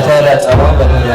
ተለጸሮ በደሎ።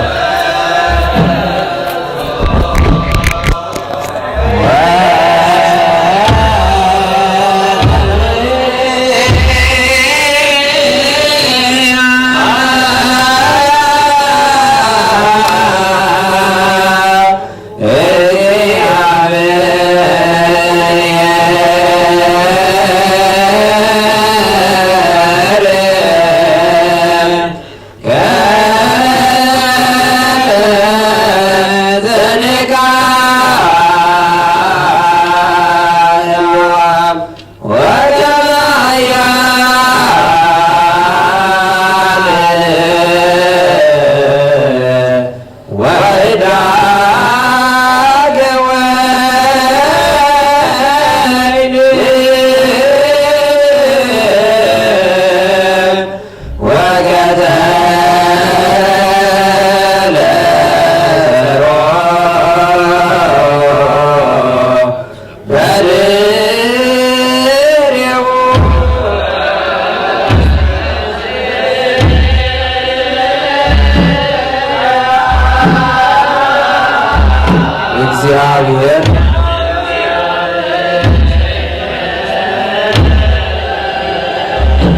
እግዚኣብሔር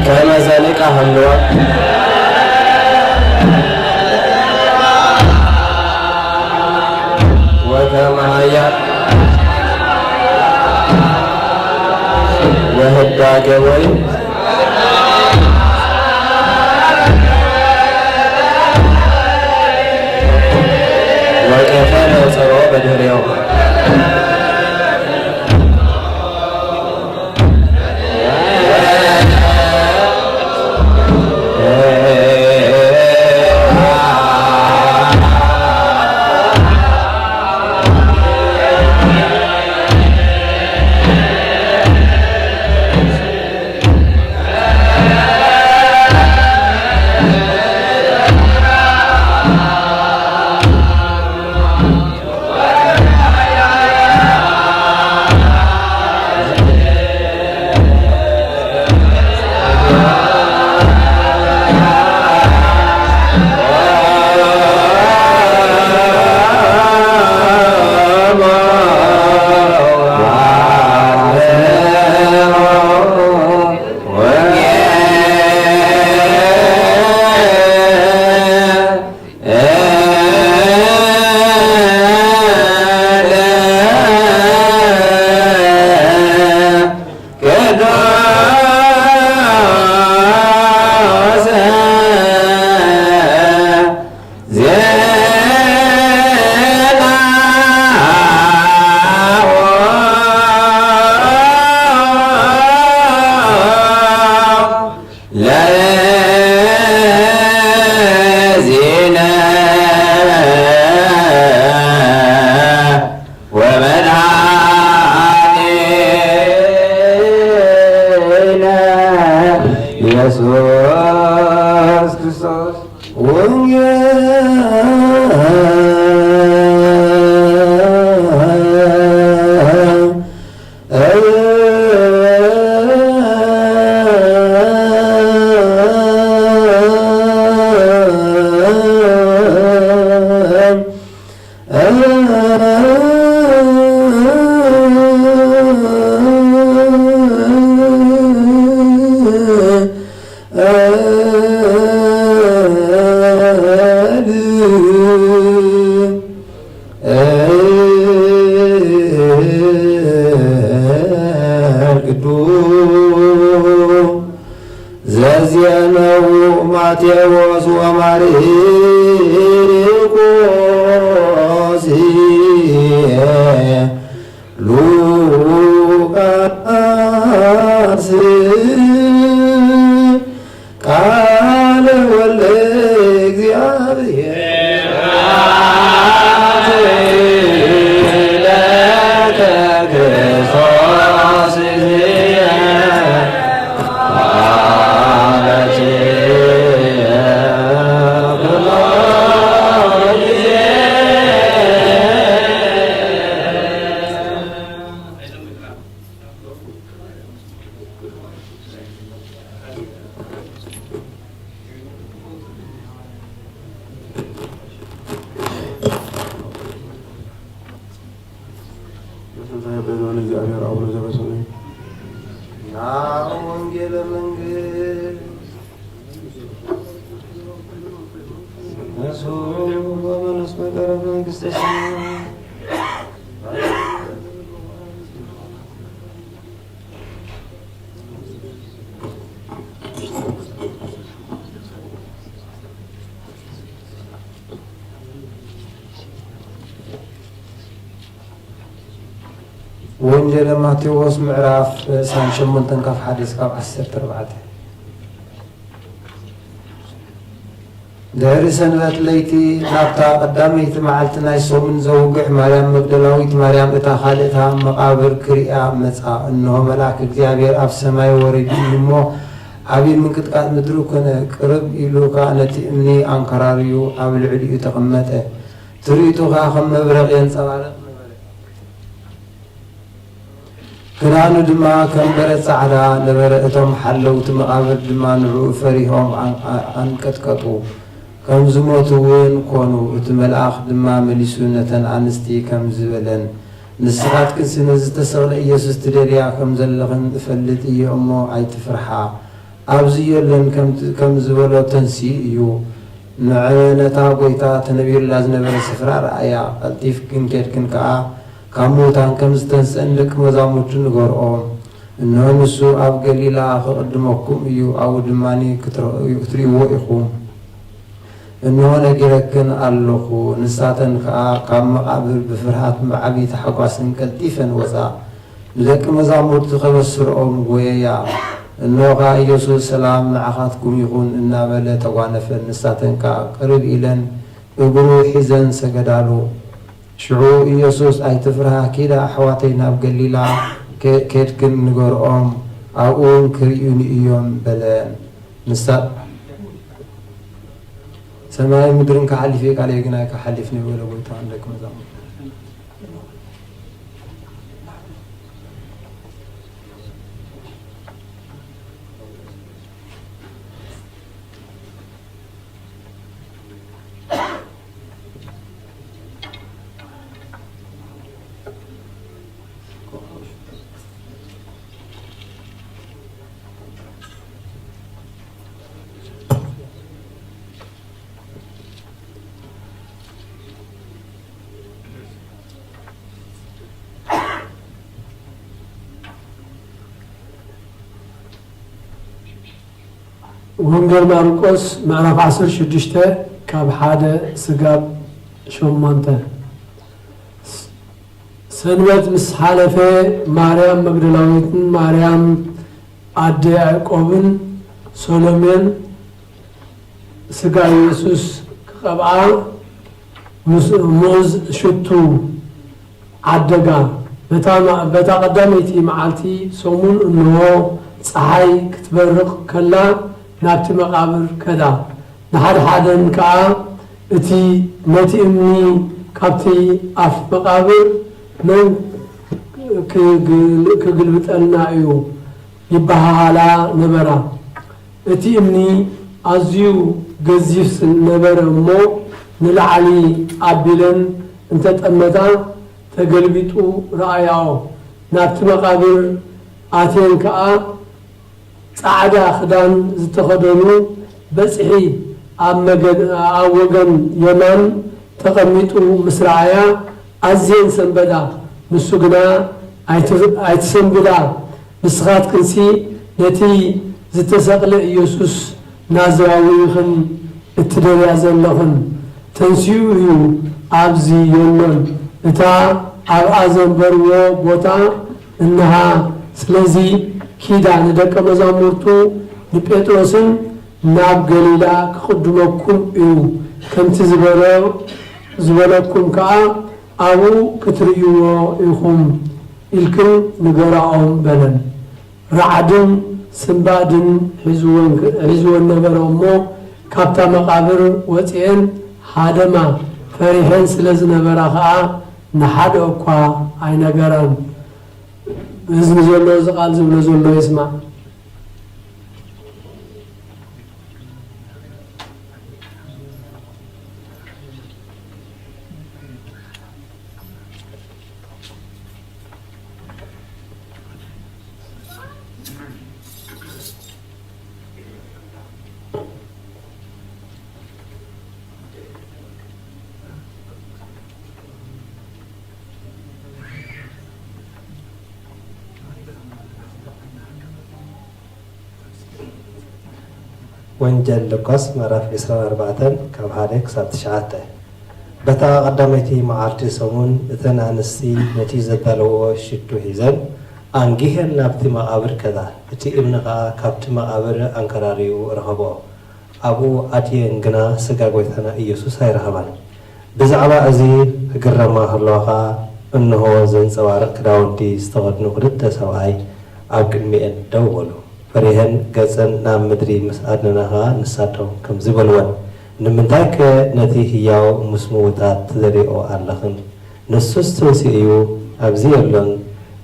ከመ ዘሊቀ ሃልዋ ወከመ ኃያል ወህዳገ ወይ ወቀፈ ነጸሮ በድህሬው። ወመድኃኒነ ኢየሱስ ክርስቶስ። ወንጌል ቅዱስ ዘዜነው ማቴዎስ ወማርቆስ ሉቃስ ቃለ ወልደ እግዚአብሔር። መንግስት። እሱ በመንፈስ መቀረብ መንግስተ ሰማይ። ወንጌለ ማቴዎስ ምዕራፍ ርእሳን ሸሞንተን ካብ ሓደ እስካብ ዓሰርተ ኣርባዕተ። ድሕሪ ሰንበት ለይቲ ናብታ ቀዳመይቲ መዓልቲ ናይ ሰሙን ዘውግሕ ማርያም መግደላዊት፣ ማርያም እታ ካልእታ መቓብር ክሪኣ መጻ። እንሆ መልኣክ እግዚኣብሔር ኣብ ሰማይ ወሪዱ እዩ እሞ ዓብዪ ምንቅጥቃጥ ምድሪ ኮነ። ቅርብ ኢሉ ከኣ ነቲ እምኒ ኣንከራርዩ ኣብ ልዕሊኡ ተቐመጠ። ትርኢቱ ከኣ ከም መብረቕ የንጸባርቕ ነበረ። ክዳኑ ድማ ከም በረድ ጻዕዳ ነበረ። እቶም ሓለውቲ መቓብር ድማ ንዕኡ ፈሪሆም ኣን-፣ ኣ-፣ ኣንቀጥቀጡ፣ ከም ዝሞቱ እውን ኮኑ። እቲ መልኣኽ ድማ መሊሱ ነተን ኣንስቲ ከምዚ በለን፣ ንስኻትክንሲ ነዚ ዝተሰቕለ ኢየሱስ ትደልያ ከም ዘለኽን እፈልጥ እየ እሞ ኣይትፍርሓ። ኣብዚ የለን ከም፣ ከም ዝበሎ ተንሲኡ እዩ። ንዐ ነታ ጐይታ ተነቢሩላ ዝነበረ ስፍራ ረኣያ። ቀልጢፍክን ኬድክን ከኣ ካብ ምዉታን ከም ዝተንስአ ንደቂ መዛሙርቱ ንገርኦም። እንሆ ንሱ ኣብ ገሊላ ክቕድመኩም እዩ፣ ኣብኡ ድማ ክትርእዩ-፣ ክትርእይዎ ኢኹም። እንሆ ነጊረክን ኣለኹ። ንሳተን ከኣ ካብ መቓብር ብፍርሃትን ብዓብዪ ታሕጓስን ቀልጢፈን ወጻ። ንደቂ መዛሙርቱ ከበስርኦም ጐየያ። እንሆ ከኣ ኢየሱስ፣ "ሰላም ንዓኻትኩም ይኹን" እናበለ ተጓነፈን። ንሳተን ከኣ ቅርብ ኢለን እግሩ ሒዘን ሰገዳሉ። ሽዑ ኢየሱስ፣ "ኣይትፍርሃ፣ ኪዳ ኣሕዋተይ ናብ ገሊላ ከ-፣ ኬድክን ንገርኦም፣ ኣብኡ እውን ክርእዩኒ እዮም" በለን። ንሳ-፣ "ሰማይን ምድርን ክሓልፍ እየ፣ ቃለይ ግን ኣይክሓልፍን እዩ" በለ ጐይታ ንደቂ መዛሙርቱ። ወንጌል ማርቆስ ምዕራፍ ዓሰርተ ሽዱሽተ ካብ ሓደ ስጋብ ሸሞንተ። ሰንበት ምስ ሓለፈ ማርያም መግደላዊትን ማርያም ኣደ ያዕቆብን ሰሎሜን ስጋ ኢየሱስ ክቐብኣ ምስ-፣ ሙዝ ሽቱ ዓደጋ። በታ ማ-፣ በታ ቀዳመይቲ መዓልቲ ሰሙን እንሆ ጸሓይ ክትበርቕ ከላ ናብቲ መቓብር ከዳ። ንሓድሓደን ከኣ እቲ፣ ነቲ እምኒ ካብቲ ኣፍ መቓብር መን ክግል-፣ ክግልብጠልና እዩ ይበሃሃላ ነበራ። እቲ እምኒ ኣዝዩ ገዚፍ ነበረ እሞ ንላዕሊ ኣቢለን እንተጠመታ ተገልቢጡ ረኣያኦ። ናብቲ መቓብር ኣትየን ከኣ ጻዕዳ ክዳን ዝተኸደኑ በጽሒ ኣብ መገድ-፣ ኣብ ወገን የማን ተቐሚጡ ምስ ረኣያ ኣዝየን ሰንበዳ። ንሱ ግና ኣይት-፣ ኣይትሰንብዳ፣ ንስኻትክንሲ ነቲ ዝተሰቕለ ኢየሱስ ናዝራዊ ኢኽን እትደልያ ዘለኽን። ተንሲኡ እዩ፣ ኣብዚ የሎን። እታ ኣብኣ ዘንበርዎ ቦታ እንሃ። ስለዚ ኪዳ ንደቀ መዛሙርቱ ንጴጥሮስን ናብ ገሊላ ክቕድመኩም እዩ፣ ከምቲ ዝበሎ-፣ ዝበለኩም ከኣ ኣብኡ ክትርእይዎ ኢኹም ኢልክን ንገራኦም በለን። ራዕድን ስንባድን ሒዝወን፣ ሒዝወን ነበረ እሞ፣ ካብታ መቓብር ወጺኤን ሃደማ። ፈሪሐን ስለ ዝነበራ ኸኣ ንሓደ እኳ ኣይነገራን። እዝኒ ዘሎ እዚ ቃል ዝብሎ ዘሎ ይስማዕ። ወንጌል ሉቃስ ምዕራፍ ዕስራን ኣርባዕተን ካብ ሓደ ክሳብ ትሽዓተ። በታ ቀዳመይቲ መዓልቲ ሰሙን እተን ኣንስቲ ነቲ ዘዳለውኦ ሽቱ ሒዘን ኣንጊሀን ናብቲ መቓብር ከዳ፣ እቲ እምኒ ኸኣ ካብቲ መቓብር ኣንከራርዩ ረኸብኦ። ኣብኡ ኣትየን ግና ስጋ ጐይታና ኢየሱስ ኣይረኸባን። ብዛዕባ እዚ ክግረማ ከለዋ ኸኣ፣ እንሆ ዘንጸባርቕ ክዳውንቲ ዝተኸድኑ ክልተ ሰብኣይ ኣብ ቅድሚኤን ደው በሉ። ፈሪሀን ገጸን ናብ ምድሪ ምስ ኣድነና ኸኣ ንሳቶም ከምዚ በልወን፣ ንምንታይከ ነቲ ህያው ምስ ምዉታት ትደልይኦ ኣለኽን? ንሱስ ትንሲኡ እዩ፣ ኣብዚ የሎን።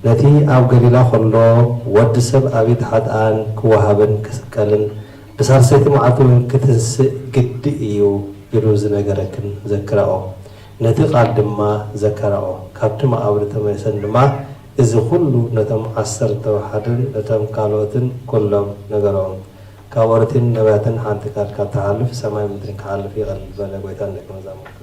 ነቲ ኣብ ገሊላ ኸሎ፣ ወዲ ሰብ ኣብ ኢድ ሓጥኣን ክወሃብን ክስቀልን፣ ብሳልሰይቲ መዓልቲ እውን ክትንስእ ግዲ እዩ ኢሉ ዝነገረክን ዘክራኦ። ነቲ ቃል ድማ ዘከራኦ። ካብቲ መቓብር ተመሊሰን ድማ እዚ ኹሉ ነቶም ዓሰርተ ሓደን ነቶም ካልኦትን ኩሎም ነገሮም። ካብ ኦሪትን ነቢያትን ሓንቲ ቃል ካብ ትሓልፍ ሰማይ ምድርን ክሓልፍ ይቐልል በለ ጐይታ ንደቀ መዛሙርቱ።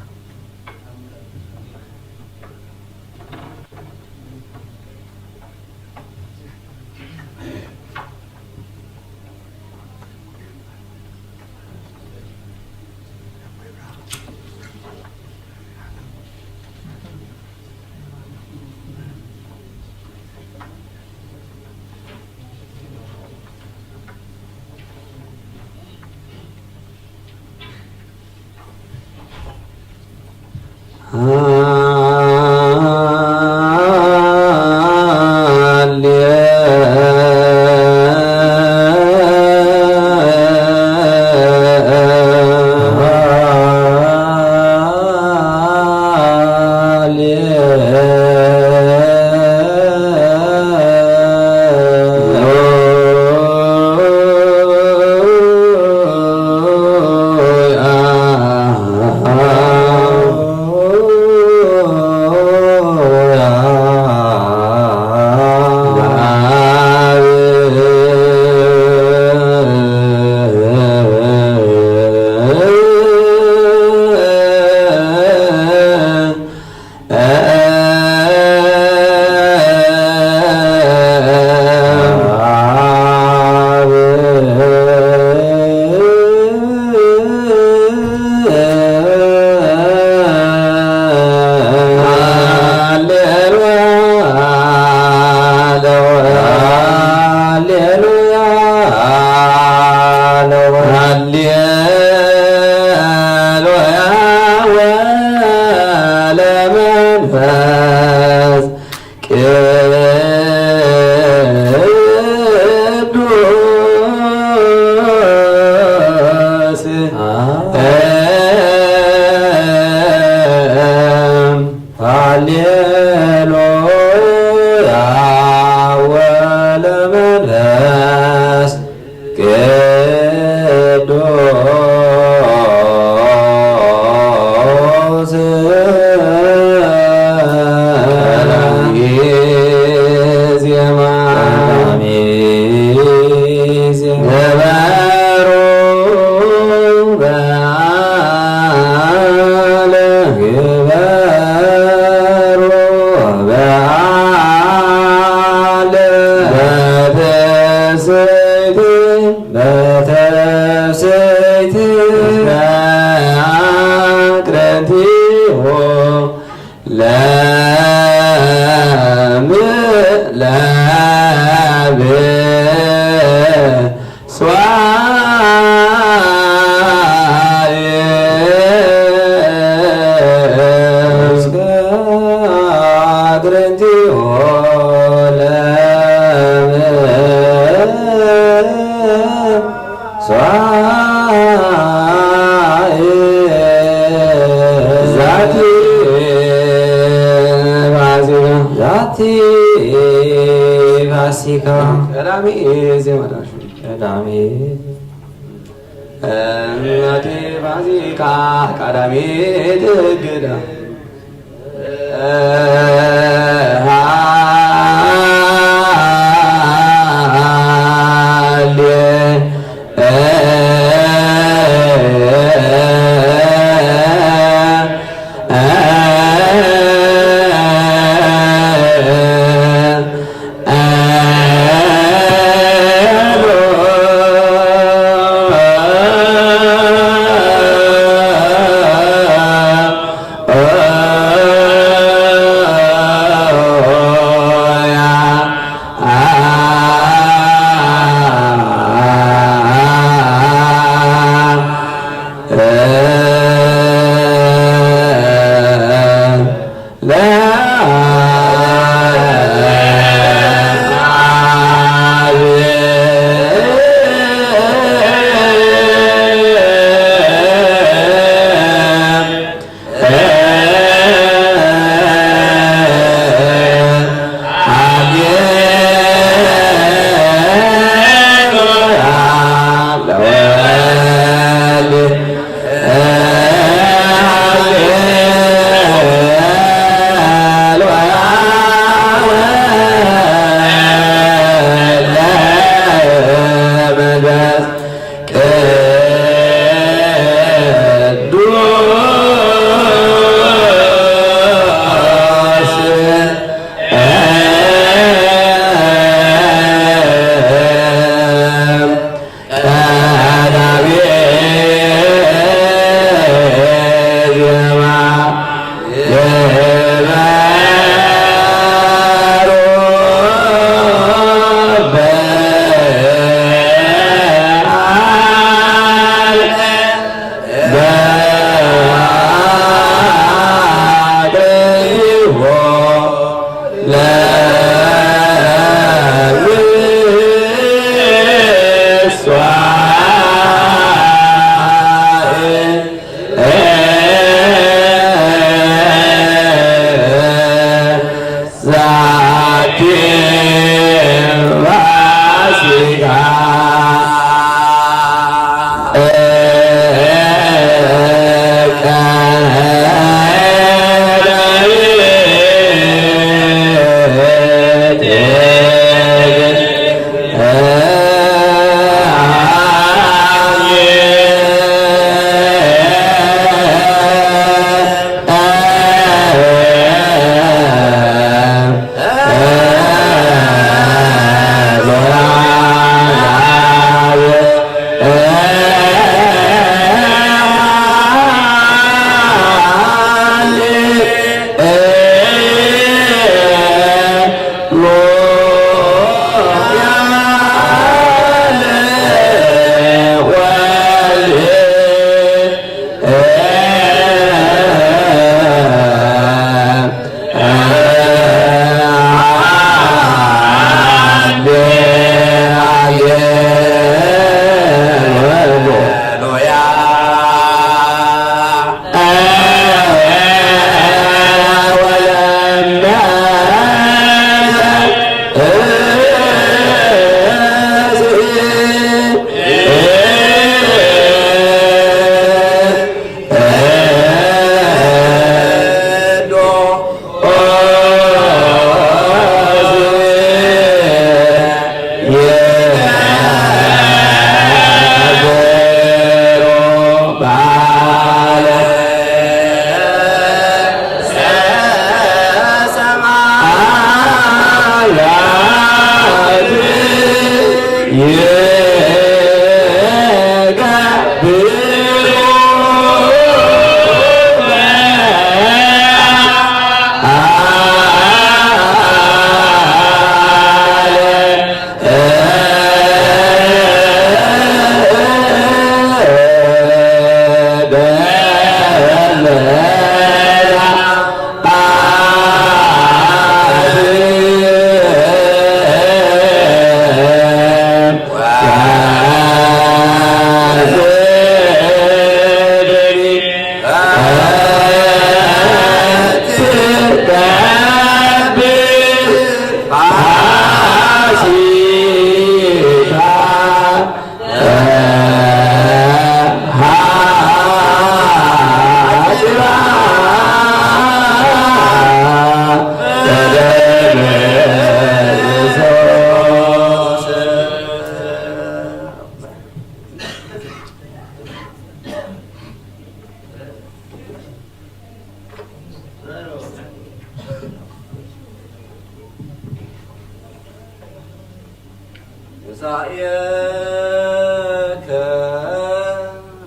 ትንሳኤከ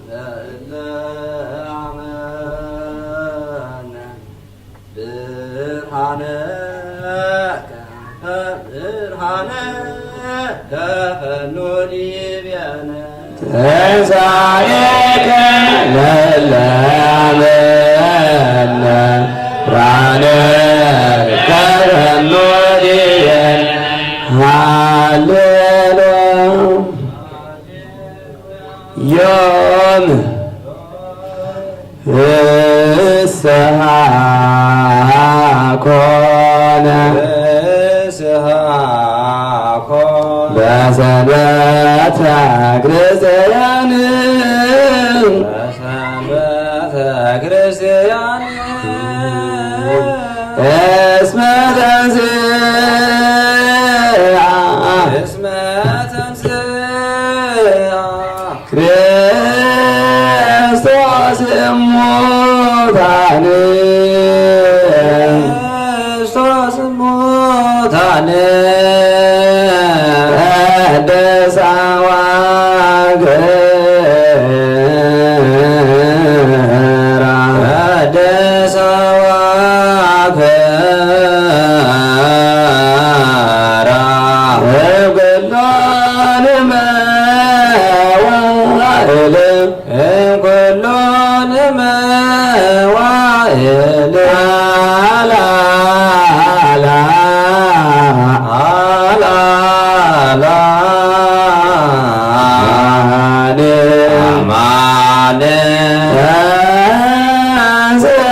ለእለ አመነ ብርሃነከ ብርሃነ ተፈኖ ዲቤነ። ትንሳኤከ ለእለ አመነ ብርሃነከ ተፈኖ ዲቤነ። ሃሌሉያ። ዮም ፍስሓ ኮነ። ፍስሓ ኮነ። በሰንበተ ክርስቲያን። በሰንበተ ክርስቲያን። እስመ ተንሥአ። እስመ ተንሥአ። ክርስቶስ እሙታን። ክርስቶስ እሙታን። ቀደሳ ዋግራ። ቀደሳ ዋግራ። እምኩሎን መዋዕል። እምኩሎን መዋዕል። አላላ። አላላ። አማን። አማን። ተንሥአ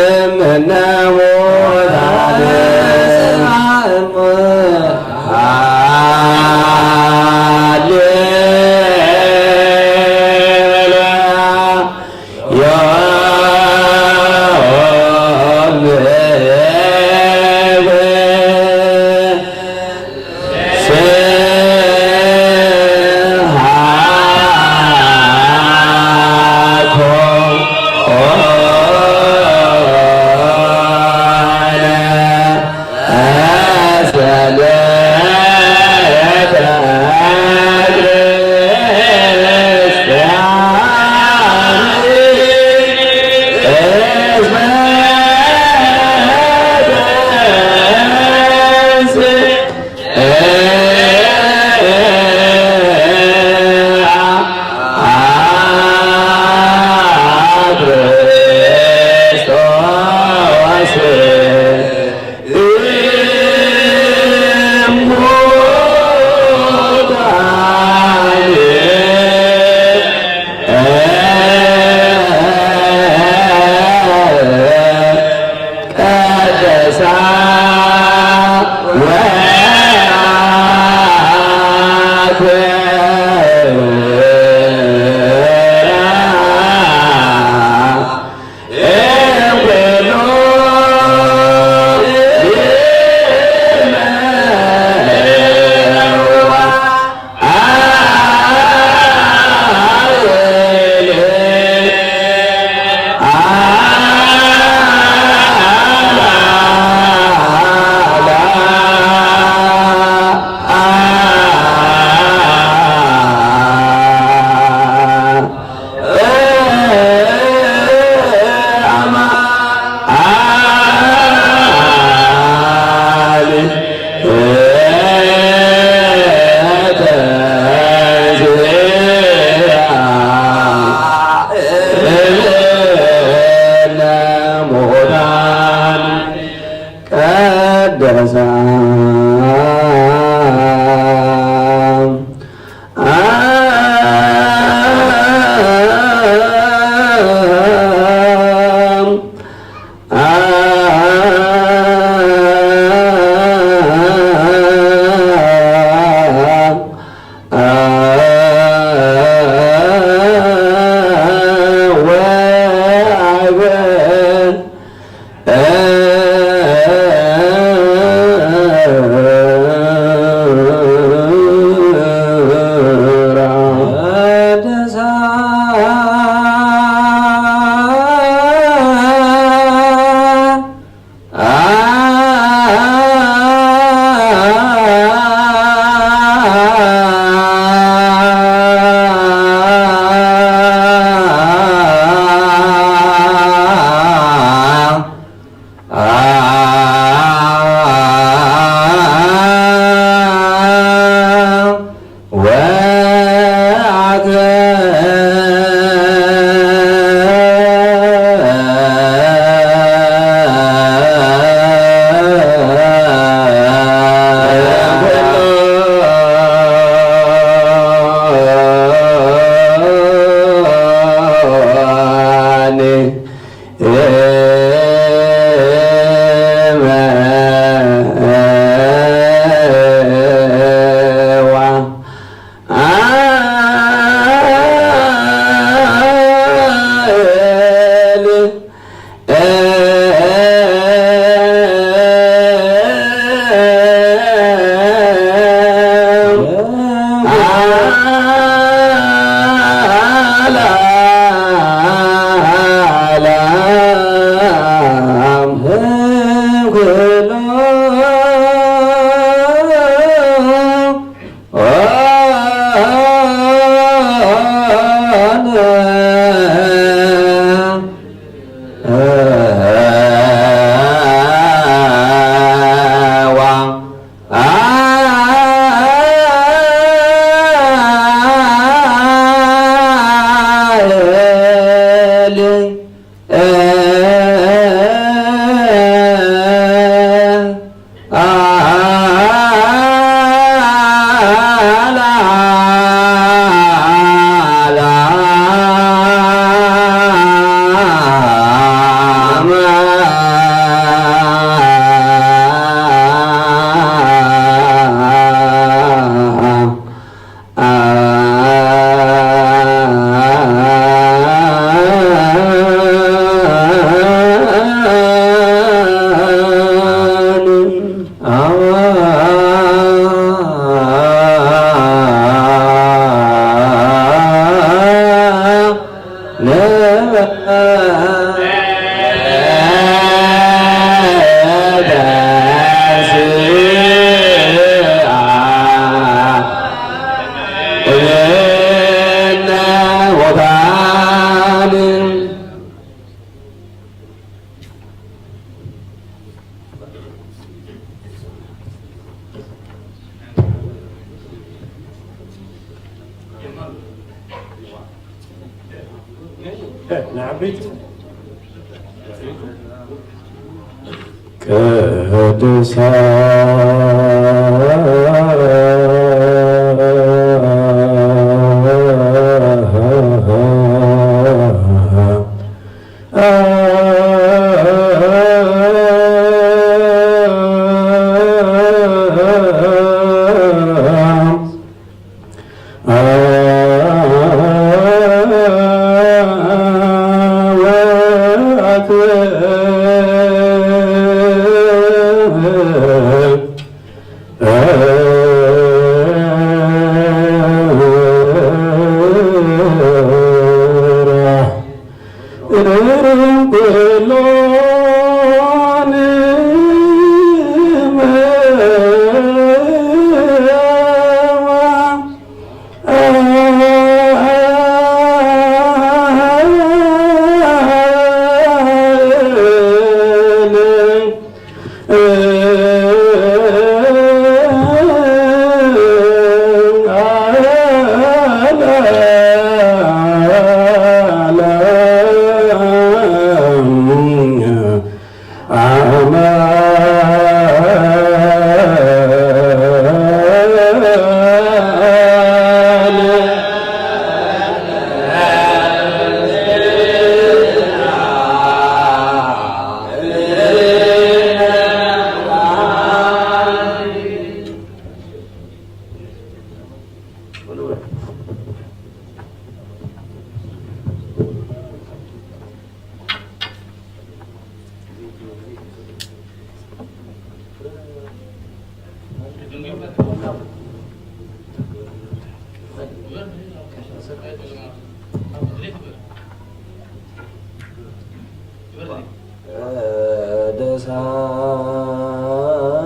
እምነ ሙታን። ተንሥአ እምነ ሃሌሉያ። ዮም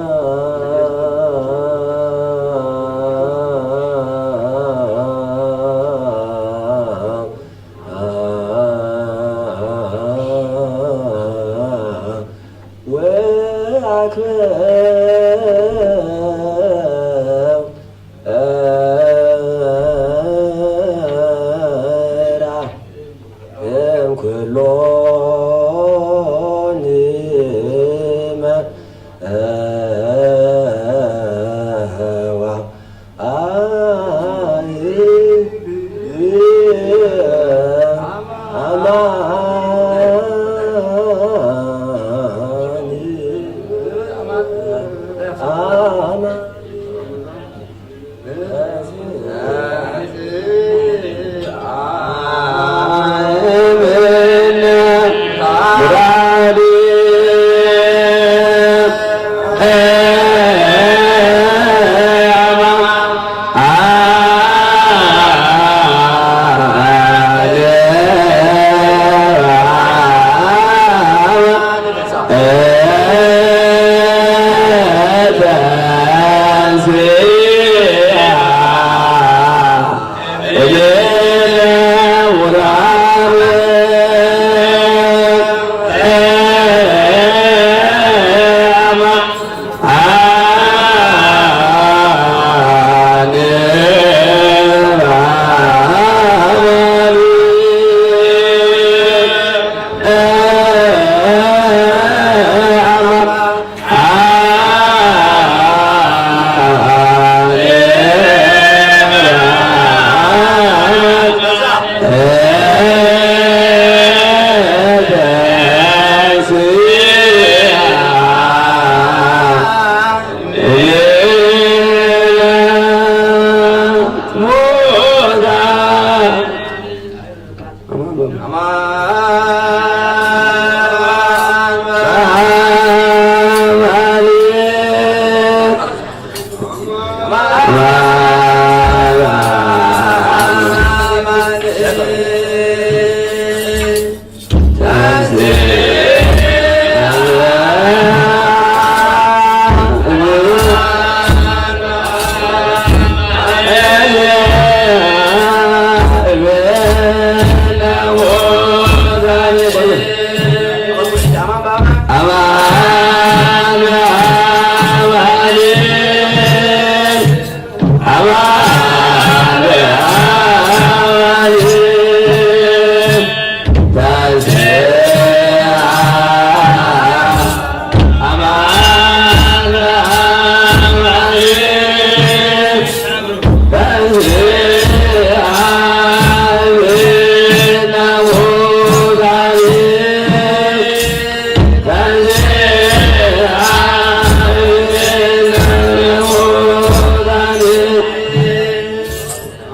ቅዱሳን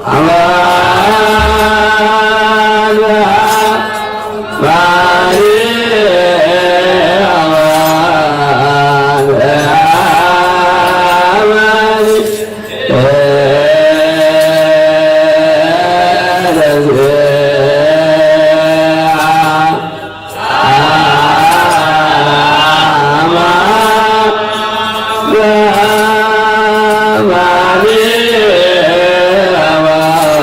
አማን አማን አማን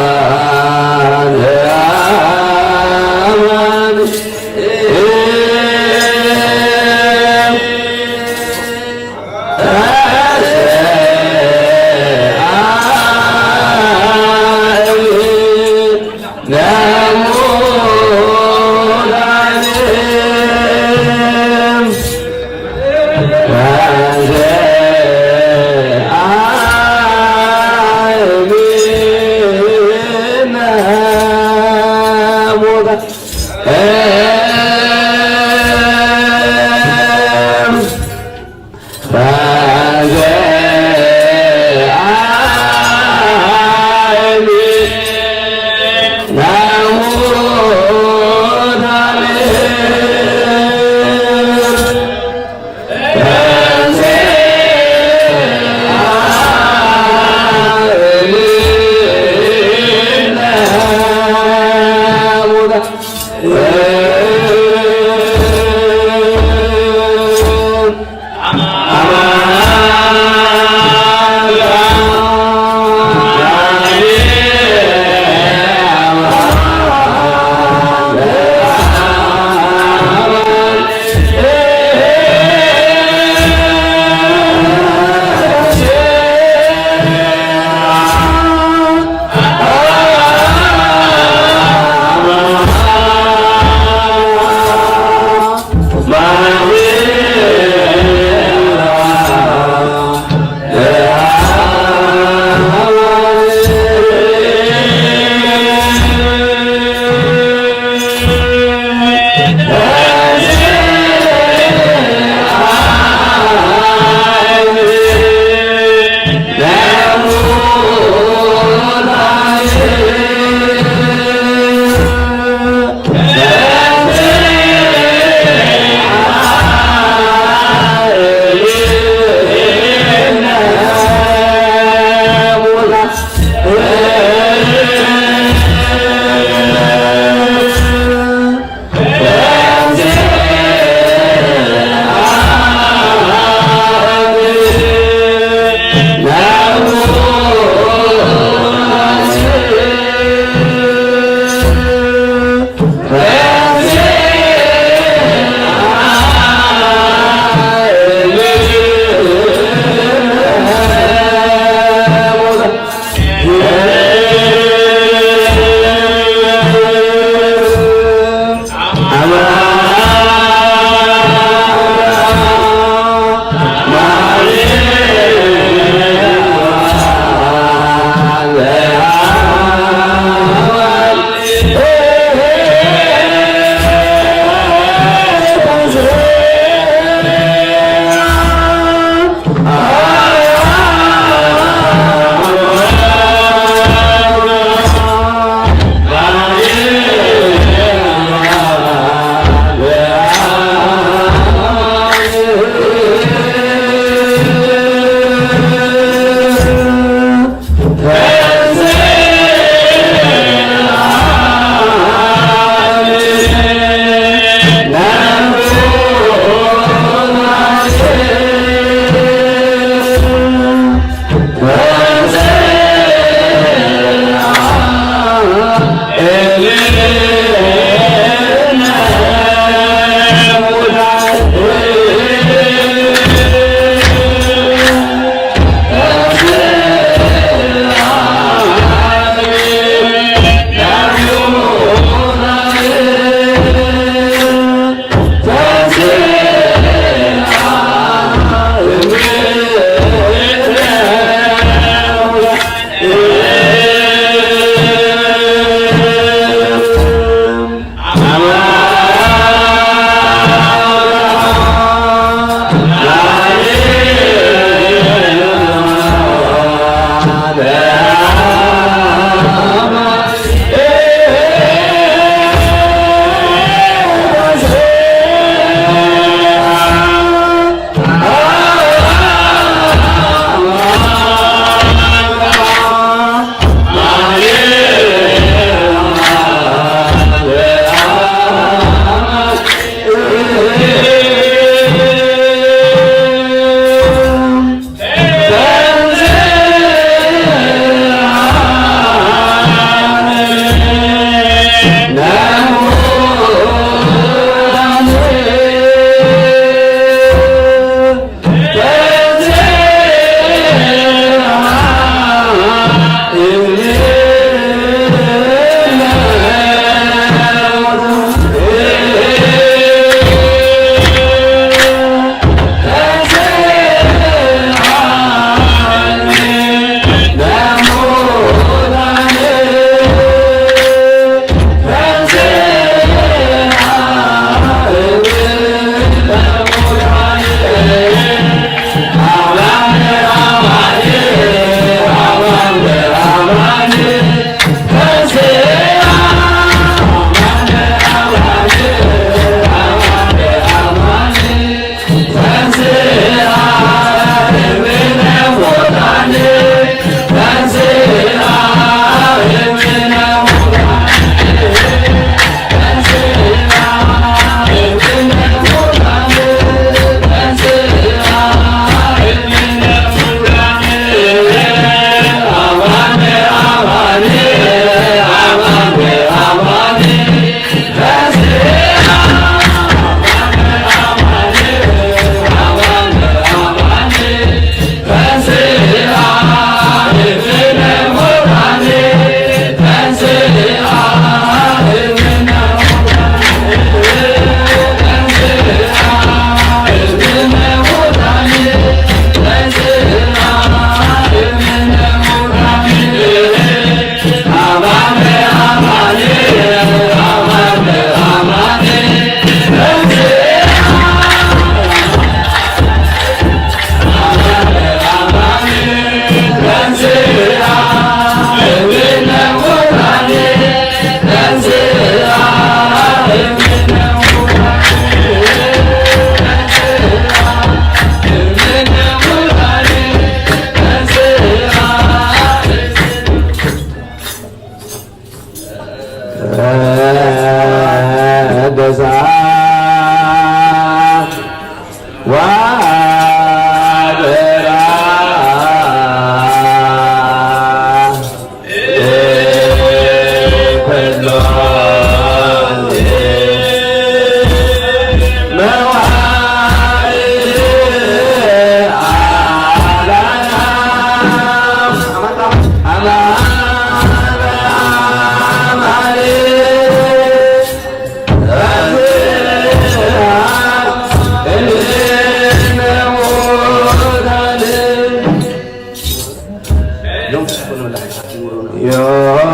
ዮም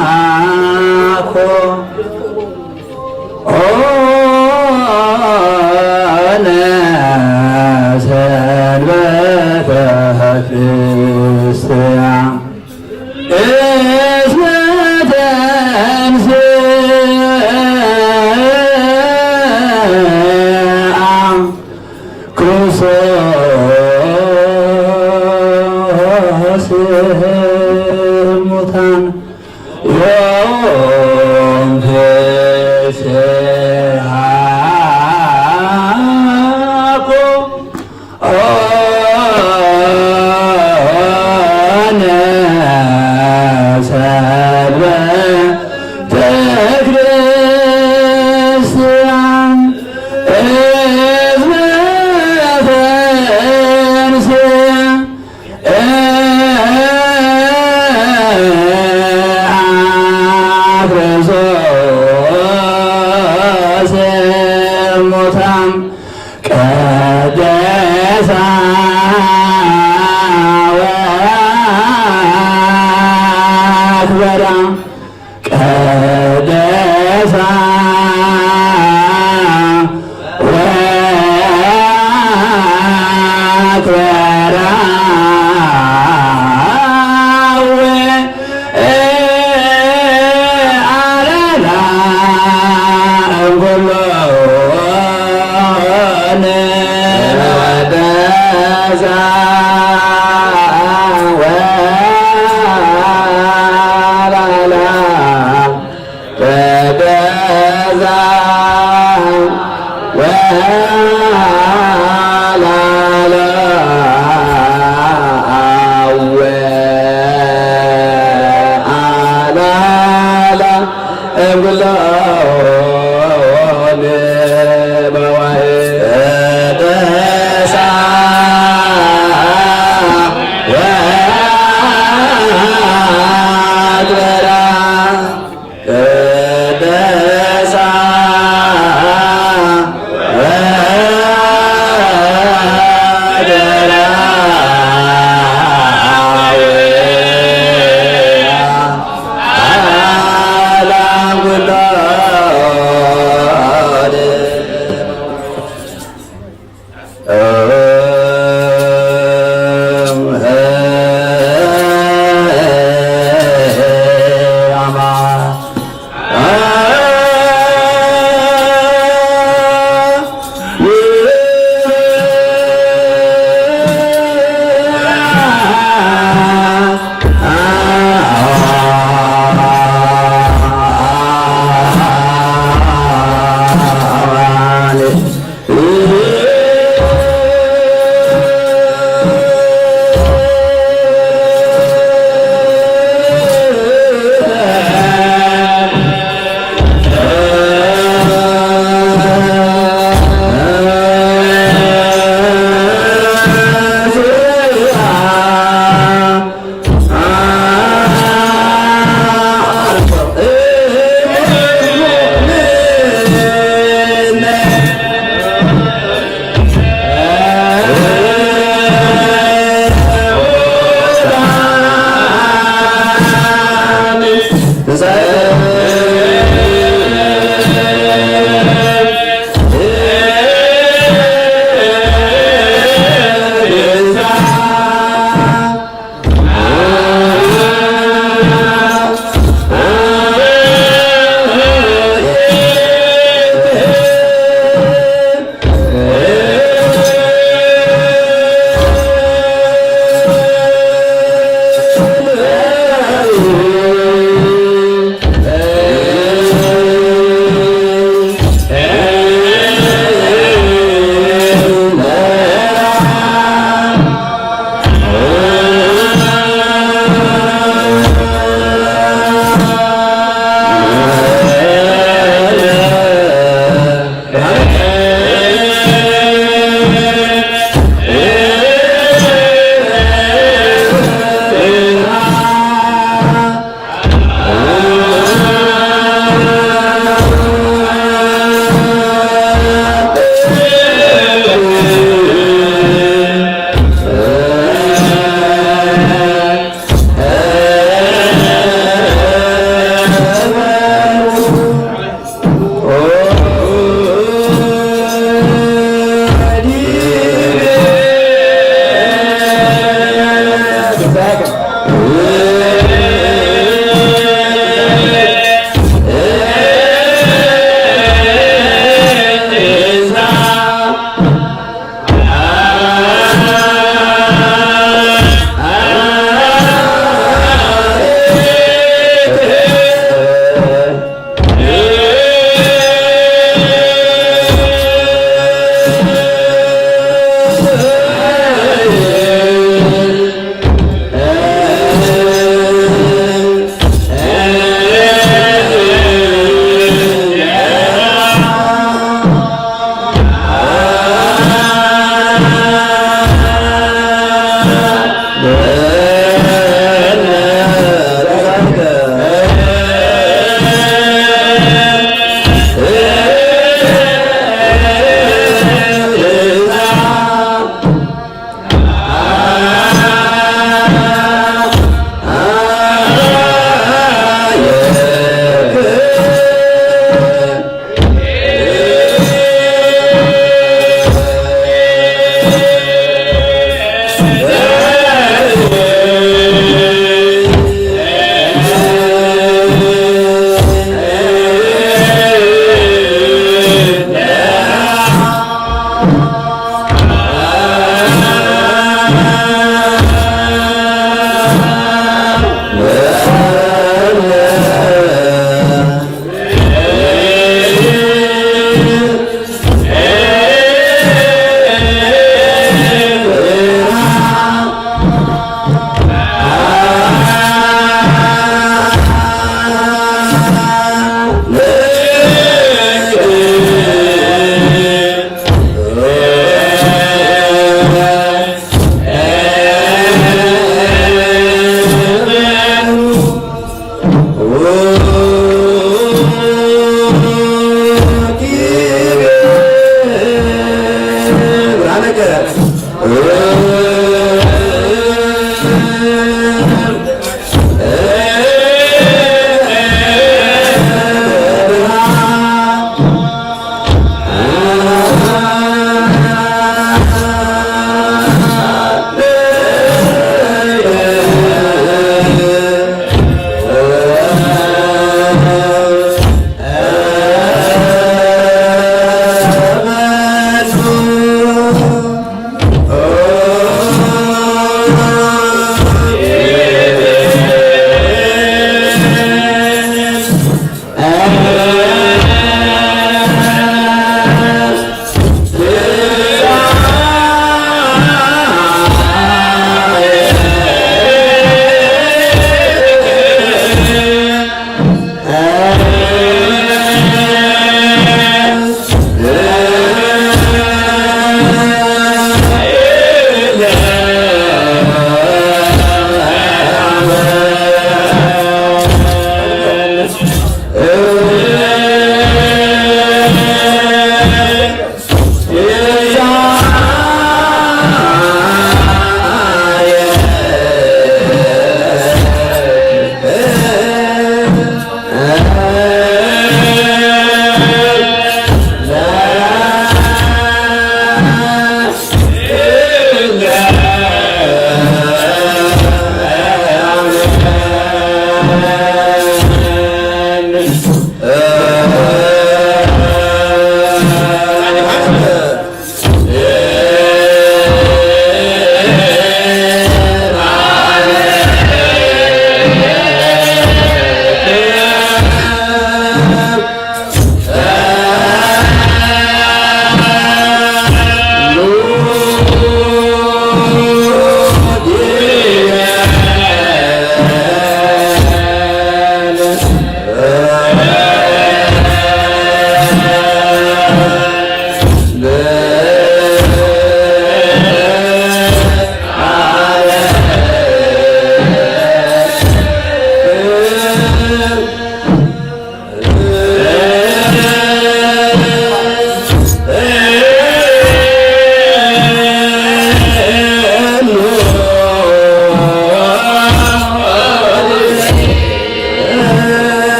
ፍስሃኮ ኦነ ሰንበተ ክርስትያ እስመ ተንሥአ ክርስቶስ እሙታን ዮም ፍስሃኮ ኦነ ሰንበተ ክርስትያን እስመ ተንሥአ ክርስቶስ እሙታን ቀደሳ ወአክበራ ቀደሳ ወአክበራ አወ አላላ እንኩሎን ወደዛ ወአላላ ወደዛ ወአላላ አወ አላላ እብሎን በዋይ ደሳ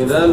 إذا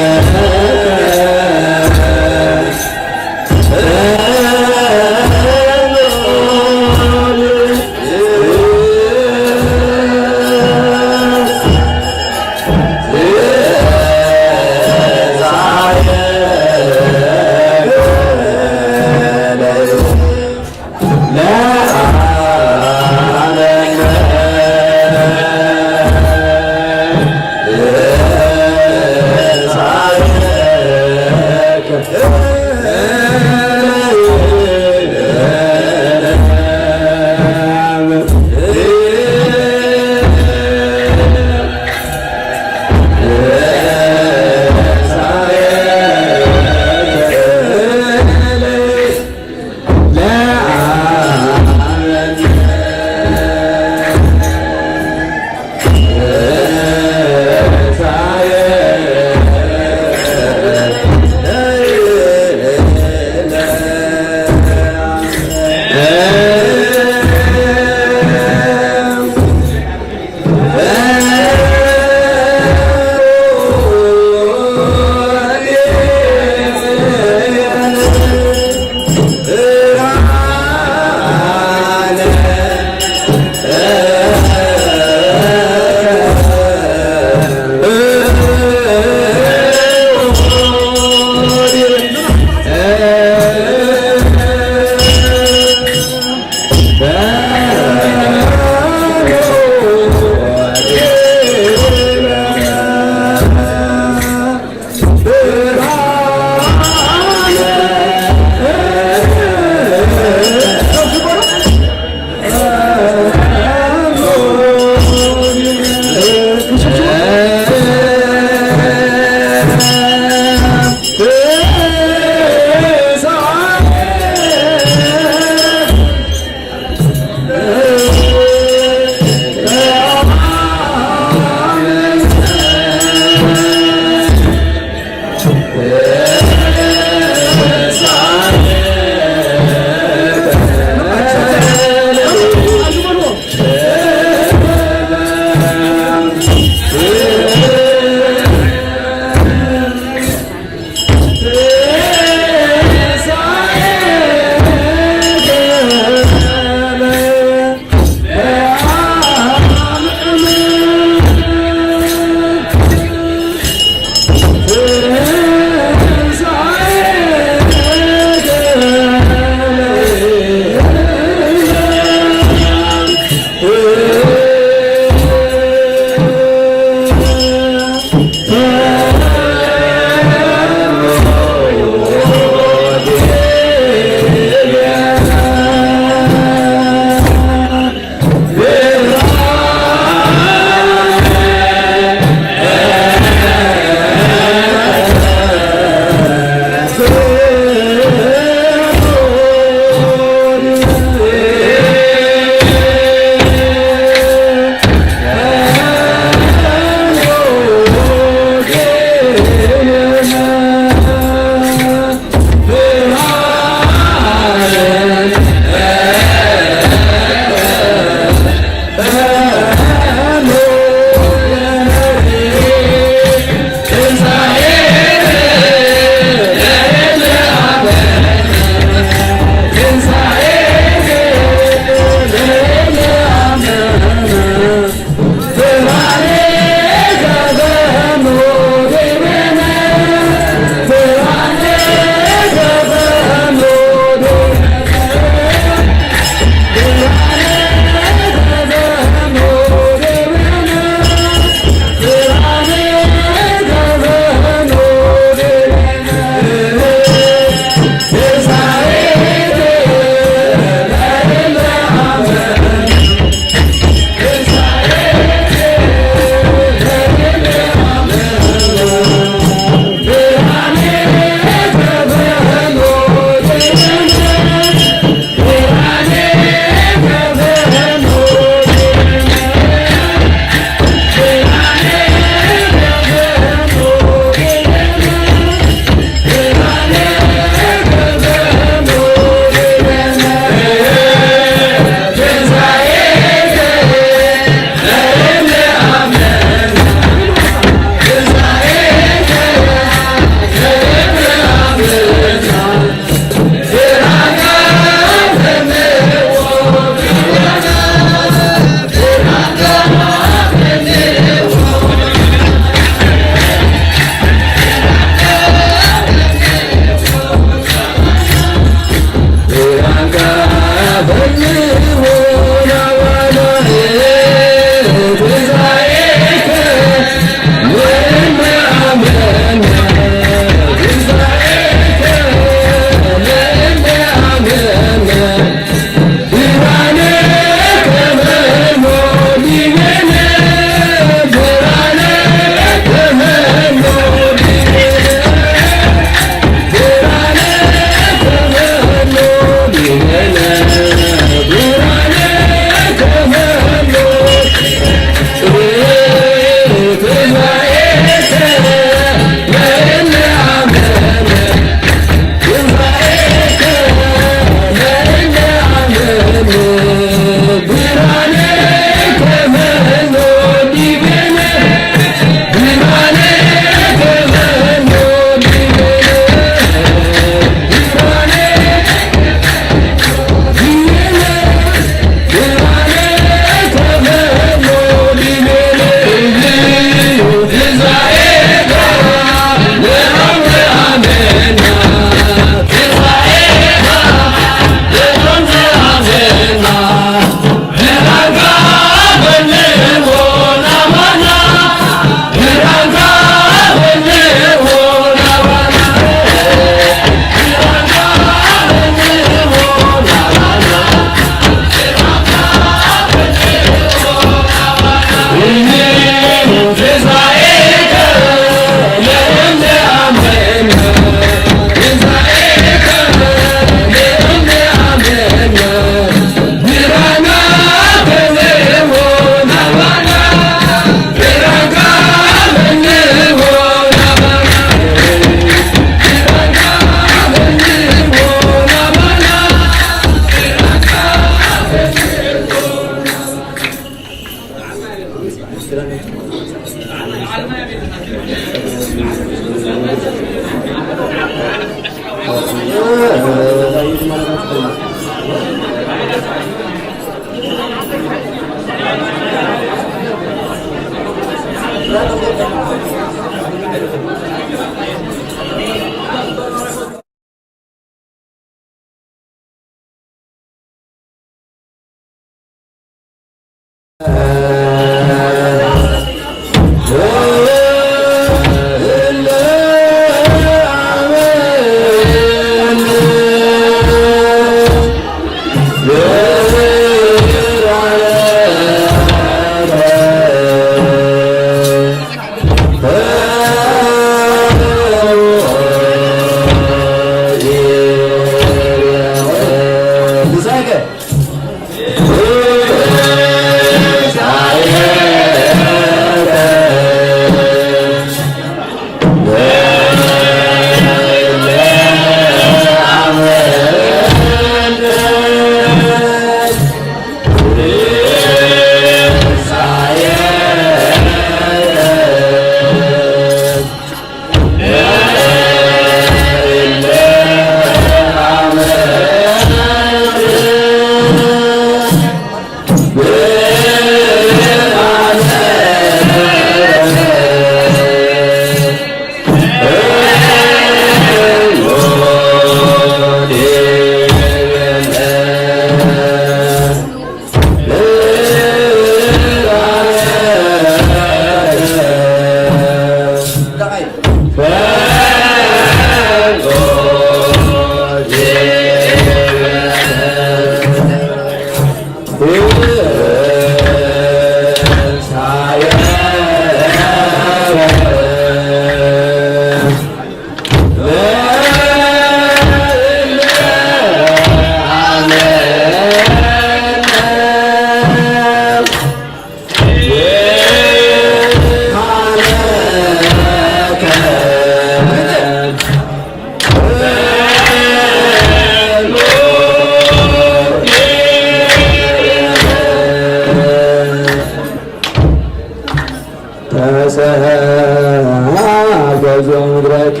ተሰገዙ ምድረከ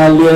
አልየ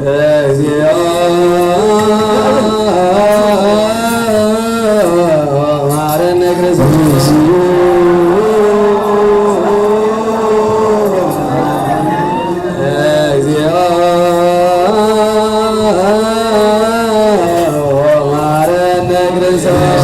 እግዚኦ መሐረነ ክርስቶስ። እግዚኦ መሐረነ ክርስቶስ።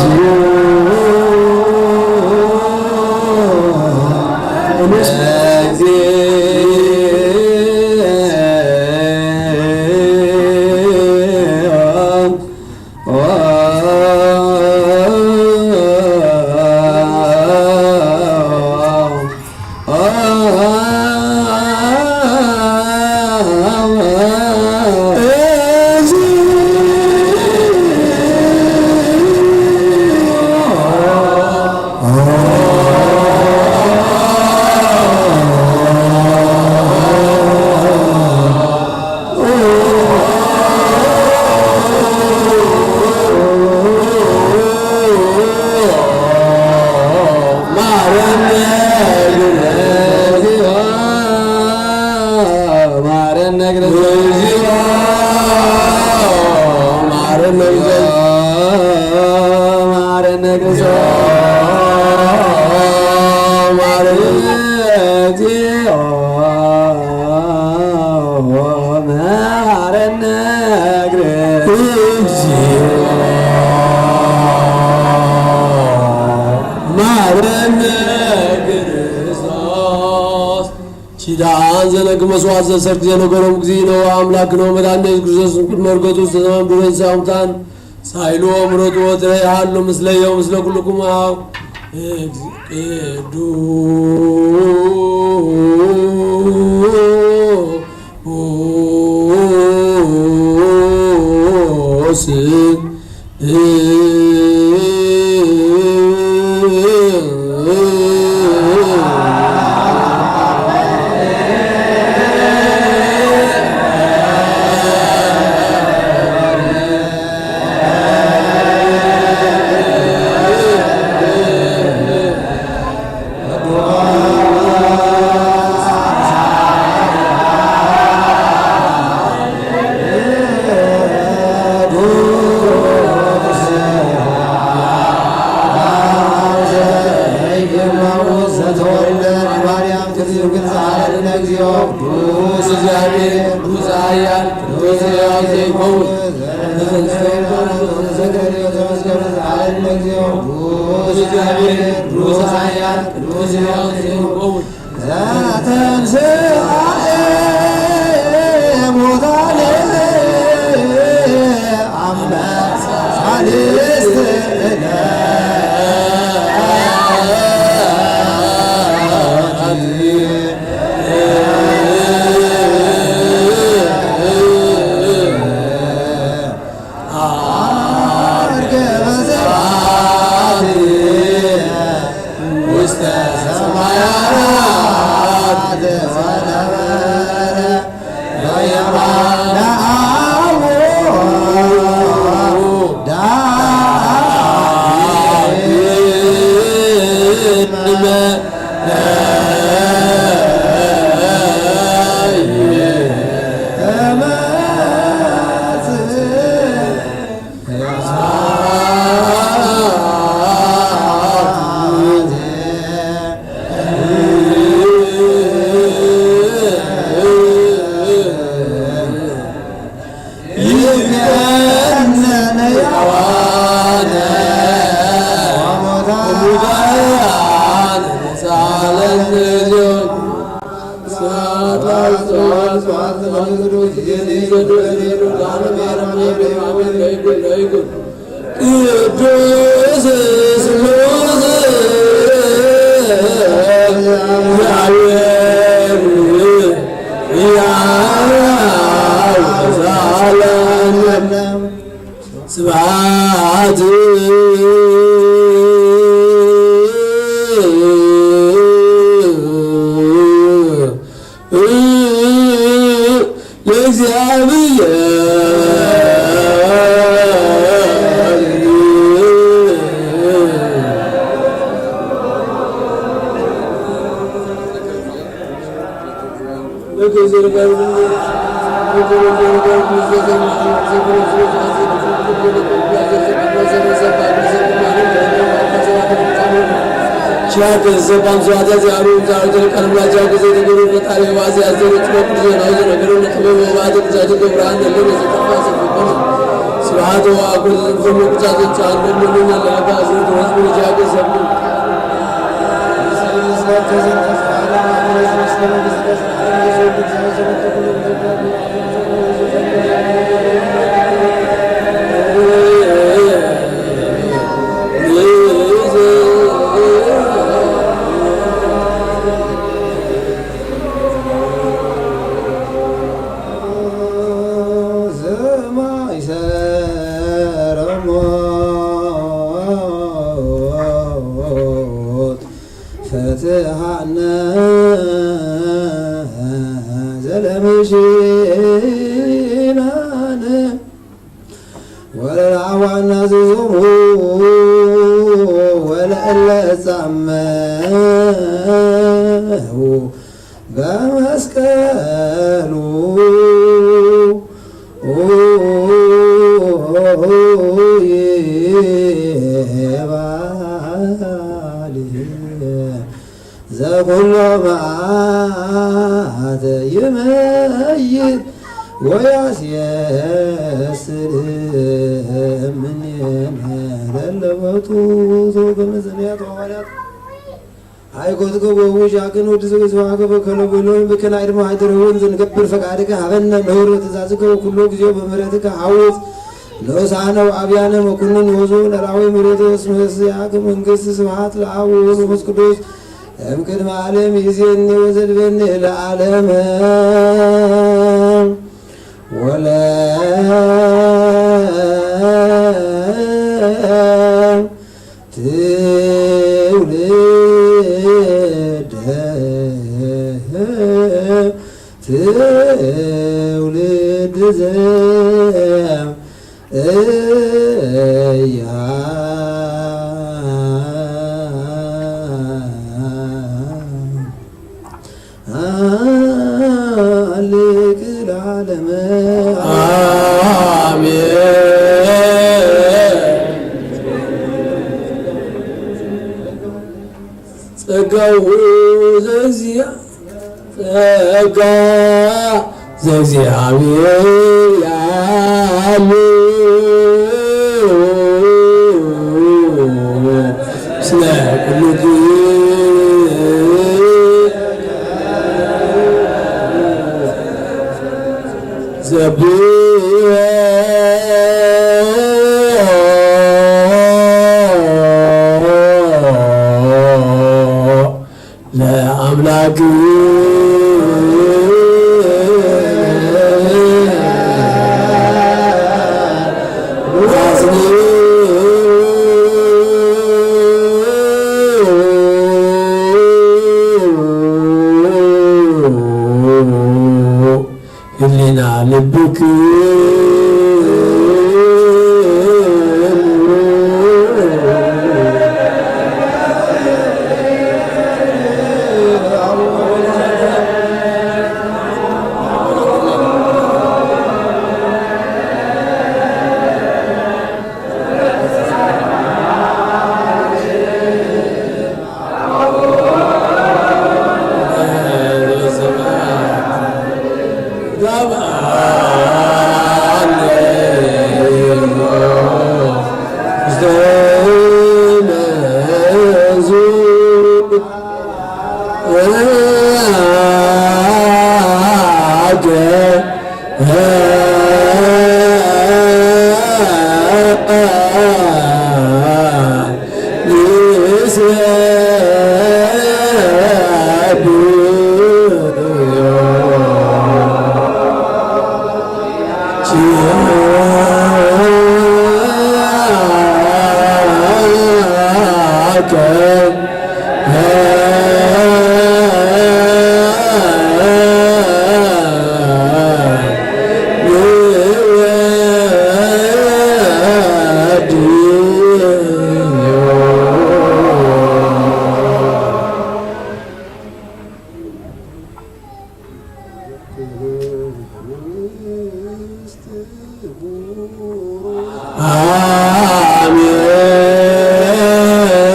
ዘነግ መስዋዕት ዘሰርክ ዘነገሮም ጊዜ ነው። ኣምላክ ነው መድኃኒነ ኢየሱስ ክርስቶስ ቅድመ እርገቱ ዝተሰማም ድሮ እንስሳ ሙታን ሳይሉ ምረቱ ወትረ ይሃሉ ምስለዮ ምስለ ኩልኩም። ቅዱስ ቅዱስ ስሉስ እግዚአብሔር ያው ዘላለም ስብሐት ለእግዚአብሔር። ስብሐት ወአኩል ዘንፈሙ ቅዱሳት ጻን ለምሉና ለአባ ዝንቱ ወዝቡ ጃገ ሰብሉ ፈትሃነ ዘለምሽናነ ወለዓዋና ዝዞሙ ወለእለ ጻመው በመስቀሉ የባልየ ዘኩሎ መዓት ይመይት ወያስየስል እምኔነ ለለወቱ ዘውገመ ዘንያት ወዋርያት ኣይኮትከ ወውሻክን ወዲ ዘበዝባከ በከሎ ብሎ ብከናይ ድማ ኣይደረውን ዘንገብር ፈቃድከ ሃበነ ነውር ትእዛዝከ ወኩሎ ጊዜ በምሕረትከ ሃውፅ ንኡሳነ ወኣብያነ መኩንን ወዙ ለራዊ ምሕረቱ እስመ ስያከ መንግስት ስብሐት ለአብ ወወልድ ወመንፈስ ቅዱስ እምቅድመ ዓለም ይእዜኒ ወዘልፈኒ ለዓለመ ወለ ትውልድ ትውልድ ዘ እያ አልክ ለዓለመ አሜን። ጸጋው ዘዚያ ጸጋ ዘእግዚኣብሔር ያሉ ስለ ኩሉ ዘብዮ ለአምላክ ህሊና ልብክ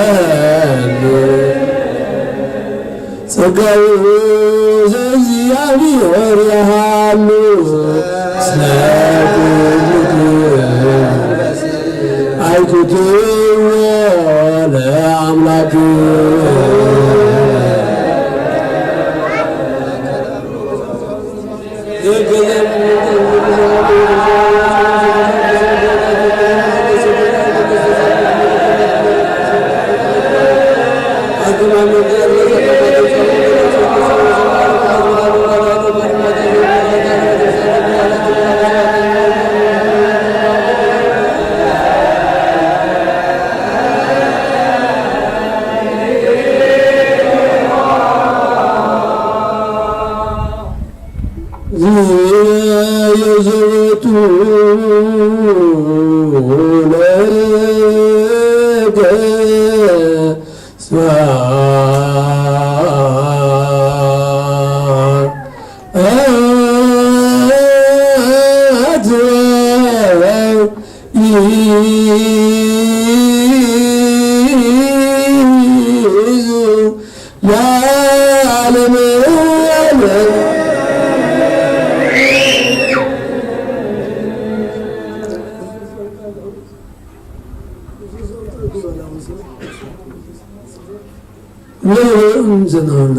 አሜን። ጸጋው ዘእግዚኣብሔር ያሃሉ ስለ ኩልክም ኣይኩትዎ ለአምላክ ዘየዘወቱ ለገ ስብሐት ይእዙ ለዓለመ ዓለም። ንዘናውና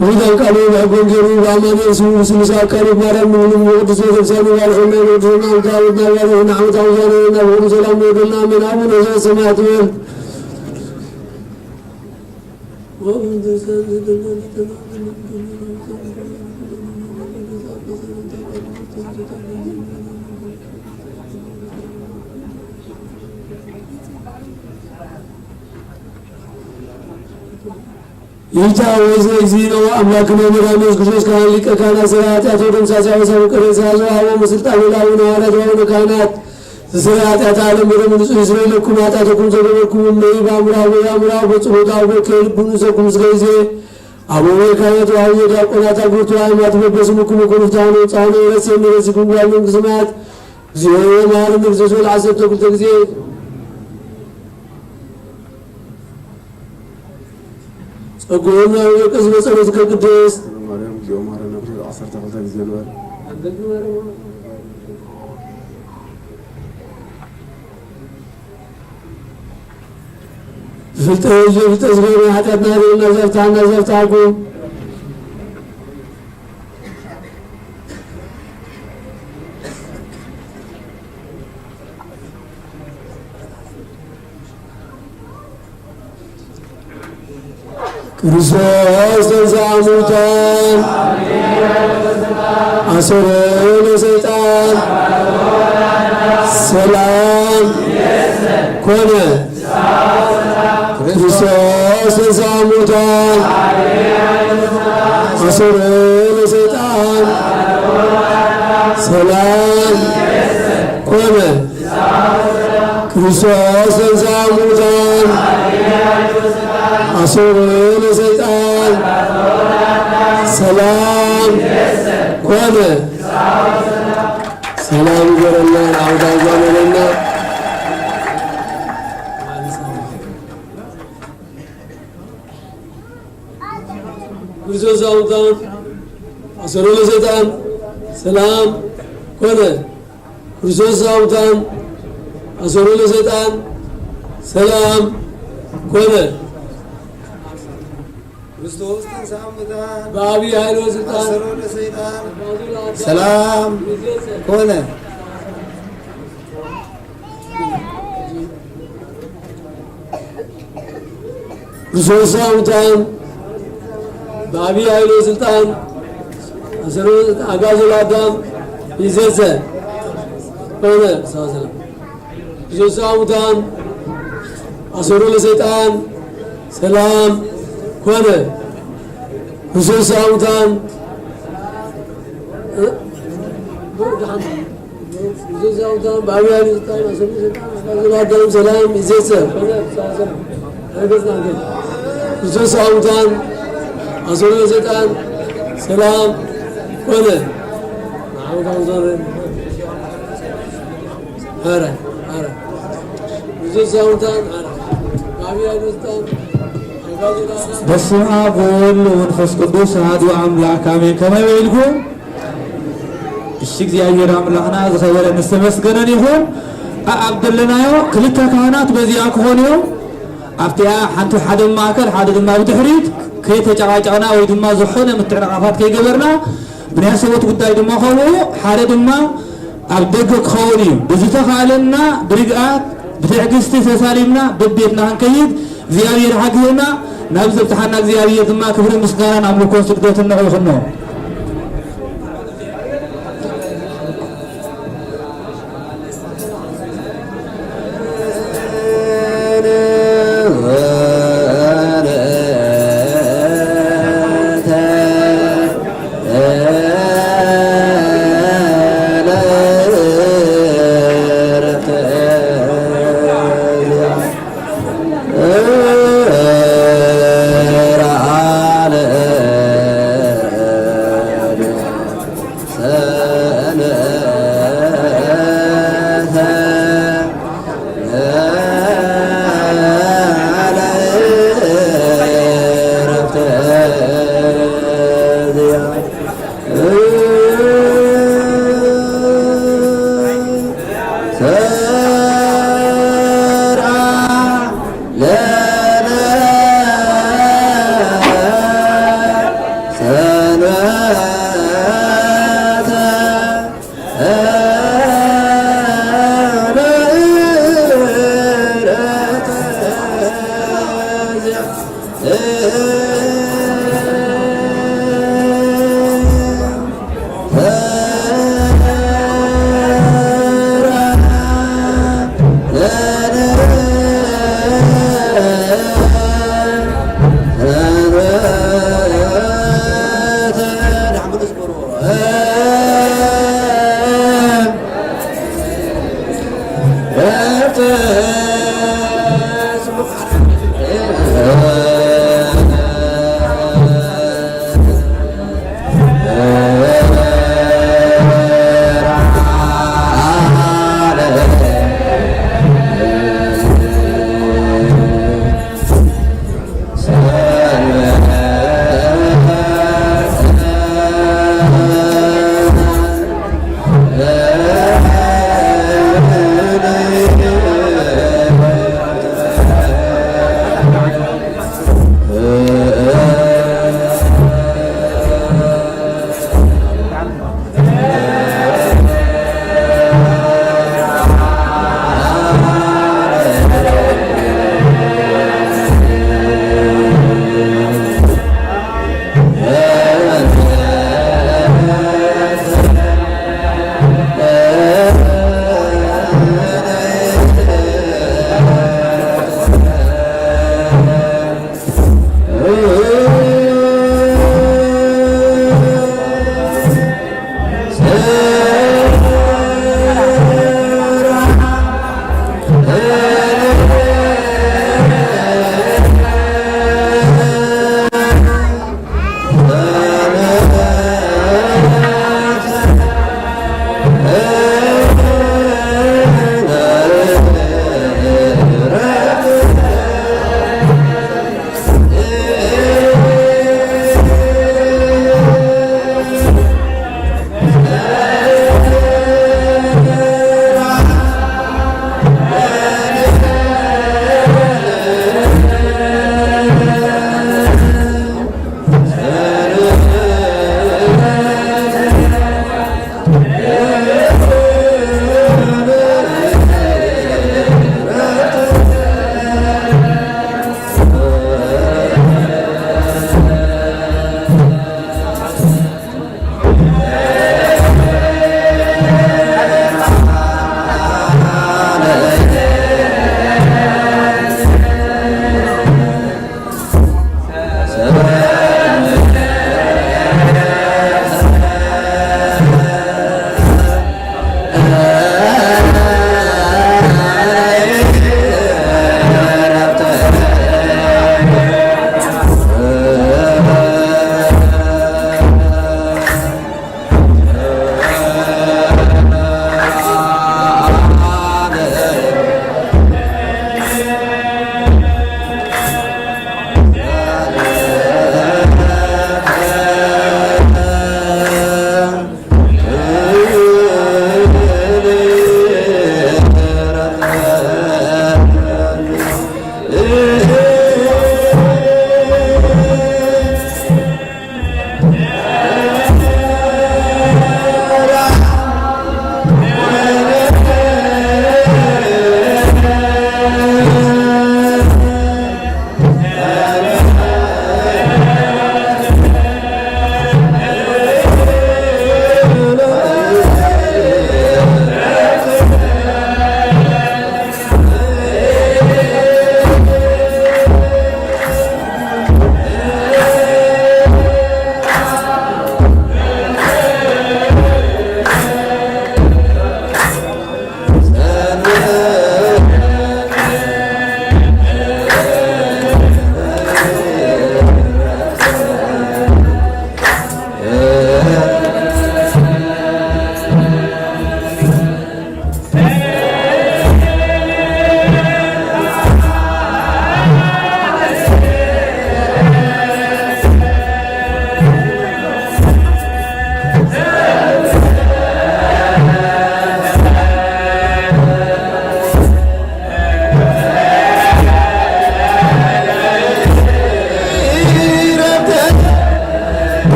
ብሉይ ቃሉ ብሕጎም ገይሩ ብኣማኑኤል ስሙ ብስሉስ ኣካሉ ብማርያም ድንግል ብቅዱስ ቤተክርስቲያኑ ባርኾና ብቅዱስና ብታቦትና ባርኾና ዓመታዊ ዛና ናብ ሰላም ንወደልና ኣሜን። ኣቡነ ዘበሰማያት ይበል። ይታ ወይዘ እግዚእነ ወአምላክነ መድኃኒነ ኢየሱስ ክርስቶስ ካህን ሊቀ ካህናት ሠራይ ኃጢአት ወደምሳሴ አበሳ ወቀሬሳ ዘወሃቦሙ ስልጣን ለአቡነ ሐዋርያት ወአቡነ ካህናት ዘሰረይ ኃጢአት ዓለም በደሙ ንጹሕ ይስረይ ለኩም ኃጢአተኩም ዘገበርኩም እምነዩ በአምራ ወበአምራ በጸሎታ ወበከ ልቡ ንሰኩም እስከ ጊዜ አቡነ ካህናት ወአቡነ ዲያቆናት አግብርቱ አእማት በበስሙኩም ወኩሉ ፍትሐነ ወጻነ ወረሴ ንረሲኩም ጓል መንግስት ሰማያት እግዚኦ መሐረነ ክርስቶስ ወልዓሰርተ ክልተ ጊዜ ጸጉዑን ኣብ ወርቂ ዝበጸሎትከ ቅድስት ማርያም እግዚኦ መሐረነ ክርስቶስ ዓሰርተ ክልተ ግዜ ንበል። ብፍልጠት ዘይፍልጠት ዝገበርና ሓጢኣትና ይቕሬ ኢልና ዘፍትሓና ዘፍትሓኩም። ክርስቶስ ተንሥአ እሙታን አሰሮ ለሰይጣን ሰላም ኮነ። ክርስቶስ ተንሥአ እሙታን አሰሮ ለሰይጣን ሰላም ኮነ። ክርስቶስ ተንሥአ እሙታን አሰሮ ለሰይጣን ሰላም ኮነ። ሰላም ይግበረልና፣ ንዓመታ ይዛመደና። ክርስቶስ ተንሥአ እሙታን አሰሮ ለሰይጣን ሰላም ኮነ። ክርስቶስ ተንሥአ እሙታን አሰሮ ለሰይጣን ሰላም ኮነ። ክርስቶስ ተንሥአ እሙታን በአቢይ ኃይል ወስልጣን አሰሮ ለሰይጣን ሰላም ኮነ። ክርስቶስ ተንሥአ እሙታን በአቢይ ኃይል ወስልጣን አሰሮ አግዓዞ ለአዳም ይእዜሰ ኮነ። ሰላም። ክርስቶስ ተንሥአ እሙታን አሰሮ ለሰይጣን ሰላም ኮነ። ክርስቶስ ተንሥአ እሙታን ሰላም ይእዜሰ። ክርስቶስ ተንሥአ እሙታን አሰሮ ለሰይጣን ሰላም ኮነ። ሐረ፣ ሐረ። ክርስቶስ ተንሥአ እሙታን ሐረ። በስመ አብ ወወልድ ወመንፈስ ቅዱስ አሐዱ አምላክ አሜን። ከመይ በልኩም? እሺ፣ እግዚኣብሔር ኣምላኽና ዝኸበረን ዝተመስገነን ይኹን። ኣ-፣ ኣብ ዘለናዮ ክልተ ካህናት በዚኣ ክኾኑ እዮም። ኣብቲኣ ሓንቲ ሓደ ማእከል፣ ሓደ ድማ ብድሕሪት ከይተጨቃጨቕና ወይ ድማ ዝኾነ ምትዕንቓፋት ከይገበርና፣ ብናይ ሰቦት ጉዳይ ድማ ከምኡ፣ ሓደ ድማ ኣብ ደገ ክኸውን እዩ። ብዝተኻእለና ብርግኣት ብትዕግስቲ ተሳሊምና በቤትና ክንከይድ እግዚኣብሔር ሓግዘና። ናብ ዘብጽሓና እግዚኣብሔር ድማ ክብርን ምስጋናን ኣምልኮን ስግደትን ንዕኡ ይኹኖ።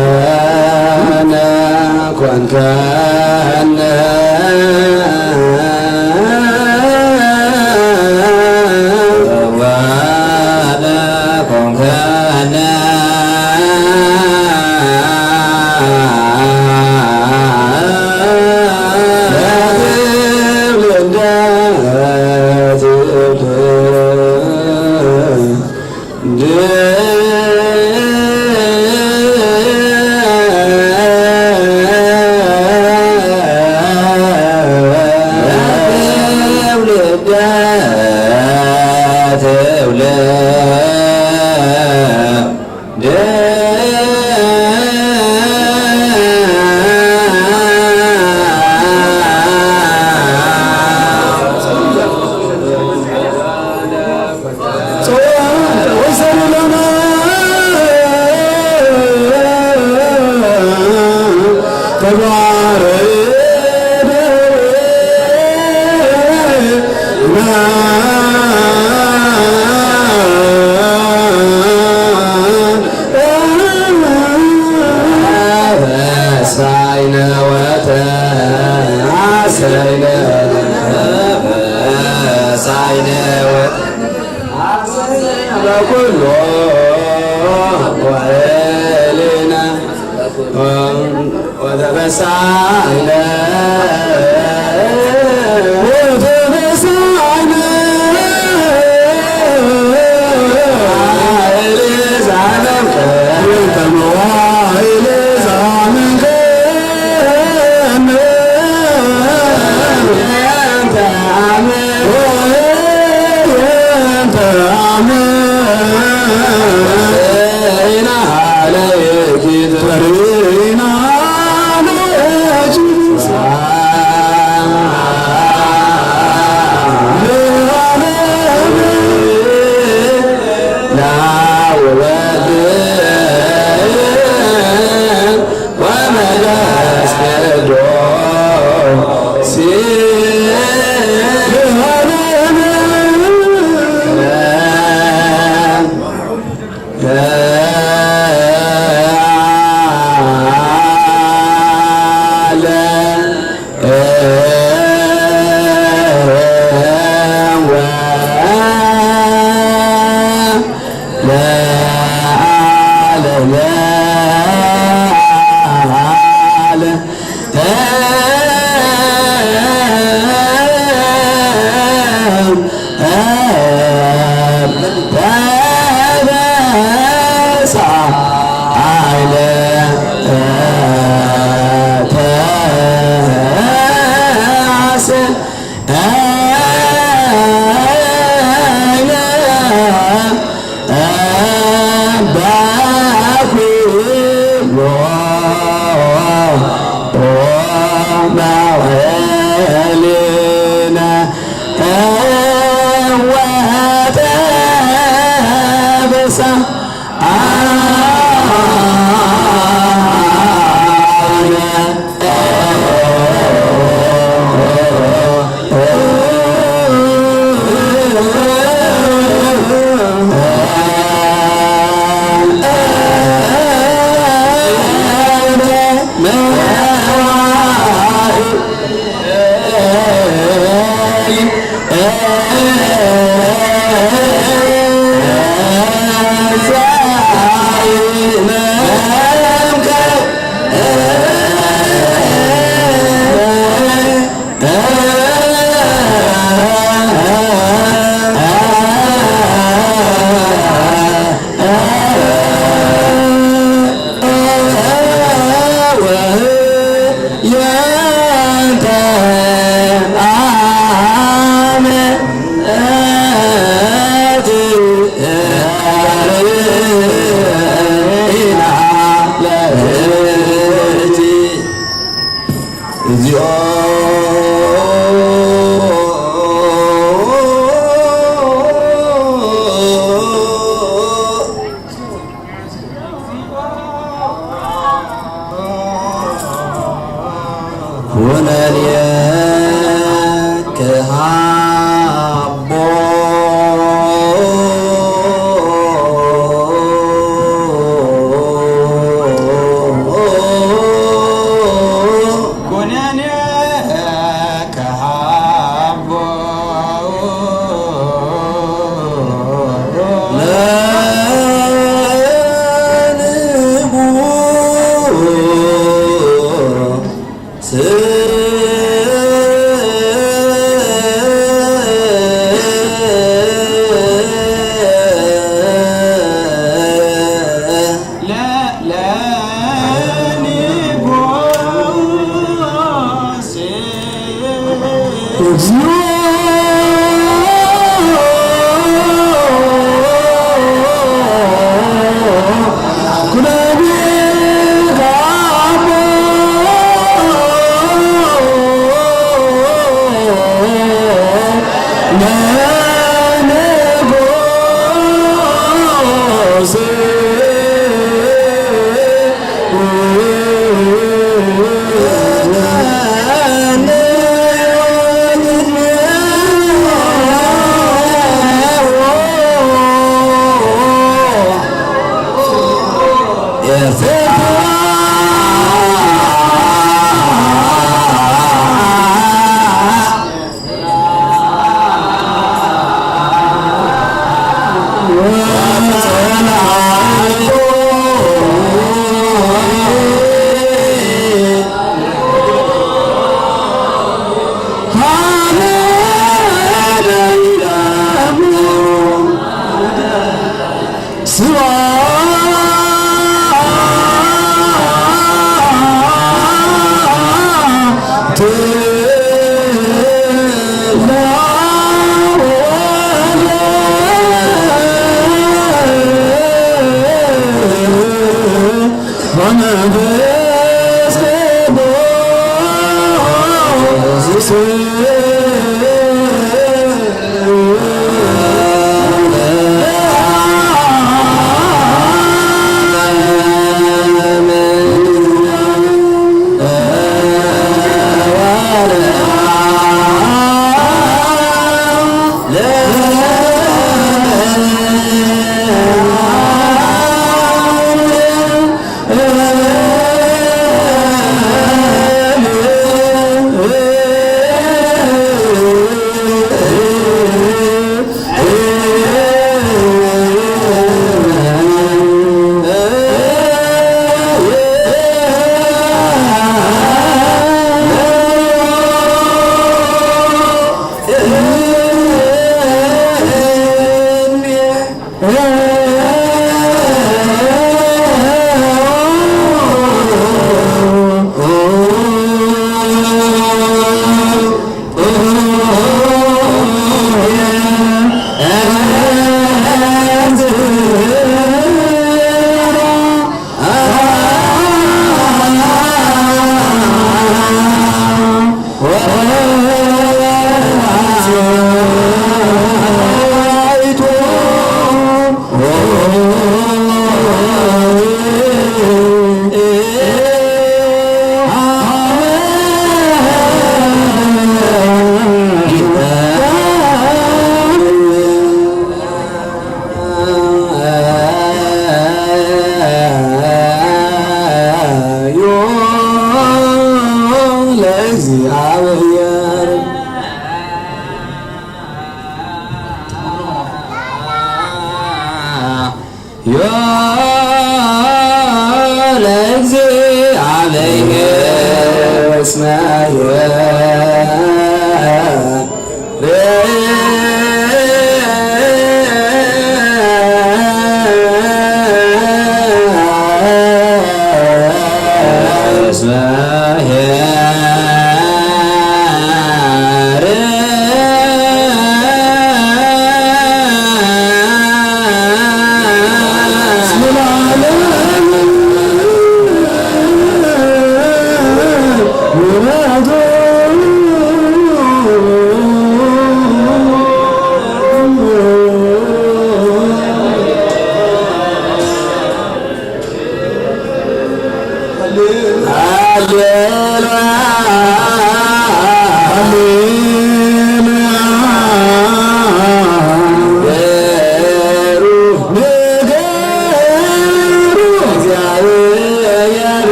ሰበነ ኮንከነ ሰበነ ኮንከነ ለትውልደ ትውልድ ወተበሳይነ ወተበሳይነ ለዓለ ወ ለዓለ ለዓለ ተበሳይነ ተአሰ ኩነኔ ክሃቦ ኩነኔ ክሃቦ ለንጉስ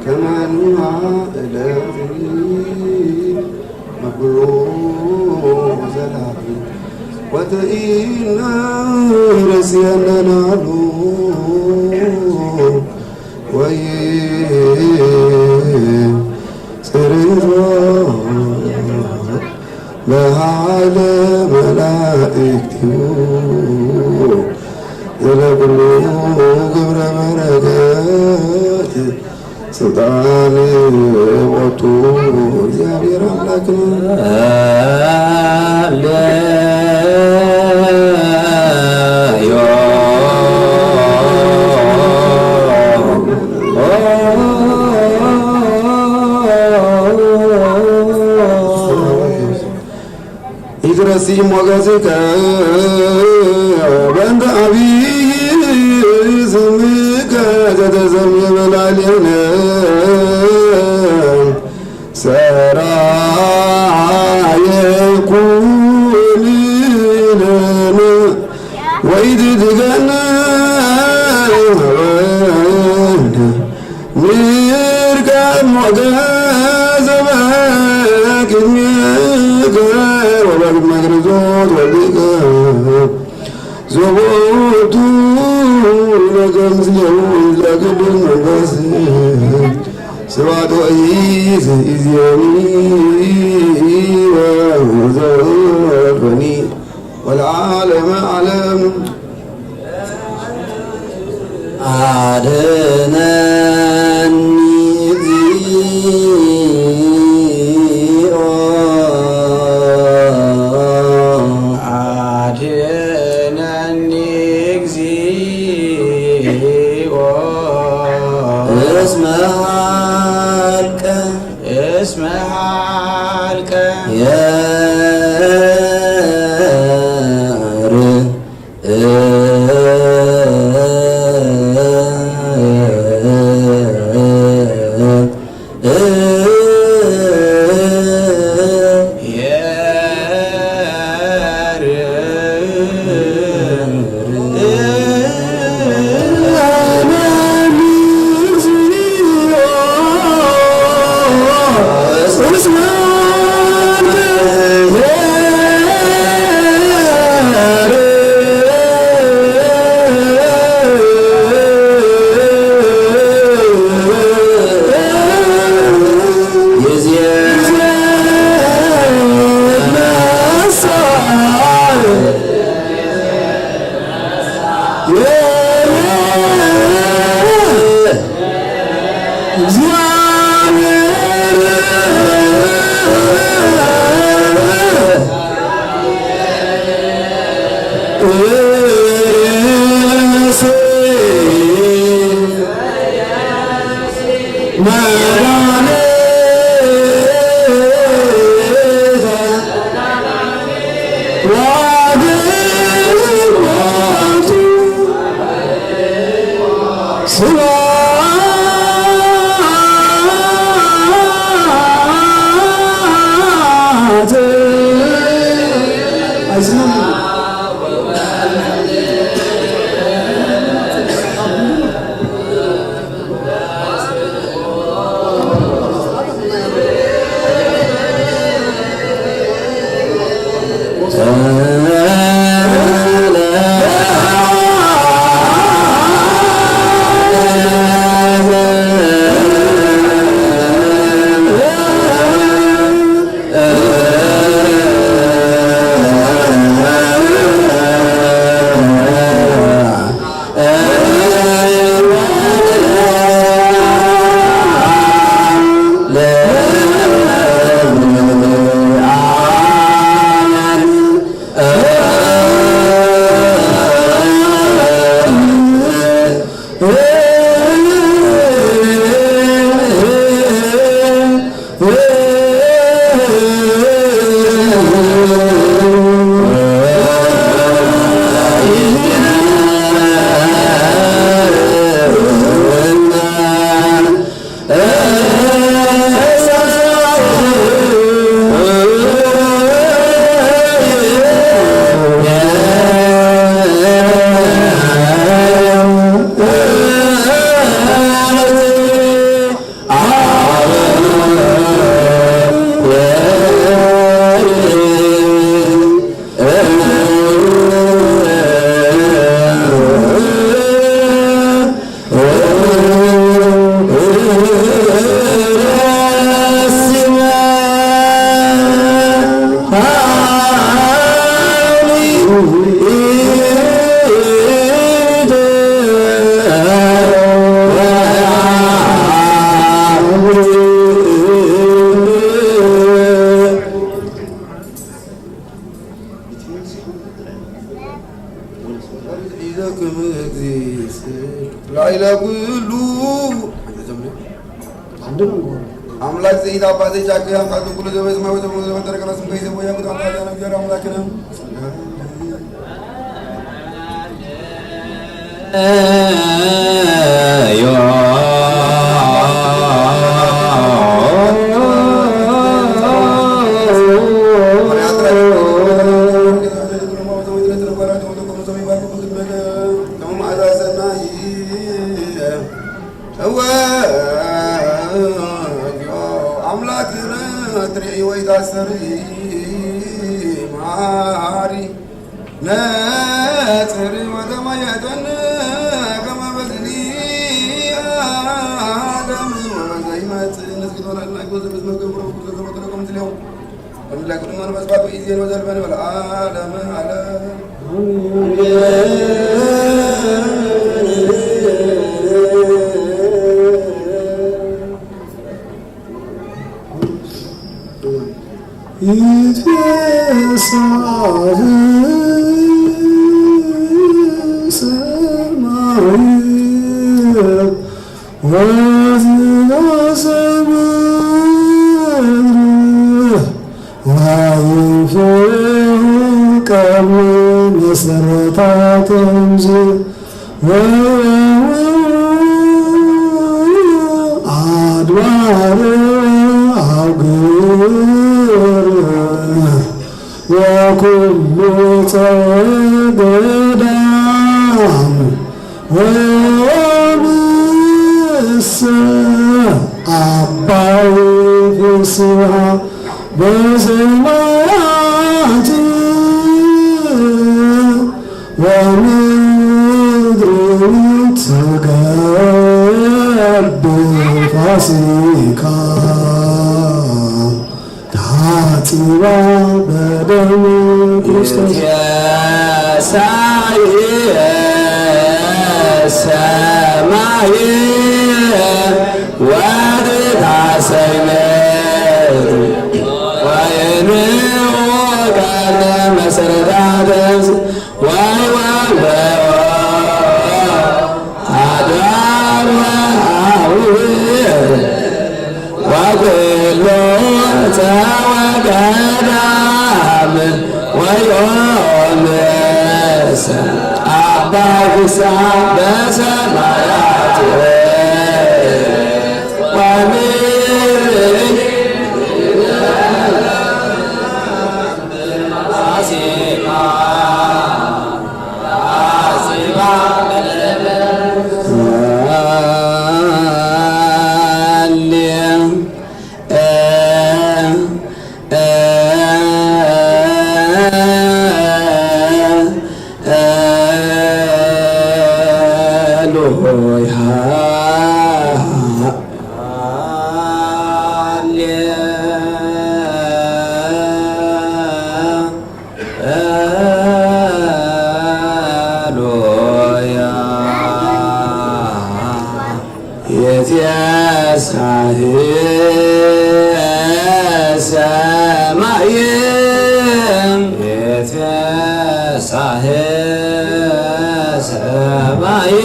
ከማን ማእለቲ መብሮ ዘላቢ ወተኢና ረስየነናሉ ወይ ጽሬቶ በሃለ መላእክቲሁ ዘለኩሉ ግብረ በረከት ስልጣን ወቱ እግዚኣብሔር ኣምላክን ይትረሲ ሞገስከ በእንተ ዓብይ ስምከ ዘተሰምየ በላዕሌነ ሰራየ ኩን ለነ ወኢትትገነ ንርከብ ሞገስ በቅድሜከ ወበቅድመ ክርስቶስ ወልድከ ዘቦቱ ለገምዝየው ለቅዱስ መንፈስ ስብሐት ወይስ ኢዜኒ ወዘልፈኒ ወለዓለመ ዓለም። አድነኒ እግዚኦ፣ አድነኒ እግዚኦ። እስመ ሀልቀ፣ እስመ ሀልቀ። ሰይድ አባ ዘይቻክ ያንቃቱ ኩሉ ዘበዝ ማወተ ሙዘ በተረከ ለስም ከይዘ ወያ ኩታን ታዲያ ነው ጀራ አምላክነ እወ እግዚኦ አምላክነ ትርኢ ወይ ታሰሪ መሓሪ ነጽሪ ወተመየጠነ ከመ በዝኒ ዓለም ወዘይመጽእ ነስግድ ወለድና ይጎዘ በዝመ ገብረ ወኩሎ ዘበጥረ ከምዝሌው አምላክ ድማ መስዋዕት ወኢዜን ወዘልፈን ወለዓለመ ዓለም። ይትፌሳህ ሰማይ ወዝናሰ ምድር ወይንፍሑ ቀብሪ መሰረታት እምዝ ወየውኡ አድባር አውግር ወኩሉ ጸገዳም ወዮምሰ አባይ ፍስሐ በሰማያት ወምድር ትገብ ፋሲካ ታጺባ በደም ክርስቶስ። ሳይ ሰማይ ወትታሰይ ምድር ወይንኡ ቀርነ መሰረታት እምዝ ወይወንበሮ አድባር ወአውር ወኩሉ ተወገዳም ወዮምሰ አባ ፍስሐ በሰማያት ወምድር ፋሲካ ሃሌሉያ። ይትፌሳህ ሰማይ፣ ይትፌሳህ ሰማይ።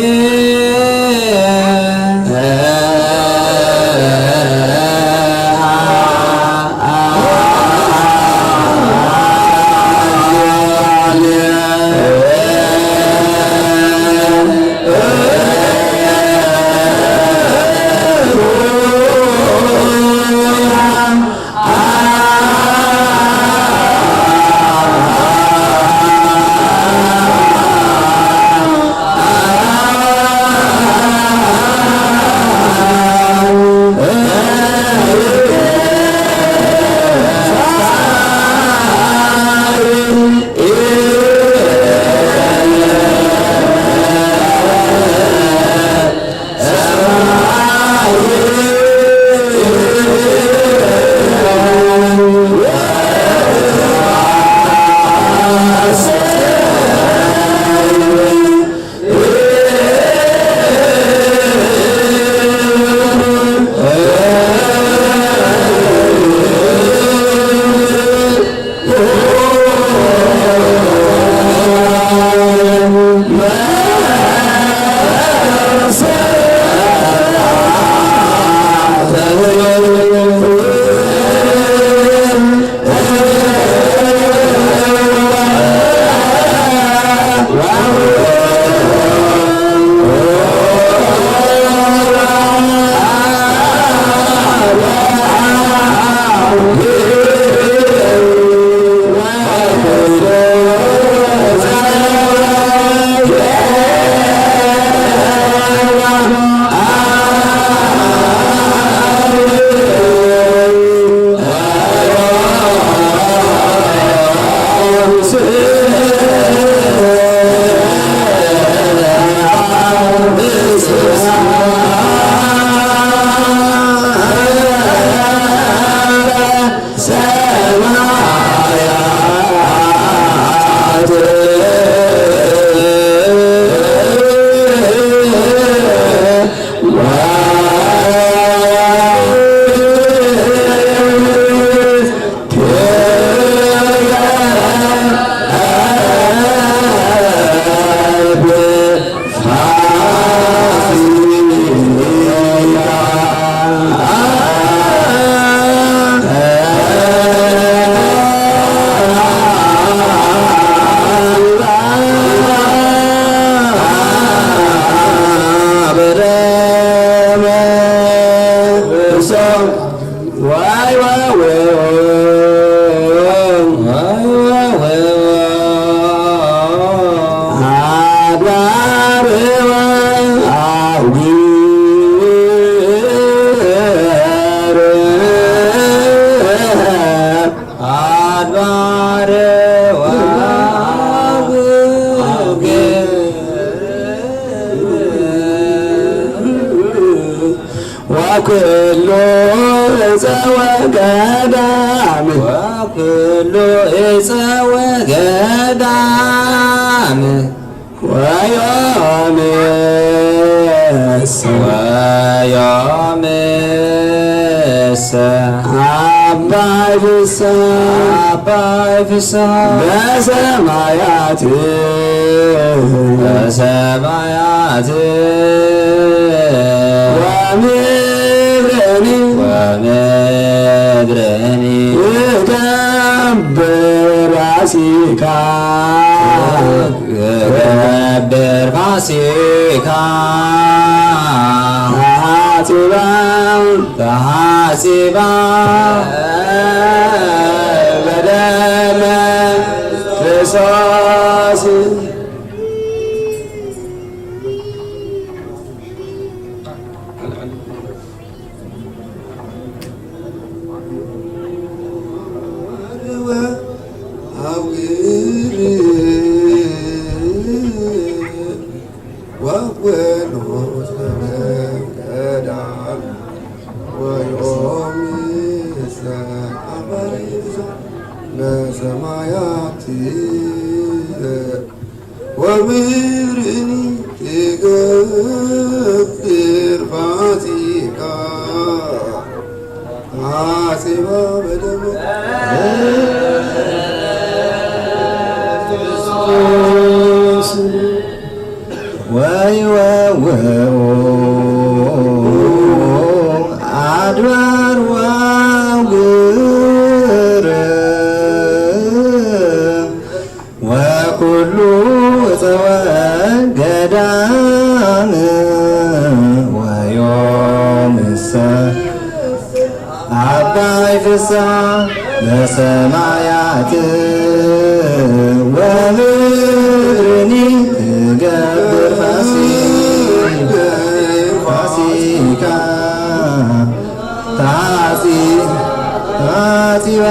ሰማያት ዋይ ዋይ ዋይ ዋይ ዋይ ዋይ አድባር ወአውግር አድባር ወአውግር ወኩሉ እፀ ወገዳም ወኩሉ እፀ ወገዳም ወዮምስ ወዮምስ አባይ ፍስሐ አባይ ፍስሐ በሰማያት በሰማያት ወምድርኒ ወምድርኒ ይገብር ፋሲካ ይገብር ፋሲካ ተሐጽባ ተሐጽባ በደመ ፈሳሲ በሰማያት ወምድርኒ ይገብር ፋሲካ ሐጺባ በደመ ክርስቶስ። ወይወውኡ አድባር ወአውግር ወኩሉ እፀወ ገዳም ወዮምሰ አባይ ፍስሐ በሰማያት ወምድርኒ ትገብር ፋሲ- ፋሲካ ታጺ- ታጺባ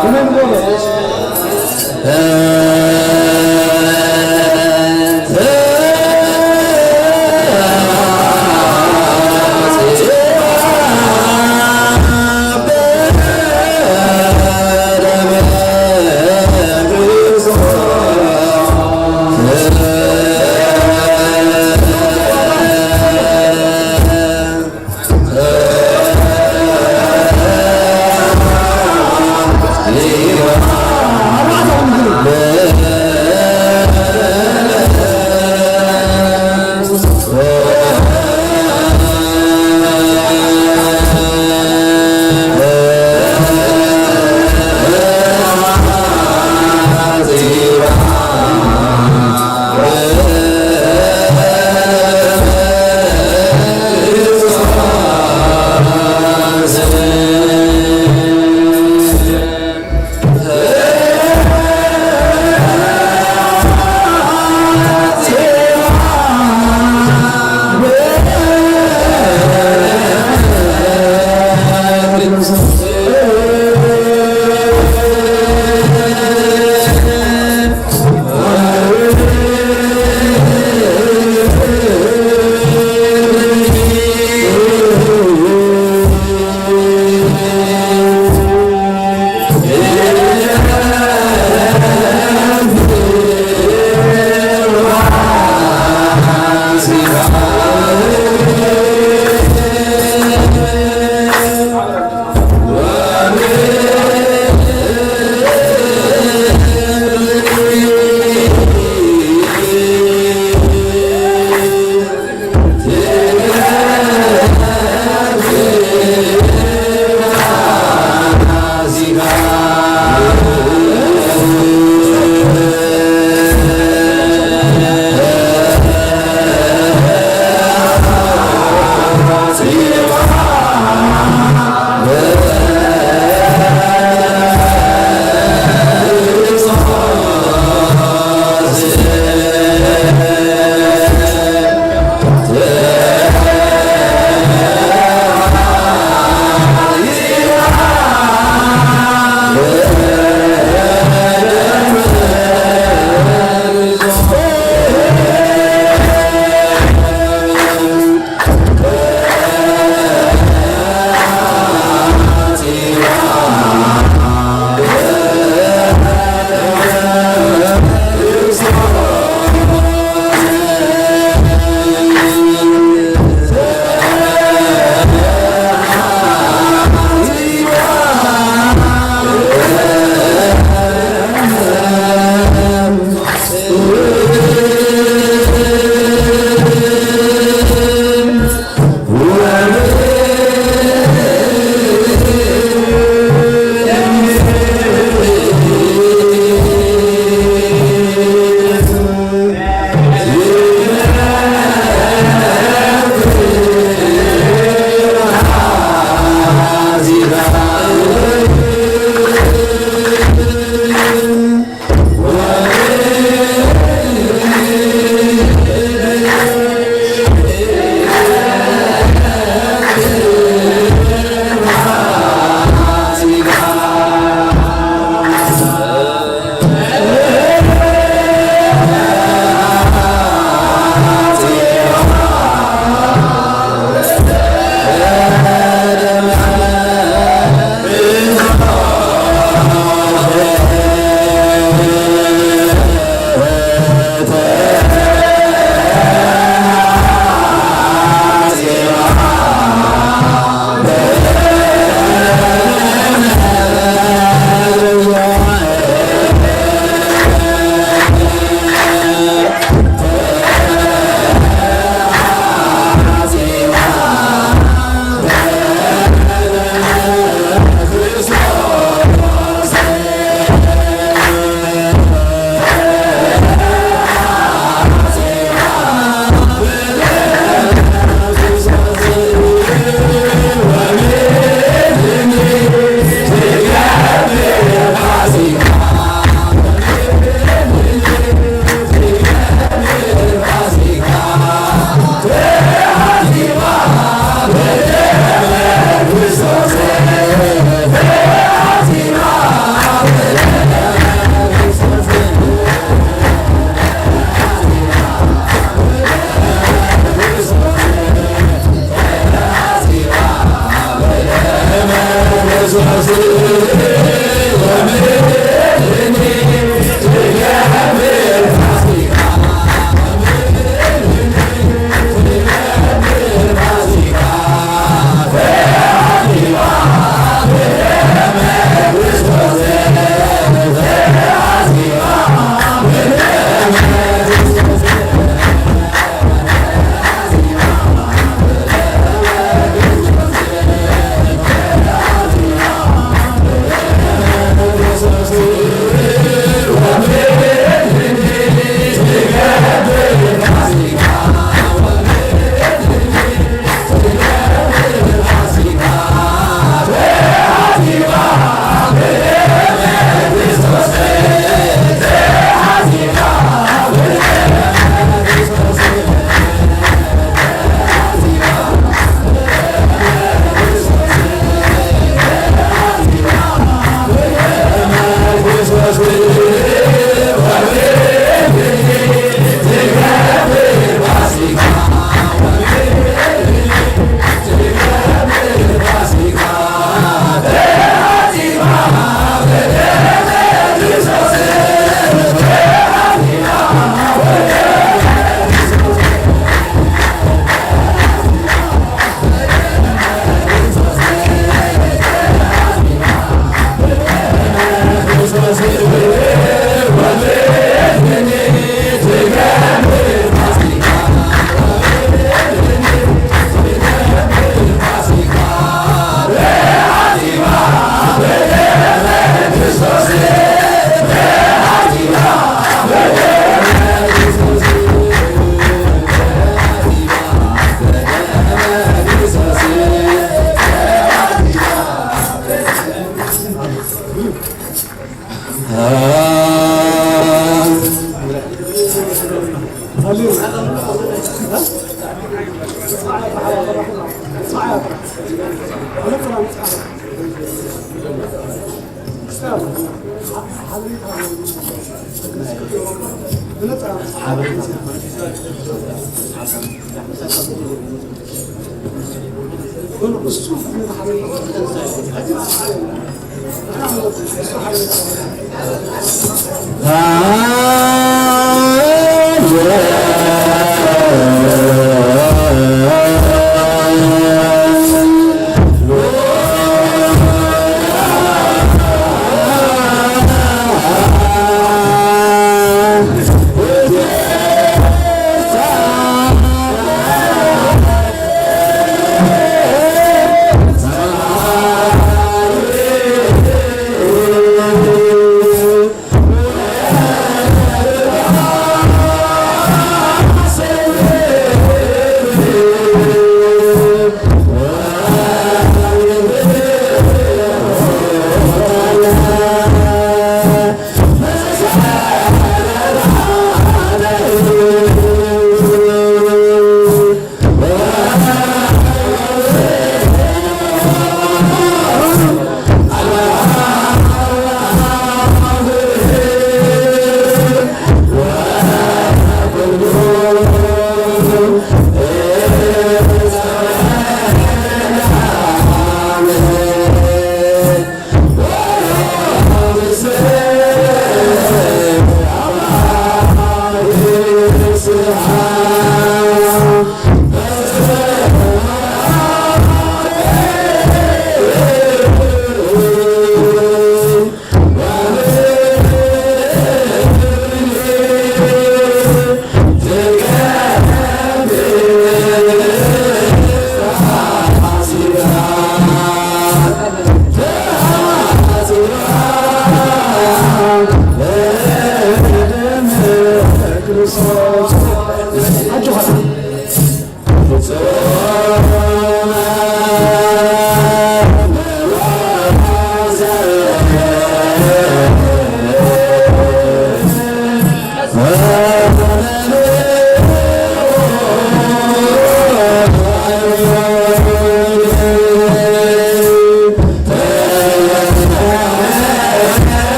ኩሎም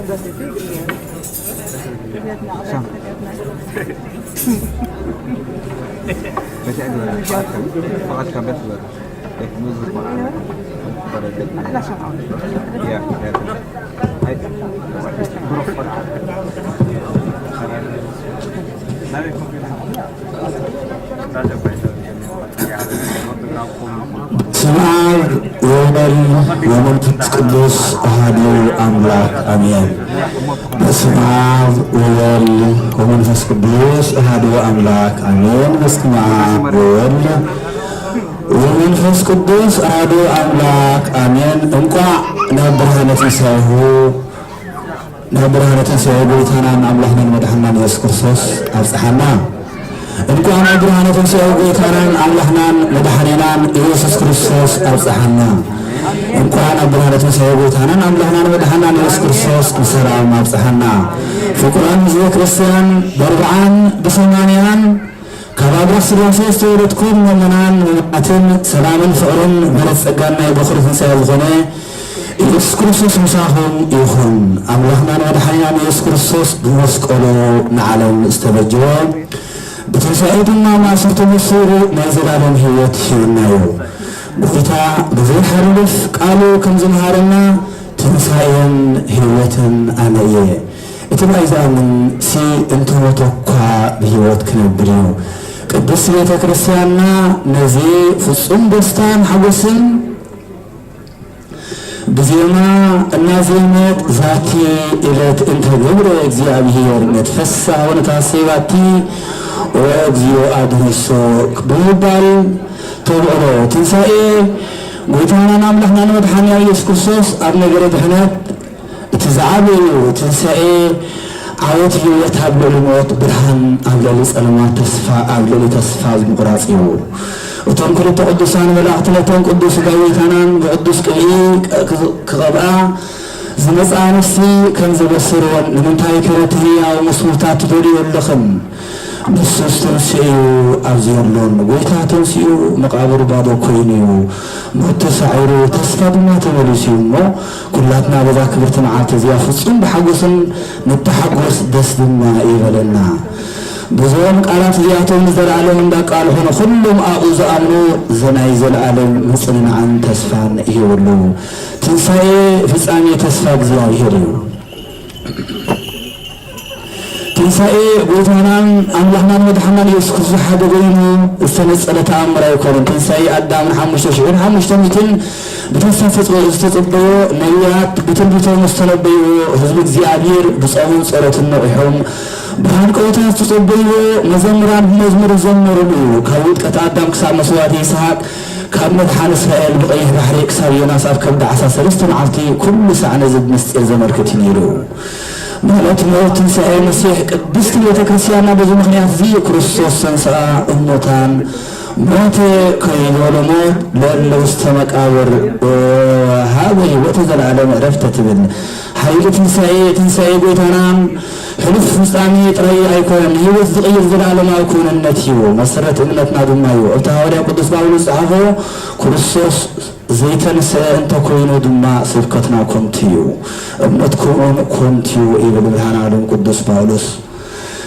በቲ ዕድመ ፈቓድካ፣ ፈቓድካ በቲ በል። በስመ አብ ወወልድ ወመንፈስ ቅዱስ አሐዱ አምላክ አሜን። በስመ አብ ወወልድ ወመንፈስ ቅዱስ አሐዱ አምላክ አሜን። በስመ አብ ወወልድ ወመንፈስ ቅዱስ አሐዱ አምላክ አሜን። እንኳዕ ናብ ብርሃነ ትንሳኤሁ ናብ ብርሃነ ትንሳኤ ጎይታናን ኣምላኽናን መድሓንናን ኢየሱስ ክርስቶስ ኣብጽሓና። እንኳን ኣብ ብርሃነ ትንሳኤ ጎይታናን ኣምላኽናን መድሓኒናን ኢየሱስ ክርስቶስ ኣብጽሓና። እንኳን ኣብ ብርሃነ ትንሳኤ ጎይታናን ኣምላኽናን መድሓንናን ኢየሱስ ክርስቶስ ብሰላም ኣብጽሓና። ፍቁራን ህዝበ ክርስቲያን፣ በርብዓን ብሰማንያን ካብ ኣብራኽ ስላሴ ዝተወለድኩም ምእመናን ምእመናትን፣ ሰላምን ፍቕርን ምሕረት ጸጋን ናይ በኹሪ ትንሳኤ ዝኾነ ኢየሱስ ክርስቶስ ምሳኹም ይኹን። ኣምላኽናን መድሓኒናን ኢየሱስ ክርስቶስ ብመስቀሉ ንዓለም ዝተበጀወ፣ ብትንሳኤ ድማ ማእሰርቱ ሰቢሩ ናይ ዘላለም ህይወት ሂቡና እዩ። ጎይታ ብዘይሓልፍ ቃሉ ከም ዝመሃረና ትንሳኤን ህይወትን ኣነ እየ። እቲ ብኣይ ዝኣምን ሲ እንተሞተ እኳ ብህይወት ክነብር እዩ። ቅድስት ቤተ ክርስቲያንና ነዚ ፍጹም ደስታን ሓጎስን ብዜማ እናዜመት ዛቲ ዕለት እንተ ገብረ እግዚኣብሔር ነትፈሳ ወነታሰይ ባቲ ኦ እግዚኦ ኣድህሶ ብምባል ተብዕሎ። ትንሳኤ ጎይታናን ኣምላኽናን መድሓኒና ኢየሱስ ክርስቶስ ኣብ ነገረ ድሕነት እቲ ዝዓበዩ ትንሳኤ ዓወት ህይወት ኣብ ልዕሊ ሞት፣ ብርሃን ኣብ ልዕሊ ጸልማት፣ ተስፋ ኣብ ልዕሊ ተስፋ ምቑራጽ እዩ። እቶም ክልተ ቅዱሳን መላእኽቲ ነቶም ቅዱስ ሥጋ ጎይታናን ብቅዱስ ቅብኢ ክቐብኣ ዝመጽኣ ኣንስቲ ከም ዘበሰርወን፣ ንምንታይ ከ ነቲ ህያው መስዋእቲ ትበልዮ ኣለኽን? ንሱስ ተንሲኡ እዩ ኣብዚ የሎን። ጎይታ ተንሲኡ መቓብር ባዶ ኮይኑ እዩ። ሞት ተሳዒሩ ተስፋ ድማ ተመሊሱ እዩ እሞ፣ ኩላትና በዛ ክብርቲ መዓልቲ እዚኣ ፍጹም ብሓጎስን ንተሓጎስ፣ ደስ ድማ ይበለና። በዞም ቃላት እዚኣቶም ንዘለኣለም እንዳቃልሑ ንኹሎም ኣብኡ ዝኣምኑ ዘናይ ዘለኣለም ምጽንናዕን ተስፋን ይህቡ ኣለዉ። ትንሳኤ ፍጻሜ ተስፋ እግዚኣብሔር እዩ። ትንሳኤ ጎይታናን ኣምላኽናን መድሓናን ኢየሱስ ክርስቶስ ሓደ ኮይኑ ዝተነጸለ ተኣምር ኣይኮነን። ትንሳኤ ኣዳም ንሓሙሽተ ሽሕን ሓሙሽተ ሚእትን ብተስፋ ዝተጸ-፣ ዝተጸበዮ፣ ነቢያት ብትንቢቶም ዝተነበይዎ፣ ህዝቢ እግዚኣብሔር ብጾምን ጸሎትን ነቒሖም ብሃንቀውታ ዝተጸበይዎ፣ መዘምራን ብመዝሙር ዝዘመሩሉ እዩ። ካብ ውድቀት ኣዳም ክሳብ መስዋእቲ ይስሓቅ፣ ካብ መድሓን እስራኤል ብቐይሕ ባሕሪ ክሳብ ዮናስ ኣብ ከብዲ ዓሳ ሰለስተ መዓልቲ ኩሉ ሳዕ ነዚ ምስጢር ዘመልክት እዩ ነይሩ። ማለት ሞት፣ ትንሳኤ፣ መሲሕ፣ ቅድስቲ ቤተ ክርስቲያንና በዚ ምኽንያት እዚ ክርስቶስ ተንሥአ እሙታን ሞተ ከይበሎ ሞት ለእለ ውስተ መቃብር ወሃበ ሕይወተ ዘለዓለም ዕረፍተ ትብል ሓይሊ ትንሳኤ፣ ትንሳኤ ጎይታና ሕሉፍ ፍጻሜ ጥራይ ኣይኮነን፣ ንህይወት ዝቕይር ዘለዓለማዊ ክውንነት እዩ። መሰረት እምነትና ድማ እዩ። እቲ ሃዋርያ ቅዱስ ጳውሎስ ዝጸሓፎ ክርስቶስ ዘይተንስአ እንተኮይኑ ድማ ስብከትና ኮንቱ እዩ፣ እምነትኩም ከንቱ እዩ ይብል ብርሃነ ዓለም ቅዱስ ጳውሎስ።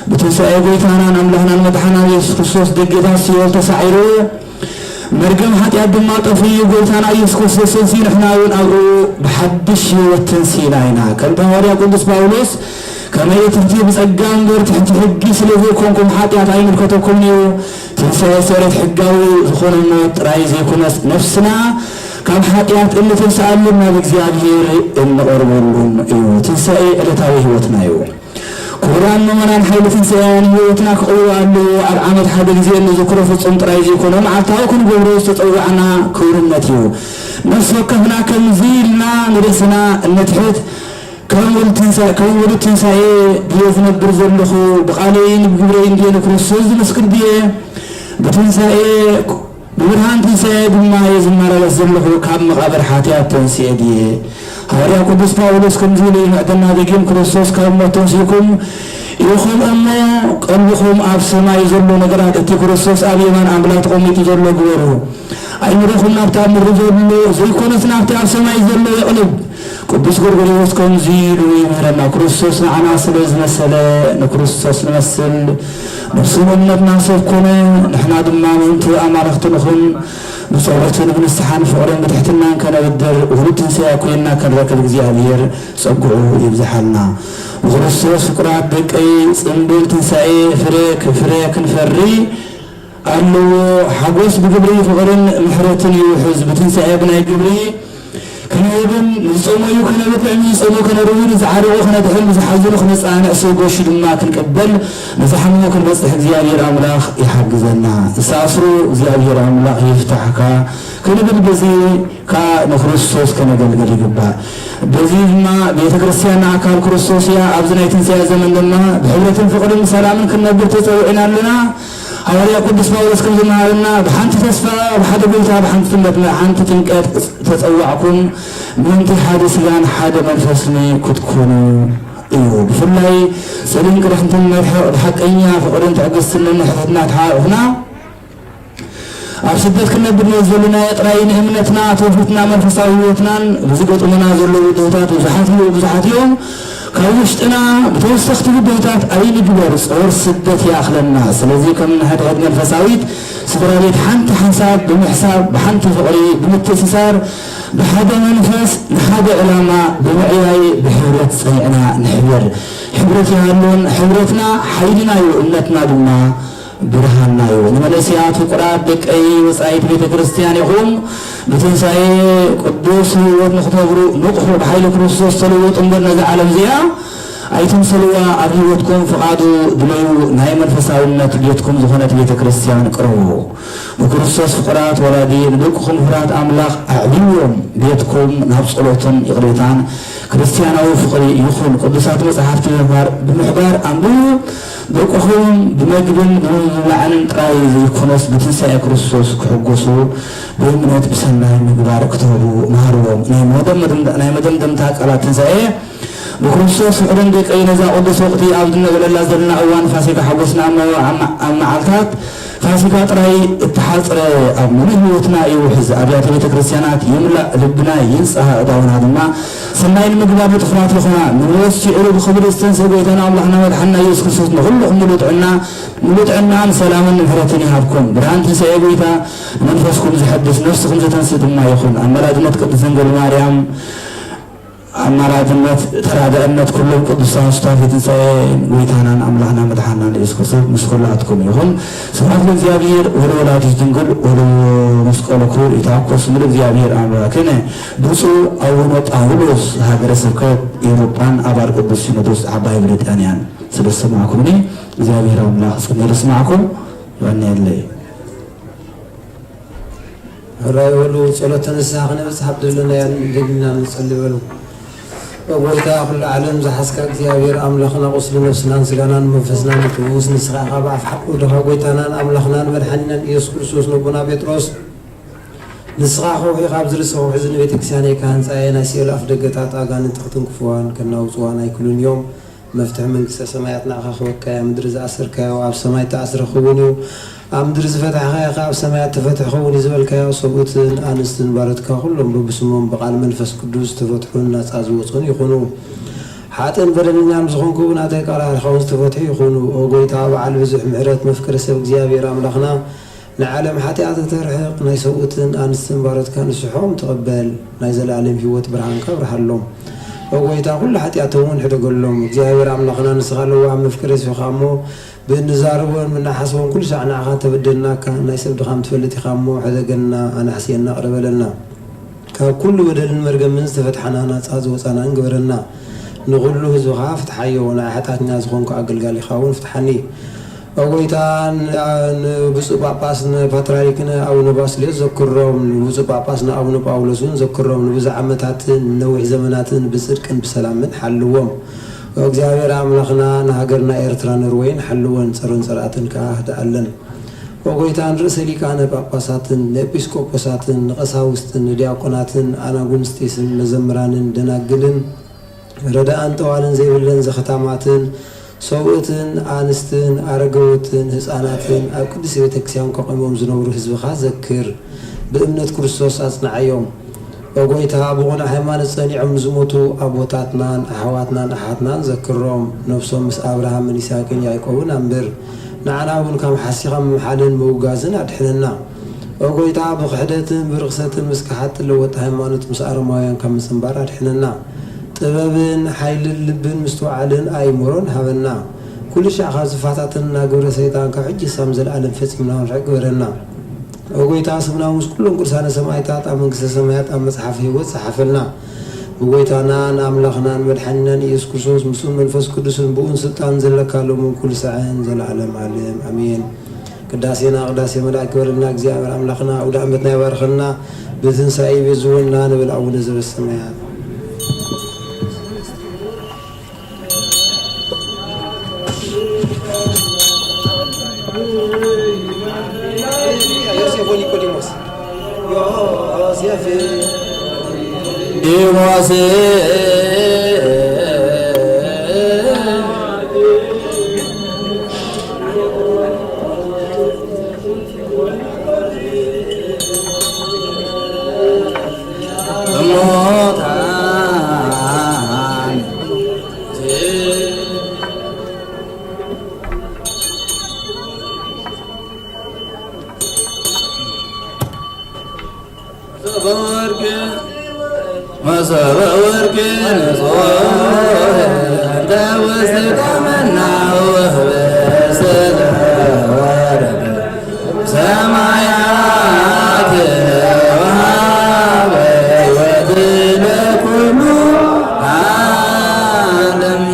ብትንሳኤ ጎይታናን ኣምላኽናን መድሓናን ኢየሱስ ክርስቶስ ደጌታት ሲኦል ተሳዒሩ፣ መርገም ሓጢኣት ድማ ጠፊኡ፣ ጎይታና ኢየሱስ ክርስቶስ ተንሲኡ፣ ንሕና እውን ኣብኡ ብሓድሽ ህይወት ተንሲእና ኢና። ከምቲ ሃዋርያ ቅዱስ ጳውሎስ፣ ከመይ ትሕቲ ብጸጋ እምበር ትሕቲ ሕጊ ስለ ዘይኮንኩም ሓጢኣት ኣይምልከተኩምን እዩ። ትንሳኤ ስዕረት ሕጋዊ ዝኾነ ሞት ጥራይ ዘይኮነስ፣ ነፍስና ካብ ሓጢኣት እንተንስኣሉን ናብ እግዚኣብሔር እንቐርበሉን እዩ። ትንሳኤ ዕለታዊ ህይወትና እዩ። ክቡራን ምእመናን፣ ሓይሊ ትንሳኤ ንህይወትና ክቕይሮ ኣለዎ። ኣብ ዓመት ሓደ ግዜ እንዝክሮ ፍጹም ጥራይ ዘይኮነ፣ መዓልታዊ ክንገብሮ ዝተጸዋዕና ክቡርነት እዩ። ነፍሲ ወከፍና ከምዚ ኢልና ንርእስና እነትሕት፣ ከም ውሉድ ትንሳ-፣ ከም ውሉድ ትንሳኤ ድየ ዝነብር ዘለኹ? ብቓለይን ብግብረይን ድየ ንክርስቶስ ዝምስክር ድየ? ብትንሳኤ፣ ብብርሃን ትንሳኤ ድማ እየ ዝመላለስ ዘለኹ። ካብ መቓብር ሓጢኣት ተንሲኤ ድየ? ሃዋርያ ቅዱስ ጳውሎስ ከምዚ ኢሉ ይምዕደና፣ ደጊም ክርስቶስ ካብ ሞት ተንሲእኩም ኢኹም እሞ፣ ቀልብኹም ኣብ ሰማይ ዘሎ ነገራት፣ እቲ ክርስቶስ ኣብ የማን ኣምላኽ ተቐሚጡ ዘሎ ግበሩ። ኣእምሮኹም ናብቲ ኣብ ምድሪ ዘሎ ዘይኮነስ ናብቲ ኣብ ሰማይ ዘሎ የቕልብ። ቅዱስ ጎርጎርዮስ ከምዚ ኢሉ ይምህረና፣ ክርስቶስ ንዓና ስለ ዝመሰለ ንክርስቶስ ንመስል፣ ንሱ እምነትና ሰብ ኮነ፣ ንሕና ድማ ምእንቲ ኣማልኽቲ ንኹን። ብጸሎትን ብንስሓን ፍቕርን ብትሕትናን ከነብድር ውሉድ ትንሳኤ ኮይንና ክንረክብ እግዚኣብሔር ጸግዑ ይብዝሓልና። ብክርስቶስ ፍቁራት ደቀይ ጽምብል ትንሳኤ ፍረ ፍረ ክንፈሪ ኣለዎ። ሓጎስ ብግብሪ ፍቕርን ምሕረትን ይውሕዝ። ብትንሳኤ ብናይ ግብሪ ክንህብን ንዝጸመዩ ከነብልዕ ንዝጸሙ ከነርዊ ንዝዓረቑ ከነድሕን ንዝሓዘኑ ክነጻንዕ ሰብ ጎሹ ድማ ክንቅበል ንዝሓመሙ ክንበጽሕ እግዚኣብሔር ኣምላኽ ይሓግዘና። ዝተኣስሩ እግዚኣብሔር ኣምላኽ ይፍታሕካ ክንብል በዚ ከኣ ንክርስቶስ ከነገልግል ይግባእ። በዚ ድማ ቤተ ክርስቲያን ኣካል ክርስቶስ እያ። ኣብዚ ናይ ትንሳኤ ዘመን ድማ ብሕብረትን ፍቕርን ብሰላምን ክንነብር ተጸዊዕና ኣለና። ሃዋርያ ቅዱስ ጳውሎስ ከም ዝመሃረና ብሓንቲ ተስፋ፣ ብሓደ ጎይታ፣ ብሓንቲ ጥምቀት፣ ብሓንቲ ጥምቀት ተጸዋዕኩም፣ ምእንቲ ሓደ ስጋን ሓደ መንፈስን ክትኮኑ እዩ። ብፍላይ ጽልእን ቅርሕንትን መርሕቕ፣ ብሓቀኛ ፍቕርን ትዕግስትን ነንሕድሕድና ተሓቋቒፍና፣ ኣብ ስደት ክንነብር ንዘለና ጥራይ ንእምነትና፣ ትውፊትና፣ መንፈሳዊ ህይወትናን ብዝገጥሙና ዘለዉ ብድሆታት ብዙሓት እዩ፣ ብዙሓት እዮም። ካብ ውሽጥና ብተወሰኽቲ ብድሆታት ኣይንግበር፣ ጾር ስደት ይኣኽለና። ስለዚ ከም ንሕድሕድ መንፈሳዊት ስድራ ቤት ሓንቲ ሓሳብ ብምሕሳብ፣ ብሓንቲ ፍቕሪ ብምትእስሳር፣ ብሓደ መንፈስ ንሓደ ዕላማ ብምዕያይ ብሕብረት ጸኒዕና ንሕበር። ሕብረት ይሃሉን፣ ሕብረትና ሓይልና እዩ፣ እምነትና ድማ ብርሃንና እዩ። ንመንእሰያት ፍቁራት ደቀይ ወጻኢት ቤተ ክርስቲያን ኢኹም። ብትንሳኤ ቅዱስ ህይወት ንኽተብሩ ንቕሑ። ብሓይሊ ክርስቶስ ተለወጡ እምበር ነዛ ዓለም እዚኣ ኣይትምሰልዋ። ኣብ ህይወትኩም ፍቓዱ ድለዩ። ናይ መንፈሳውነት ቤትኩም ዝኾነት ቤተ ክርስቲያን ቅረቡ። ብክርስቶስ ፍቁራት ወላዲ ንደቅኹም ፍርሃት ኣምላኽ ኣዕብይዎም። ቤትኩም ናብ ጸሎትን ይቕሬታን ክርስቲያናዊ ፍቕሪ ይኹን። ቅዱሳት መጻሕፍቲ ብምሕባር፣ ብምሕባር ኣንብቡ። ደቅኹም ብመግብን ብምብላዕን ጥራይ ዘይኮነስ ብትንሳኤ ክርስቶስ ክሕጎሱ ብእምነት ብሰናይ ምግባር ክተህቡ መሃርዎም። ናይ መደምደም-፣ ናይ መደምደምታ ቃላት ትንሳኤ ብክርስቶስ ፍቕርን ደቀይ ነዛ ቅዱስ ወቕቲ ኣብ እንበለላ ዘለና እዋን ፋሲካ ሓጎስና ኣብ መ-፣ ኣብ መ-፣ ኣብ መዓልታት ፋሲካ ጥራይ እተሓጽረ ኣብ ምሉእ ህይወትና ይውሕዝ። ኣብያተ ቤተ ክርስቲያናት ይምላእ፣ ልብና ይንጻህ፣ ኣእዳውና ድማ ሰናይ ንምግባር ንጡፋት ይኹና። ንሞት ስዒሩ ብኽብሪ ዝተንስአ ጎይታና ኣምላኽና መድሓንና ኢየሱስ ክርስቶስ ንኹልኹም ምሉእ ጥዕና፣ ምሉእ ጥዕናን ሰላምን ምሕረትን ይሃብኩም። ብርሃን ትንሳኤ ጎይታ መንፈስኩም ዘሐድስ ነፍስኹም ዘተንስእ ድማ ይኹን። ኣማላድነት ቅድስት ድንግል ማርያም ኣማላድነት፣ ተራዳእነት ኩሎም ቅዱሳን ሱታፌ ትንሳኤ ጎይታናን ኣምላኽና መድሓናን ኢየሱስ ክርስቶስ ምስ ኩላትኩም ይኹን። ስብሐት ለእግዚኣብሔር ወለወላዲቱ ድንግል ወለመስቀሉ ክቡር። ይትሐጎስ ስሙ ለእግዚኣብሔር ኣምላክነ። ብፁዕ ኣቡነ ጳውሎስ ሃገረ ስብከት ኤውሮጳን ኣባል ቅዱስ ሲኖዶስ ዓባይ ብሪጣንያን ስለ ዝሰማዕኩምኒ እግዚኣብሔር ኣምላኽ ጸጋ የስማዕኩም። የቐንየለይ። ሕራይ በሉ፣ ጸሎተ ንስሓ ክነብጽሕ ኣብ ዘለናዮ ደጊምና ንጸሊ በሉ። ኦ ጎይታ፣ ኩሉ ዓለም ዝሓዝካ እግዚኣብሔር ኣምላኽና፣ ቁስሊ ነፍስናን ስጋናን መንፈስናን ትፍውስ ንስኻ ኢኻ። ብኣፍ ሓቂ ወድኻ ጎይታናን ኣምላኽናን መድሓኒናን ኢየሱስ ክርስቶስ ነቦና ጴጥሮስ፣ ንስኻ ከውሒ ካብ ዝርሲ ከውሒ እዚ ንቤተ ክርስቲያነይ ክሃንጻ እየ፣ ናይ ሲኦል ኣፍ ደገታት ኣጋንንቲ ክትንክፍዋን ከናውጽዋን ኣይክሉን እዮም። መፍትሒ መንግስተ ሰማያት ንኣኻ ክበካ እያ። ምድሪ ዝኣሰርካዮ ኣብ ሰማይ ተኣስረ ክውን እዩ፣ ኣብ ምድሪ ዝፈታሕካዮ ከኣ ኣብ ሰማያት ተፈትሑ ክውን እዩ ዝበልካዮ፣ ሰብኡትን ኣንስትን ባሮትካ ኩሎም በብስሞም ብቃል መንፈስ ቅዱስ ዝተፈትሑን ናጻ ዝወጹን ይኹኑ። ሓጥእን በደለኛን ዝኾንኩ ብናተይ ቃል ኣርሓውን ዝተፈትሑ ይኹኑ። ኦ ጎይታ በዓል ብዙሕ ምሕረት መፍቀሪ ሰብ እግዚኣብሔር ኣምላኽና፣ ንዓለም ሓጢኣት እተርሕቕ ናይ ሰብኡትን ኣንስትን ባሮትካ ንስሖም ተቐበል። ናይ ዘለኣለም ህይወት ብርሃንካ ኣብርሃሎም። ኦ ጎይታ፣ ኩሉ ሓጢኣቶም እውን ሕደገሎም። እግዚኣብሔር ኣምላኽና፣ ንስኻ ለዋህ መፍቀሪ ኢኻ እሞ፣ ብእንዛረቦን ብእናሓስቦን ኩሉ ሳዕ ንዓኻ ተበደልናካ። ናይ ሰብ ድኻም ትፈልጥ ኢኻ እሞ፣ ሕደገልና፣ ኣናሕስየና፣ ቅረ በለልና። ካብ ኩሉ በደልን መርገምን ዝተፈትሓና፣ ናጻ ዝወጻናን ግበረና። ንኹሉ ህዝብኻ ፍትሓዮ። ናይ ሓጢኣተኛ ዝኾንኩ ኣገልጋሊኻ እውን ፍትሓኒ። ኦ ጎይታ፣ ን-፣ ንብፁዕ ጳጳስ ንፓትርያርክ ንኣቡነ ባስልዮስ ዘክሮም፣ ንብፁዕ ጳጳስ ንኣቡነ ጳውሎስ እውን ዘክሮም። ንብዙሕ ዓመታትን ንነዊሕ ዘመናትን ብጽድቅን ብሰላምን ሓልዎም። ኦ እግዚኣብሔር ኣምላኽና፣ ንሃገርና ኤርትራ ኖርወይን ሓልወን፣ ጸሮን ጸርኣተን ከኣ ህድኣለን። ኦ ጎይታ፣ ንርእሰ ሊቃነ ጳጳሳትን ንኤጲስቆጶሳትን ንቐሳውስትን ንዲያቆናትን ኣናጉንስጢስን መዘምራንን ደናግልን ረዳእን ጠዋልን ዘይብለን ዘኽታማትን ሰብኡትን ኣንስትን ኣረገውትን ህፃናትን ኣብ ቅድስቲ ቤተ ክርስቲያን ቆቒሞም ዝነብሩ ህዝብኻ ዘክር። ብእምነት ክርስቶስ ኣጽንዓዮም። ኦ ጎይታ፣ ብቕኑዕ ሃይማኖት ጸኒዖም ንዝሞቱ ኣቦታትናን ኣሕዋትናን ኣሓትናን ዘክሮም። ነፍሶም ምስ ኣብርሃምን ይስሃቅን ያዕቆብን ኣንብር። ንዓና እውን ካብ ሓሲኻ ምምሓልን ምውጋዝን ኣድሕነና። ኦ ጎይታ፣ ብኽሕደትን ብርኽሰትን ምስ ከሓድቲ ለወጥቲ ሃይማኖት ምስ ኣረማውያን ካብ ምጽንባር ኣድሕነና። ጥበብን ሓይልን ልብን ምስትውዓልን ኣእምሮን ሃበና። ኩሉ ሻዕ ካብ ዝፈታተነና ግብረ ሰይጣን ካብ ሕጂ ክሳብ ንዘለኣለም ፈጺምና ክንርሕቕ ግበረና። ኦ ጎይታ፣ ስምና ምስ ኩሎም ቅዱሳነ ሰማዕታት ኣብ መንግስተ ሰማያት ኣብ መጽሓፍ ህይወት ጸሓፈልና። ብጎይታናን ኣምላኽናን መድሓኒናን ኢየሱስ ክርስቶስ ምስኡን መንፈስ ቅዱስን ብኡን ስልጣን ዘለካ ሎምን ኩሉ ሳዕን ዘለዓለም ዓለም ኣሜን። ቅዳሴና ቅዳሴ መላእክት ይበለልና። እግዚኣብሔር ኣምላኽና ኣውደ ኣመትና ይባርኸልና። ብትንሳኤ ቤት ዝወና ንብል ኣቡነ ዘበሰማያት። ዮሴፍ ወኒቆዲሞስ፣ ዮሴፍ ዲሞስ። መሶበ ወርቅ ንጹሕ እንተ ውስተ ደመና ወህበ ሰለወረደ ሰማያት ወሃበ ሕይወት ለኩሉ ዓለም።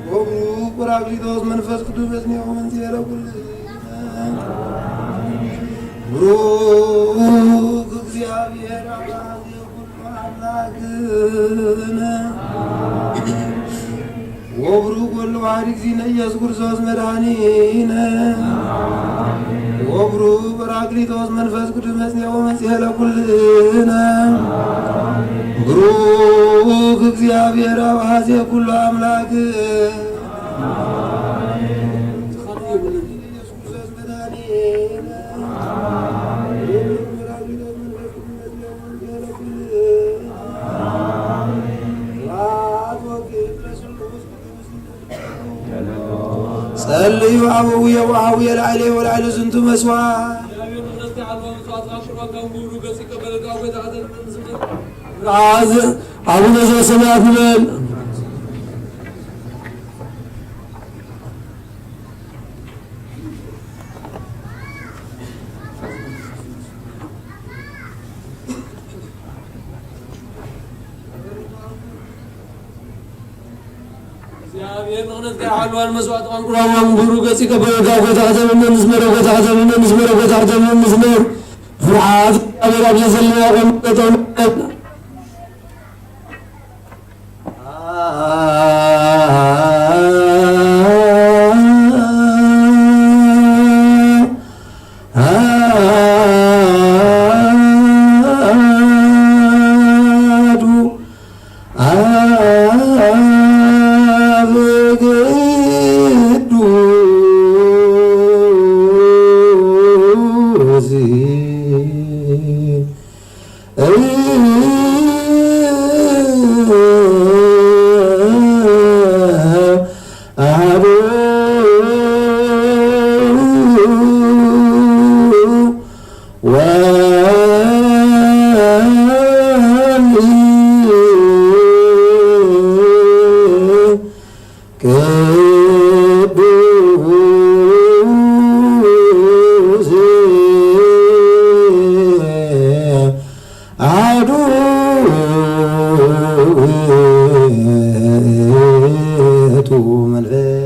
ወብሩክ ጳራቅሊጦስ መንፈስ ቅዱስ በስኔው መንጽሔ ለኩልነ። ብሩክ እግዚአብሔር አብ አዜ ኩሉ አምላክነ። ወብሩክ ወልድ ዋሕድ እግዚእነ ኢየሱስ ክርስቶስ መድኃኒነ። ወብሩክ ጳራቅሊጦስ መንፈስ ቅዱስ መጽንኤ ወመንጽሔ ለኩልነ። ብሩክ እግዚአብሔር አብ አዜ ኩሉ አምላክ። ኢየሱስ ክርስቶስ መድኃኒነ። ወብሩክ ጳራቅሊጦስ መንፈስ ቅዱስ መጽንኤ ወመንጽሔ ለኩልነ። ስብሐት ወክብር ለስሉስ ቅዱስ። ጸልዩ አበውየ ወአበውየ ላዕሌ ወላዕለ ዝንቱ መስዋዕት። አቡነ ዘበሰማያት ንበል። እግዚኣብሔር ምኽንያት ከይሓልዋን መስዋዕቲ ቋንቁራም መንበሩ ገጺ ከበረታ ጎይታ ከተብነ ንዝመረ ጎይታ ከተብነ ንዝመረ ጎይታ ከተብነ ንዝመር ፍርሓት እግዚኣብሔር ኣብ ዘዘለና ቆም ጠጠው ንበል። አሐዱ አብ ቅዱስ ውእቱ መንፈስ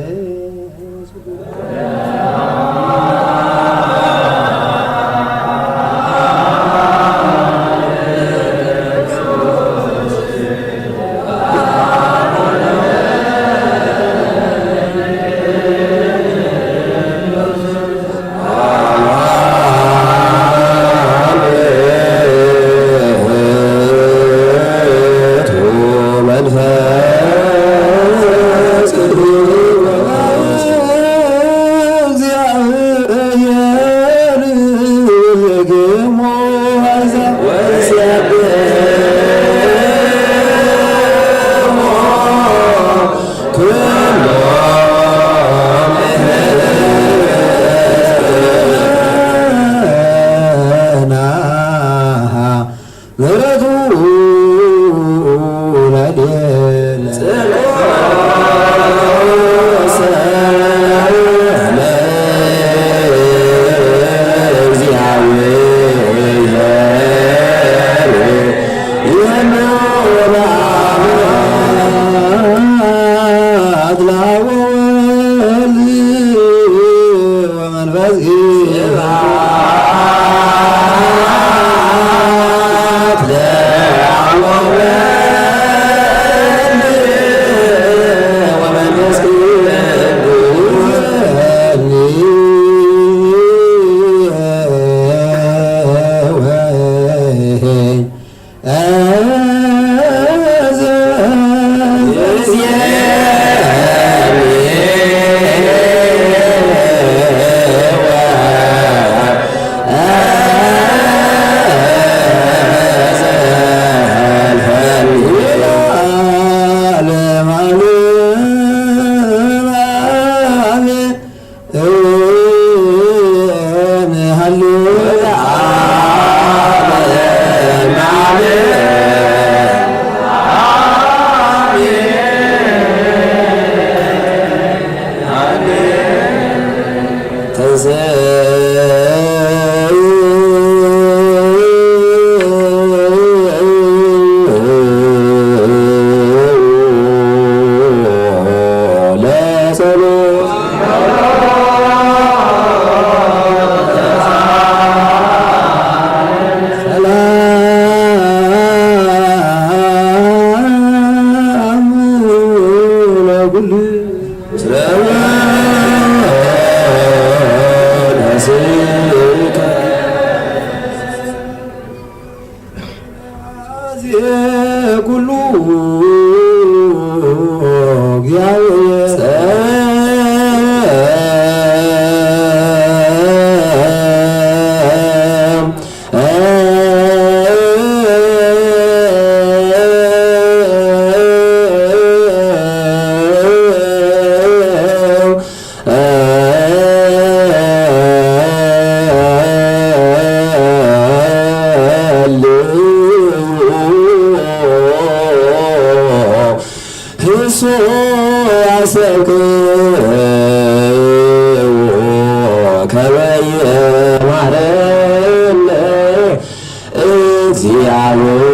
ምሕረቱ ላዕሌነ። መንፈስ ቅዱስ ኩሉ እግዚአብሔር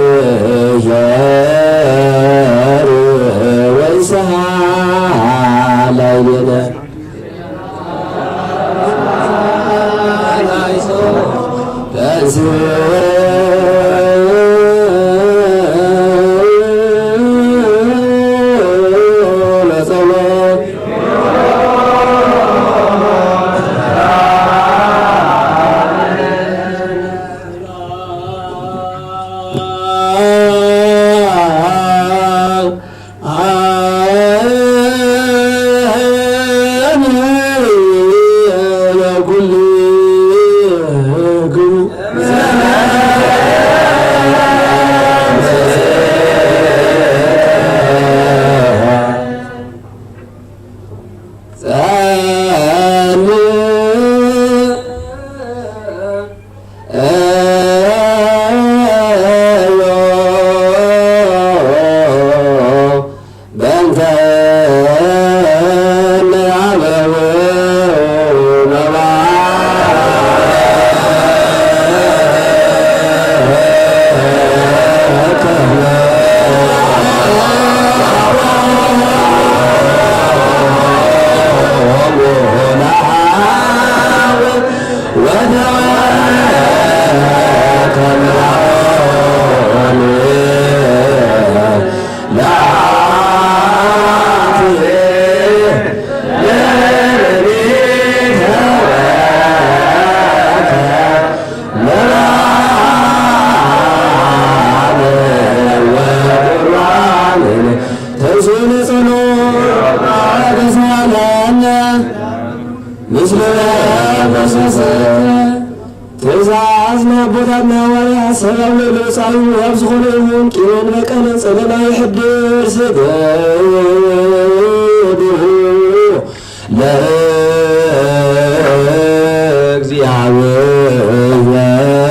ትእዛዝ ናይ ኣቦታትና ሃዋርያት ሰላም ለለውፃዩ ኣብ ዝኾነ ይኹን ቂምን በቀልን ጸለና ይሕድር። ስገዱ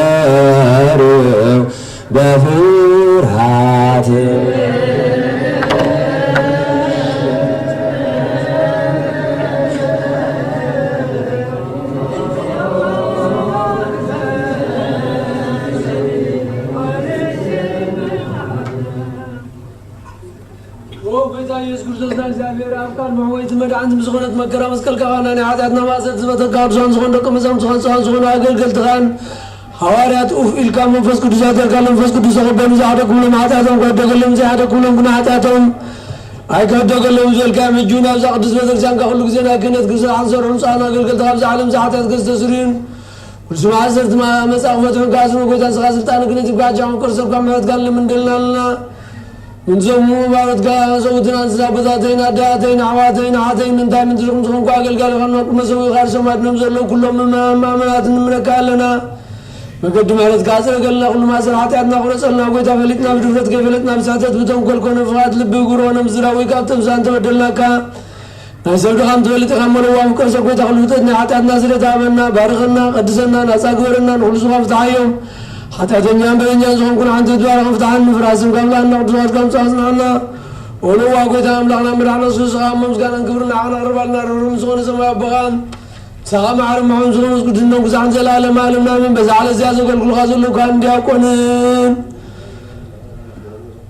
ለእግዚኣብሔር በፍርሃት። ኦ ጎይታ ኢየሱስ ክርስቶስ፣ ናይ እግዚኣብሔር ኣብ ቃል መሕወይቲ መድሓንቲ ብዝኾነት መከራ መስቀልካ ኻና ናይ ሓጢኣትና ማእሰርቲ ዝበተካ ቅዱሳን ዝኾኑ ደቂ መዛሙርትኻን ንጹሃን ዝኾኑ ኣገልገልትኻን ሃዋርያት ኡፍ ኢልካ መንፈስ ቅዱስ ኣደርካ፣ መንፈስ ቅዱስ ተቐበሉ። ዝሓደግኩምሎም ሓጢኣቶም ክሕደገሎም፣ ዘይሓደግኩምሎም ግና ሓጢኣቶም ኣይክሕደገሎም ዝበልካዮም፣ ሕጂ እውን ኣብዛ ቅድስት ቤተክርስትያንካ ኩሉ ግዜ ናይ ክህነት ግብረ ሓንሰር ሕንጻን ኣገልገልትኻ ኣብዛ ዓለም ዝሓጢኣት ገዝተስርዩን ኩሉ ስም ዓሰርተ መዓልቲ መጻ ክፈትሑ ከኣስሩ ጎይታ ንስኻ ስልጣን ክህነት ይብካ፣ ሕጂ ኣሁን ቅርሰብካ ምሕረትካ ንልምን ደልና ኣለና። ምንዞም ባሮትካ ሰውትና ንስኻ ኣቦታተይን ኣደታተይን ኣሕዋተይን ኣሓተይን እንታይ ምንትርኩም ዝኾንኩ ኣገልጋሊ ኸና ቁመ ሰው ኻር ሰማት ነም ዘለዉ ኩሎም ምእመናን ማእመናት ንምነካ ኣለና። መገዲ ምሕረትካ ኣጽረገልና፣ ኩሉ ማእሰር ሓጢኣትና ቁረጸልና። ጎይታ ፈሊጥና ብድፍረት ከይፈለጥና ብስሕተት ብተንኮል ኮነ ፍቓድ ልቢ ግብሮ ነምዝራ ወይ ካብ ጥምሳ እንተበደልናካ ናይ ሰብ ድኻም ትፈልጥ ኢኻ እሞ ለዋህ ፍቅር ሰብ ጎይታ ኩሉ ፍጥረት ናይ ሓጢኣትና ስርየት ሃበና፣ ባርኸና፣ ቀድሰና፣ ናጻ ግበረና፣ ንኹሉ ስኻ ፍትሓዮም። ሓጢኣተኛን በደኛን ዝኾንኩን ሓንቲ ትባረኸን ፍትሓን ንፍራስን ካብ ላና ቅዱሳት ካብ ምጽኣና። ኦ ለዋህ ጎይታ ኣምላኽና መድሓና ንሱ ስኻ እሞ ምስጋናን ክብርን ንዓኻ ነቕርባልና ርሩም ዝኾነ ሰማይ ኣቦኻን ምሳኻ መዓረ መሖን ዝኾነ ቅዱስ ነንኩሳን ዘላለም ዓለምና ኣሜን። በዛ ዓለ እዚኣ ዘገልግሉኻ ዘለዉ ካህን ዲያቆንን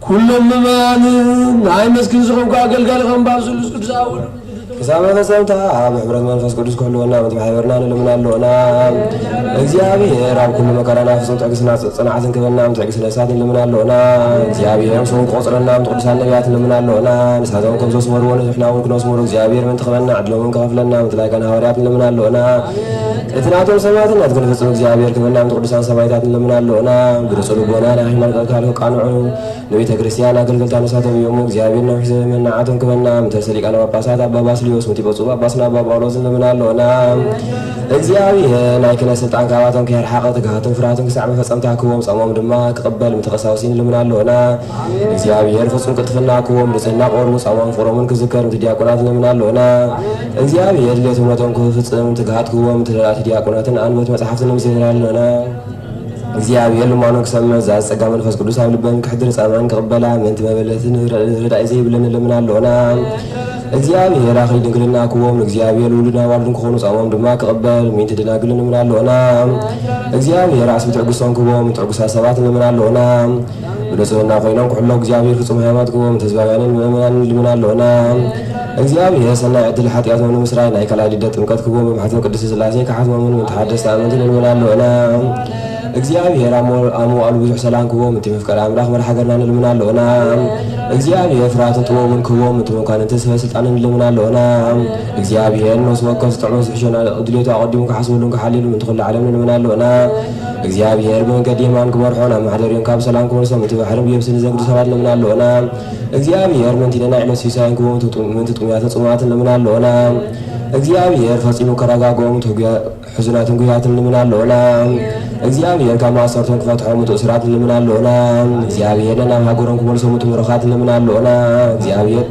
ኩሎም ምእመናንን ንኣይ መስኪን ዝኾንኩ ኣገልጋሊ ከም ባብ ስሉስ ቅዱስ ኣውድ ክሳብ መፈጸምታ ብሕብረት መንፈስ ቅዱስ ክህልወና ምትሕብርና ንልምን ኣለና። እግዚኣብሔር ኣብ ኩሉ መከራና ፍጹም ትዕግስትና ጽ-፣ ጽንዓትን ክበና ምትዕግስቲ ነፍሳት ንልምን ኣለና። እግዚኣብሔር ምስኦም ክቆጽረና ምት ቅዱሳን ነቢያት ንልምን ኣለና። ንሳቶም ከም ዘስመርዎ ንሕና እውን ክነስምሮ እግዚኣብሔር ምእንቲ ክበና ዕድሎም እውን ክኸፍለና ምትላይ ካን ሃዋርያት ንልምን ኣለና። እቲ ናቶም ሰማዕትነት ክንፍጽም እግዚኣብሔር ክበና ምት ቅዱሳን ሰማዕታት ንልምን ኣለና። ብንጹህ ልቦና ናይ ሃይማኖት ቃል ክቃንዑ ንቤተ ክርስቲያን ኣገልገልታ ንሳቶም እዮም። እግዚኣብሔር ነዊሕ ዘመን ንዓቶም ክበና ምተርሰ ሊቃነ ጳጳሳት ኣባ ባስልዮስ ምቲ ብፁዕ ጳጳስና ኣባ ጳውሎስ ንልምን ኣለና። እግዚኣብሔር ናይ ክህነት ስልጣን ካባቶም ከየርሓቐ ትግሃትን ፍርሃትን ክሳዕ መፈጸምታ ክቦም ጸሞም ድማ ክቕበል ምቲ ቀሳውሲ ንልምን ኣለና። እግዚኣብሔር ፍጹም ቅልጥፍና ክቦም ንጽህና ቆርቡ ጸሞም ፍቕሮምን ክዝከር ምቲ ዲያቆናት ንልምን ኣለና። እግዚኣብሔር ድሌት እምነቶም ክፍጽም ትግሃት ክቦም ምቲ ረዳእቲ ዲያቆናትን ኣንበት መጽሓፍትን ንምስልን ኣለና። እግዚኣብሔር ልማኖ ክሰምዕ ዛዝ ጸጋ መንፈስ ቅዱስ ኣብ ልበን ክሕድር ጻማን ክቕበላ ምእንቲ መበለትን ርዳኢ ዘይብለን ንልምን ኣለና። እግዚኣብሔር ኣኽሊል ድንግልና ክቦም ንእግዚኣብሔር ውሉድን ኣዋልድን ክኾኑ ጻሞም ድማ ክቕበል ምእንቲ ደናግል ንልምን ኣለና። እግዚኣብሔር ኣስቢ ትዕግስቶም ክቦም ትዕጉሳት ሰባት ንልምን ኣለና። ብንጽህና ኮይኖም ክሕሎ እግዚኣብሔር ፍጹም ሃይማኖት ክቦም ተዝባውያንን ምእመናንን ንልምን ኣለና። እግዚኣብሔር ሰናይ ዕድል ሓጢኣቶም ንምስራይ ናይ ካልኣይ ልደት ጥምቀት ክቦም ብማሕተም ቅድስት ስላሴ ክሓትሞምን ምእንቲ ሓደስቲ ኣመንቲ ንልምን ኣለና። እግዚኣብሔር ኣብ መ-፣ ኣብ መዋእሉ ብዙሕ ሰላም ክቦም እቲ መፍቀሪ ኣምላኽ መርሓ ሃገርና ንልምን ኣለና። እግዚኣብሔር ፍርሃትን ጥበቡን ክቦም እቲ መኳንንትን ሰበ ስልጣንን ንልምን ኣለና። እግዚኣብሔር ነፍሲ ወከፍ ዝጥዕሞ ዝሕሸና ድሌቱ ኣቐዲሙ ክሓስበሉን ክሓልየሉን ምእንቲ ኩሉ ዓለም ንልምን ኣለና። እግዚኣብሔር ብመንገዲ የማን ክመርሖን ኣብ ማሕደሪኦም ካብ ሰላም ክመልሶም እቲ ባሕርን ብየብስን ንዘግዱ ሰባት ንልምን ኣለና። እግዚኣብሔር ምእንቲ ነናይ ዕለት ሲሳይን ክቦም ምእንቲ ጥሙያትን ጽሙኣትን ንልምን ኣለና። እግዚኣብሔር ፈጺሙ ከረጋግኦም እቲ ሕዙናትን ጉያትን ንልምን ኣለና። እግዚኣብሔር ካብ ማእሰርቶም ክፈትሖም እቲ እሱራት ንልምን ኣለና። እግዚኣብሔር ነናብ ሃገሮም ክመልሶም እቲ ምሩኻት ንልምን ኣለና። እግዚኣብሔር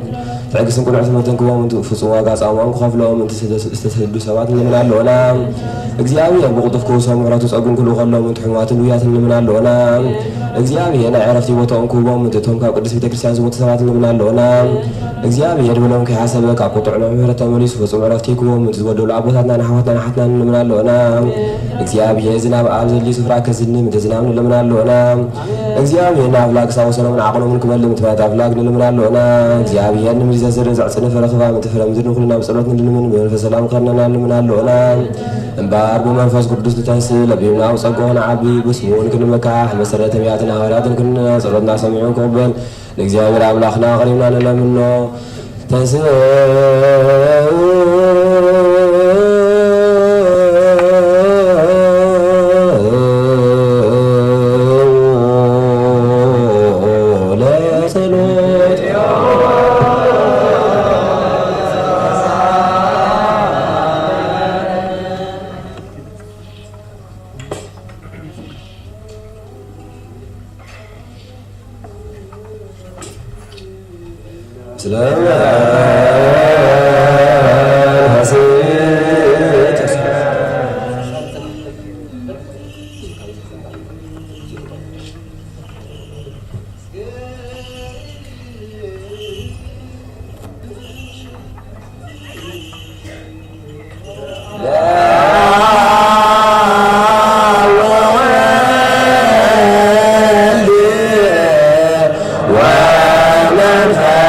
ትዕግስትን ቅኑዕ ትምህርትን ክቦም እቲ ፍጹም ዋጋ ጻማኦም ክኸፍሎም እቲ ዝተሰዱ ሰባት ንልምን ኣለና። እግዚኣብሔር ብቕልጡፍ ክውሶም ምሕረቱ ጸጉን ክልእኸሎም እቲ ሕሙማትን ድውያትን ንልምን ኣለና። እግዚኣብሔር ናይ ዕረፍቲ ቦታኦም ክህቦም እቲ እቶም ካብ ቅድስት ቤተ ክርስቲያን ዝሞቱ ሰባት ንልምን ኣለና። እግዚኣብሔር ብሎም ከይሓሰበ ካብ ቁጥዕ ምሕረት ተመሊሱ ፍጹም ዕረፍቲ ክህቦም እቲ ዝበደሉ ኣቦታትናን ኣሕዋትናን ኣሓትናን ንልምን ኣለና። እግዚኣብሔር ዝናብ ኣብ ዘድልዩ ስፍራ ከዝንብ እቲ ዝናብ ንልምን ኣለና። እግዚኣብሔር ንኣፍላግ ክሳወሰኖምን ዓቕሎምን ክመልእ ምትማት ኣፍላግ ንልምን ኣለና። እግዚኣብሔር ንምድሪ ዘዝርን ዘዕጽድን ፍረ ክባ ምእንቲ ፍረ ምድሪ ንኹልና ብጸሎት ንልምን ብመንፈስ ሰላም ክኸርነና ንልምን ኣለና። እምበኣር ብመንፈስ ቅዱስ ንተንስእ ለቢብና ኣብ ጸግኡ ንዓቢ ብስሙን ክንመካሕ መሰረት ነቢያትን ሃዋርያትን ክንና ጸሎትና ሰሚዑ ክቕበል ንእግዚኣብሔር ኣምላኽና ኣቕሪብና ንለምኖ። ተንስኡ ለጸሎት። ስለ መንፈስከ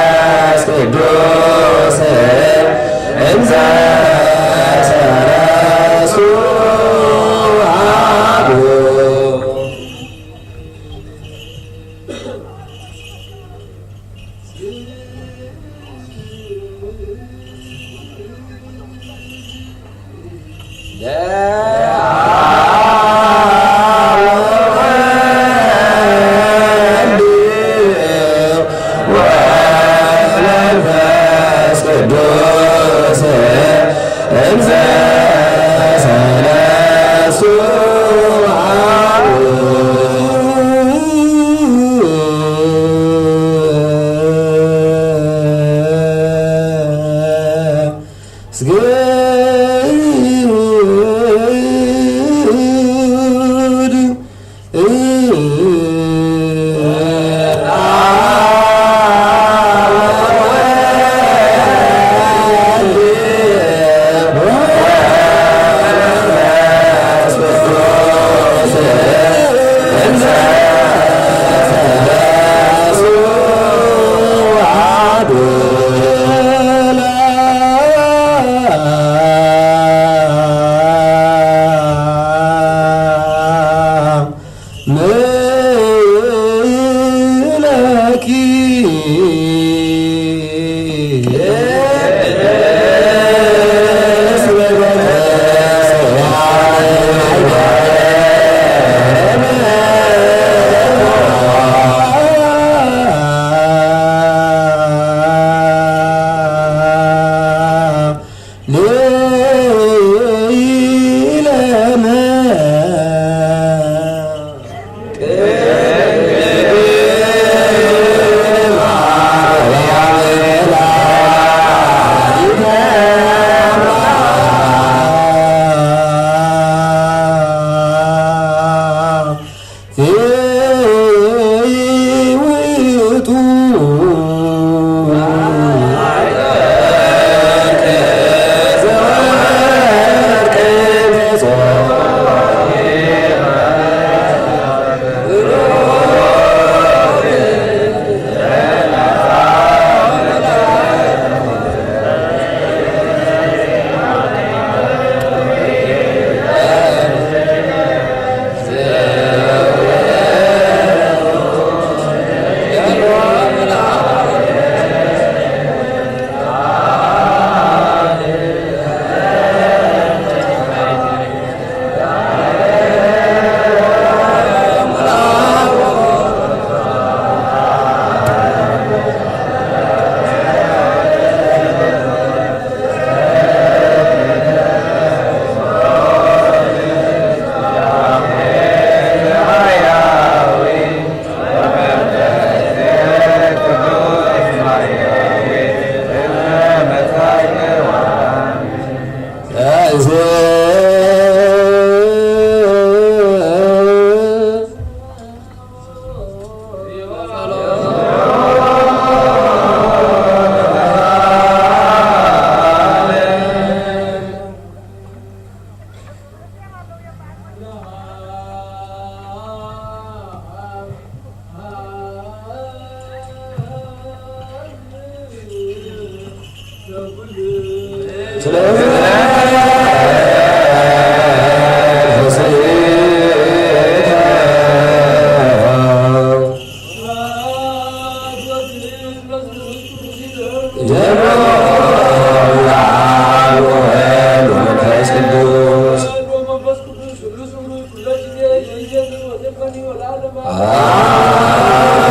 ወመንፈስ ቅዱስ እንዘ ሰለስቱ አሐዱ። ወመንፈስ ቅዱስ እንዘ ሰለስቱ አሐዱ።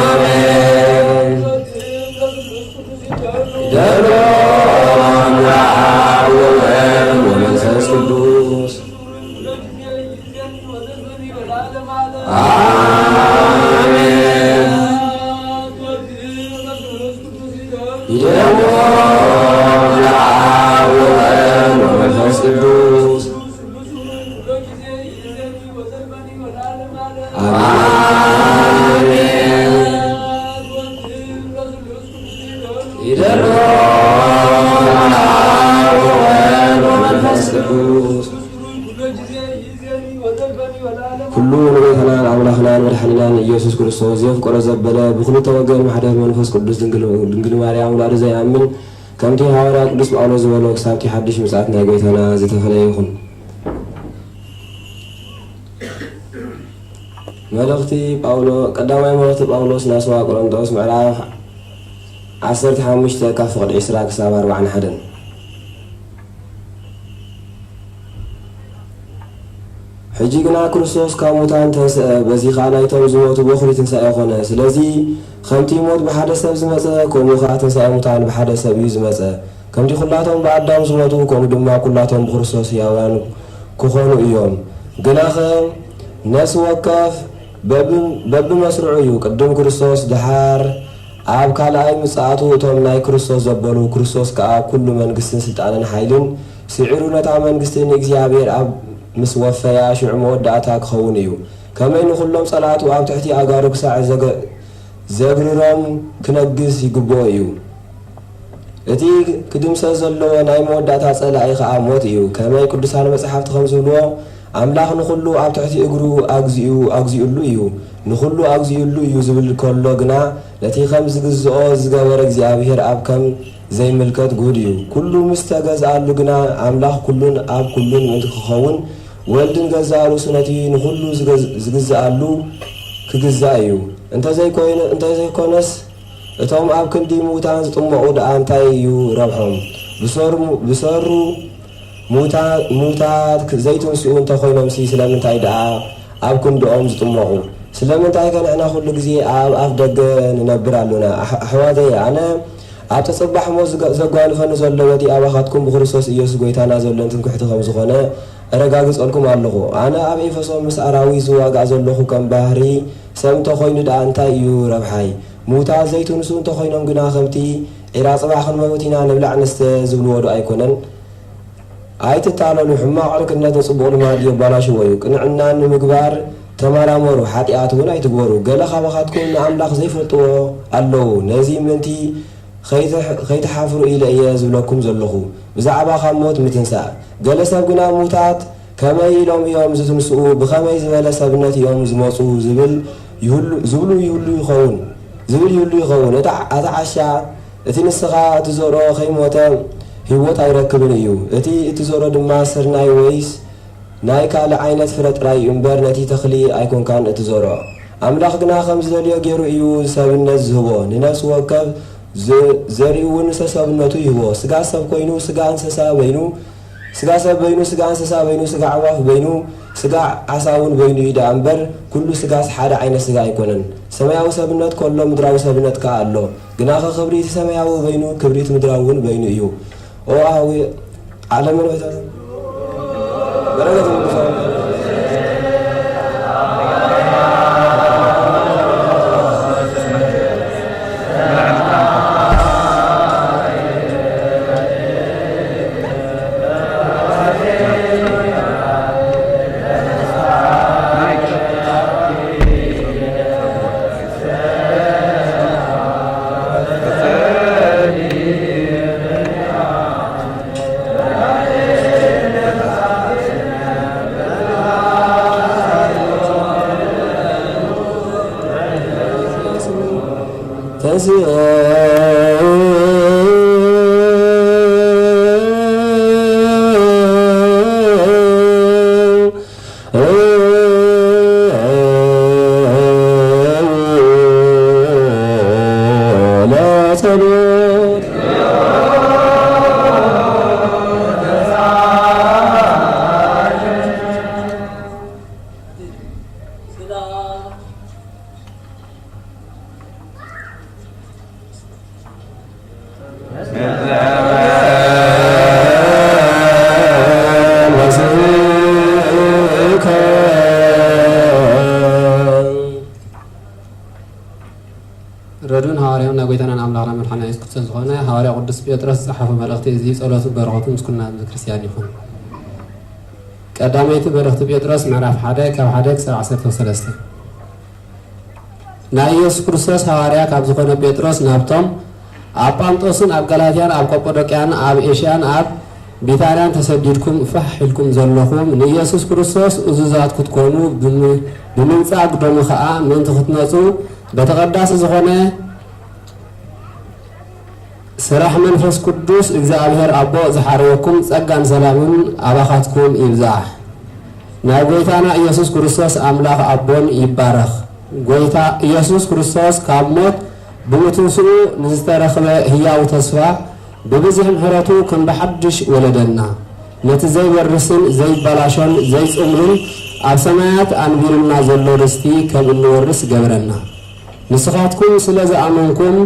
አሜን። ይደሎ ለአብ ወወልድ ወመንፈስ ቅዱስ። አሜን። ይደሎ ለአብ ወወልድ ወመንፈስ ቅዱስ። አሜን። ይደሎ ለአብ ወወልድ ወመንፈስ ቅዱስ። ኩሉ ንጌታናን ኣምላኽናን መድሓኒናን ኢየሱስ ክርስቶስ ዘፍቀሮ ዘበለ ብክልተ ወገን ማሕደር መንፈስ ቅዱስ ድንግል ድንግል ማርያም ውላዱ ዘይኣምን ከምቲ ሃዋርያ ቅዱስ ጳውሎስ ዝበሎ ክሳብቲ ሓድሽ ምጽኣት ናይ ጎይታና ዝተፈለየ ይኹን። መልእኽቲ ጳውሎ ቀዳማይ መልእኽቲ ጳውሎስ ናስዋ ቆሮንቶስ ምዕራፍ ዓሰርተ ሓሙሽተ ካብ ፍቕዲ ዕስራ ክሳብ ኣርባዓን ሓደን። ሕጂ ግና ክርስቶስ ካብ ሙታን ተንስአ፣ በዚ ኸኣ ናይቶም ዝሞቱ በኹሪ ትንሳኤ ኾነ። ስለዚ ኸምቲ ሞት ብሓደ ሰብ ዝመጸ፣ ከምኡ ኸኣ ትንሳኤ ሙታን ብሓደ ሰብ እዩ ዝመጸ። ከምቲ ኹላቶም ብኣዳም ዝሞቱ፣ ከምኡ ድማ ኲላቶም ብክርስቶስ ህያውያን ክኾኑ እዮም። ግናኸ ነፍሲ ወከፍ በብ-፣ በብመስርዑ እዩ። ቅድም ክርስቶስ፣ ደሓር ኣብ ካልኣይ ምጽኣቱ እቶም ናይ ክርስቶስ ዘበሉ፣ ክርስቶስ ከኣ ኲሉ መንግስትን ስልጣንን ሓይልን ስዒሩ ነታ መንግስቲ ንእግዚኣብሔር ኣብ ምስ ወፈያ፣ ሽዑ መወዳእታ ክኸውን እዩ። ከመይ ንኹሎም ጸላእቱ ኣብ ትሕቲ ኣእጋሩ ክሳዕ ዘገ-፣ ዘግርሮም ክነግስ ይግብኦ እዩ። እቲ ክድምሰስ ዘለዎ ናይ መወዳእታ ጸላኢ ኸኣ ሞት እዩ። ከመይ ቅዱሳን መጻሕፍቲ ከም ዝብልዎ፣ ኣምላኽ ንኹሉ ኣብ ትሕቲ እግሩ ኣግዚኡ፣ ኣግዚኡሉ እዩ። ንኹሉ ኣግዚኡሉ እዩ ዝብል ከሎ ግና፣ ነቲ ከም ዝግዝኦ ዝገበረ እግዚኣብሔር ኣብ ከም ዘይምልከት ግሁድ እዩ። ኩሉ ምስ ተገዝኣሉ ግና፣ ኣምላኽ ኩሉን ኣብ ኩሉን ምእንቲ ክኸውን፣ ወልድን ገዛእ ርእሱ ነቲ ንኹሉ ዝገዝ-፣ ዝግዝኣሉ ክግዛእ እዩ። እንተዘይኮይነ-፣ እንተዘይኮነስ፣ እቶም ኣብ ክንዲ ምዉታን ዝጥመቑ ደኣ እንታይ እዩ ረብሖም? ብሰሩ-፣ ብሰሩ ምዉታ-፣ ምዉታት ክ-፣ ዘይትንስኡ እንተኾይኖምሲ ስለምንታይ ደኣ ኣብ ክንድኦም ዝጥመቑ? ስለምንታይከ ንሕና ኩሉ ግዜ ኣብ ኣፍ ደገ ንነብር ኣሎና? ኣሕ-፣ ኣሕዋተየ፣ ኣነ ኣብ ተጽባሕ ሞት ዝገ-፣ ዘጓንፈኒ ዘሎ በቲ ኣባኻትኩም ብክርስቶስ ኢየሱስ ጐይታና ዘሎን ትምክሕቲ ከም ዝኾነ እረጋግጸልኩም ኣለኹ። ኣነ ኣብ ኤፌሶን ምስ ኣራዊት ዝዋጋእ ዘለኹ ከም ባህሪ ሰብ እንተኾይኑ ደኣ እንታይ እዩ ረብሓይ? ምዉታት ዘይትንስኡ እንተኾይኖም ግና ከምቲ ዒራ ጽባሕ ክንመውት ኢና ንብላዕ ንስተ ዝብልዎ ዶ ኣይኮነን? ኣይትታለሉ፣ ሕማቕ ዕርክነት ንጽቡቕ ልማድ የባላሽዎ እዩ። ቅንዕና ንምግባር ተመራመሩ፣ ሓጢኣት እውን ኣይትግበሩ። ገለ ካባኻትኩም ንኣምላኽ ዘይፈልጥዎ ኣለዉ። ነዚ ምእንቲ ኸይትሕ-፣ ኸይትሓፍሩ ኢለ እየ ዝብለኩም ዘለኹ፣ ብዛዕባ ካብ ሞት ምትንሳእ። ገለ ሰብ ግና፣ ምዉታት ከመይ ኢሎም እዮም ዝትንስኡ? ብኸመይ ዝበለ ሰብነት እዮም ዝመጹ? ዝብል ይህሉ-፣ ዝብሉ ይህሉ ይኸውን፣ ዝብል ይህሉ ይኸውን። እታ፣ እታ ዓሻ እቲ ንስኻ እትዘርኦ ኸይሞተ ህይወት ኣይረክብን እዩ። እቲ እትዘርኦ ድማ ስርናይ ወይስ ናይ ካልእ ዓይነት ፍረ ጥራይ እዩ እምበር፣ ነቲ ተኽሊ ኣይኮንካን እትዘርኦ። ኣምላኽ ግና ከም ዝደልዮ ገይሩ እዩ ሰብነት ዝህቦ። ንነፍሲ ወከፍ ዝ-፣ ዘሪኡ እውን ሰብነቱ ይህቦ። ስጋ ሰብ ኮይኑ፣ ስጋ እንስሳ በይኑ፣ ስጋ ሰብ በይኑ፣ ስጋ እንስሳ በይኑ፣ ስጋ ኣዕዋፍ በይኑ፣ ስጋ ዓሳ እውን በይኑ እዩ ደኣ እምበር፣ ኩሉ ስጋስ ሓደ ዓይነት ስጋ ኣይኮነን። ሰማያዊ ሰብነት ከሎ ምድራዊ ሰብነት ከኣ ኣሎ። ግናኸ ክብሪ እቲ ሰማያዊ በይኑ፣ ክብሪ እቲ ምድራዊ እውን በይኑ እዩ። ኦ ኣሃዊ ዓለምን ቤታትን በረከት ቅዱሳን ተንሥእ ለጸሎት። ረድኡን ሃዋርያውን ናይ ጐይታናን ኣምላኽና መድሓና የሱስ ስለዝኾነ ሃዋርያ ቅዱስ ጴጥሮስ ዝጸሓፎ መልእኽቲ እዚ ጸሎቱ በረኸቱ ምስ ኩልና ህዝበ ክርስቲያን ይኹን። ቀዳመይቲ መልእኽቲ ጴጥሮስ ምዕራፍ ሓደ ካብ ሓደ ክሳብ ዓሰርተ ሰለስተ። ናይ ኢየሱስ ክርስቶስ ሃዋርያ ካብ ዝኾነ ጴጥሮስ ናብቶም ኣብ ጳንጦስን ኣብ ጋላትያን ኣብ ቀጳዶቅያን ኣብ ኤሽያን ኣብ ቢታንያን ተሰዲድኩም ፋሕ ኢልኩም ዘለኹም ንኢየሱስ ክርስቶስ እዙዛት ክትኮኑ ብም-፣ ብምንጻግ ደሙ ኸኣ ምእንቲ ክትነጹ በተቐዳሲ ዝኾነ ስራሕ መንፈስ ቅዱስ እግዚኣብሔር ኣቦ ዝሓረየኩም ጸጋን ሰላምን ኣባኻትኩም ይብዛሕ። ናይ ጐይታና ኢየሱስ ክርስቶስ ኣምላኽ ኣቦን ይባረኽ። ጐይታ ኢየሱስ ክርስቶስ ካብ ሞት ብምትንስኡ ንዝተረኽበ ህያው ተስፋ ብብዝሒ ምሕረቱ ከም ብሓድሽ ወለደና። ነቲ ዘይበርስን ዘይበላሾን ዘይጽምሉን ኣብ ሰማያት ኣንቢሩልና ዘሎ ርስቲ ከም እንወርስ ገበረና። ንስኻትኩም ስለ ዝኣመንኩም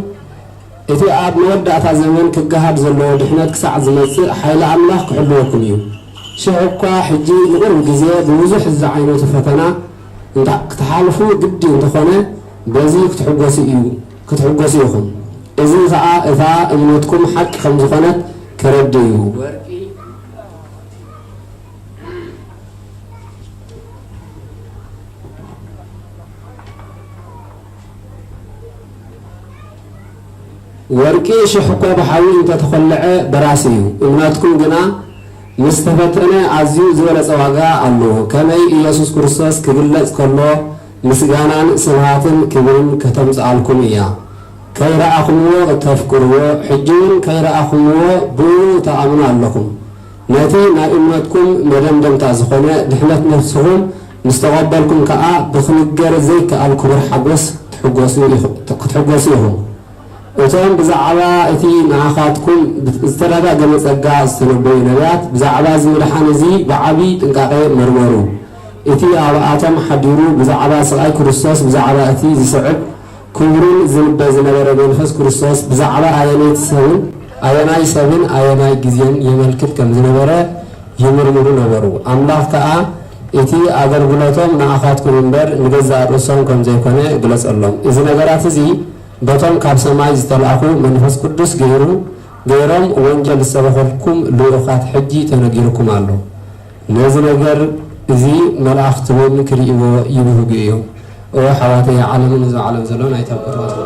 እቲ ኣብ መወዳእታ ዘመን ክገሃድ ዘለዎ ድሕነት ክሳዕ ዝመጽእ ሓይሊ ኣምላኽ ክሕልወኩም እዩ። ሽሕ እኳ ሕጂ ንቕሩብ ግዜ ብብዙሕ ዝዓይነቱ ፈተና እንተ-፣ ክትሓልፉ ግዲ እንተኾነ፣ በዚ ክትሕጎሱ እዩ፣ ክትሕጎሱ ኢኹም። እዚ ኸኣ እታ እምነትኩም ሓቂ ከም ዝኾነት ከረድእ እዩ። ወርቂ ሽሕ እኳ ብሓዊ እንተተኾልዐ በራሲ እዩ፣ እምነትኩም ግና ምስ ተፈተነ ኣዝዩ ዝበለጸ ዋጋ ኣለዎ። ከመይ ኢየሱስ ክርስቶስ ክግለጽ ከሎ ምስጋናን ስብሃትን ክብርን ከተምጽኣልኩም እያ። ከይረኣኹምዎ እተፍቅርዎ፣ ሕጂ እውን ከይረኣኹምዎ ብእኡ ትኣምኑ ኣለኹም። ነቲ ናይ እምነትኩም መደምደምታ ዝኾነ ድሕነት ነፍስኹም ምስ ተቐበልኩም ከኣ ብኽንገር ዘይከኣል ክቡር ሓጎስ ትሕጎሱ ኢኹ-፣ ክትሕጎሱ ኢኹም። እቶም ብዛዕባ እቲ ንኣኻትኩም ዝተደጋገመ ጸጋ ዝተነበዩ ነቢያት ብዛዕባ እዚ ምድሓን እዚ ብዓቢ ጥንቃቄ መርመሩ። እቲ ኣብኣቶም ሓዲሩ ብዛዕባ ስቓይ ክርስቶስ፣ ብዛዕባ እቲ ዝስዕብ ክብሩን ዝንበ ዝነበረ መንፈስ ክርስቶስ ብዛዕባ ኣየነይቲ ሰብን ኣየናይ ሰብን ኣየናይ ግዜን የመልክት ከም ዝነበረ ይምርምሩ ነበሩ። ኣምላኽ ከኣ እቲ ኣገልግሎቶም ንኣኻትኩም እምበር ንገዛእ ርእሶም ከም ዘይኮነ ግለጸሎም። እዚ ነገራት እዚ በቶም ካብ ሰማይ ዝተላእኩ መንፈስ ቅዱስ ገይሩ፣ ገይሮም ወንጌል ዝሰበኸልኩም ልኡኻት ሕጂ ተነጊሩኩም ኣሎ። ነዚ ነገር እዚ መላእኽቲ እውን ክርእይዎ ይብህጉ እዮም። እወ ኣሕዋተይ፣ ዓለምን ህዝቢ ዓለም ዘሎ ናይታ ኣቦታቱ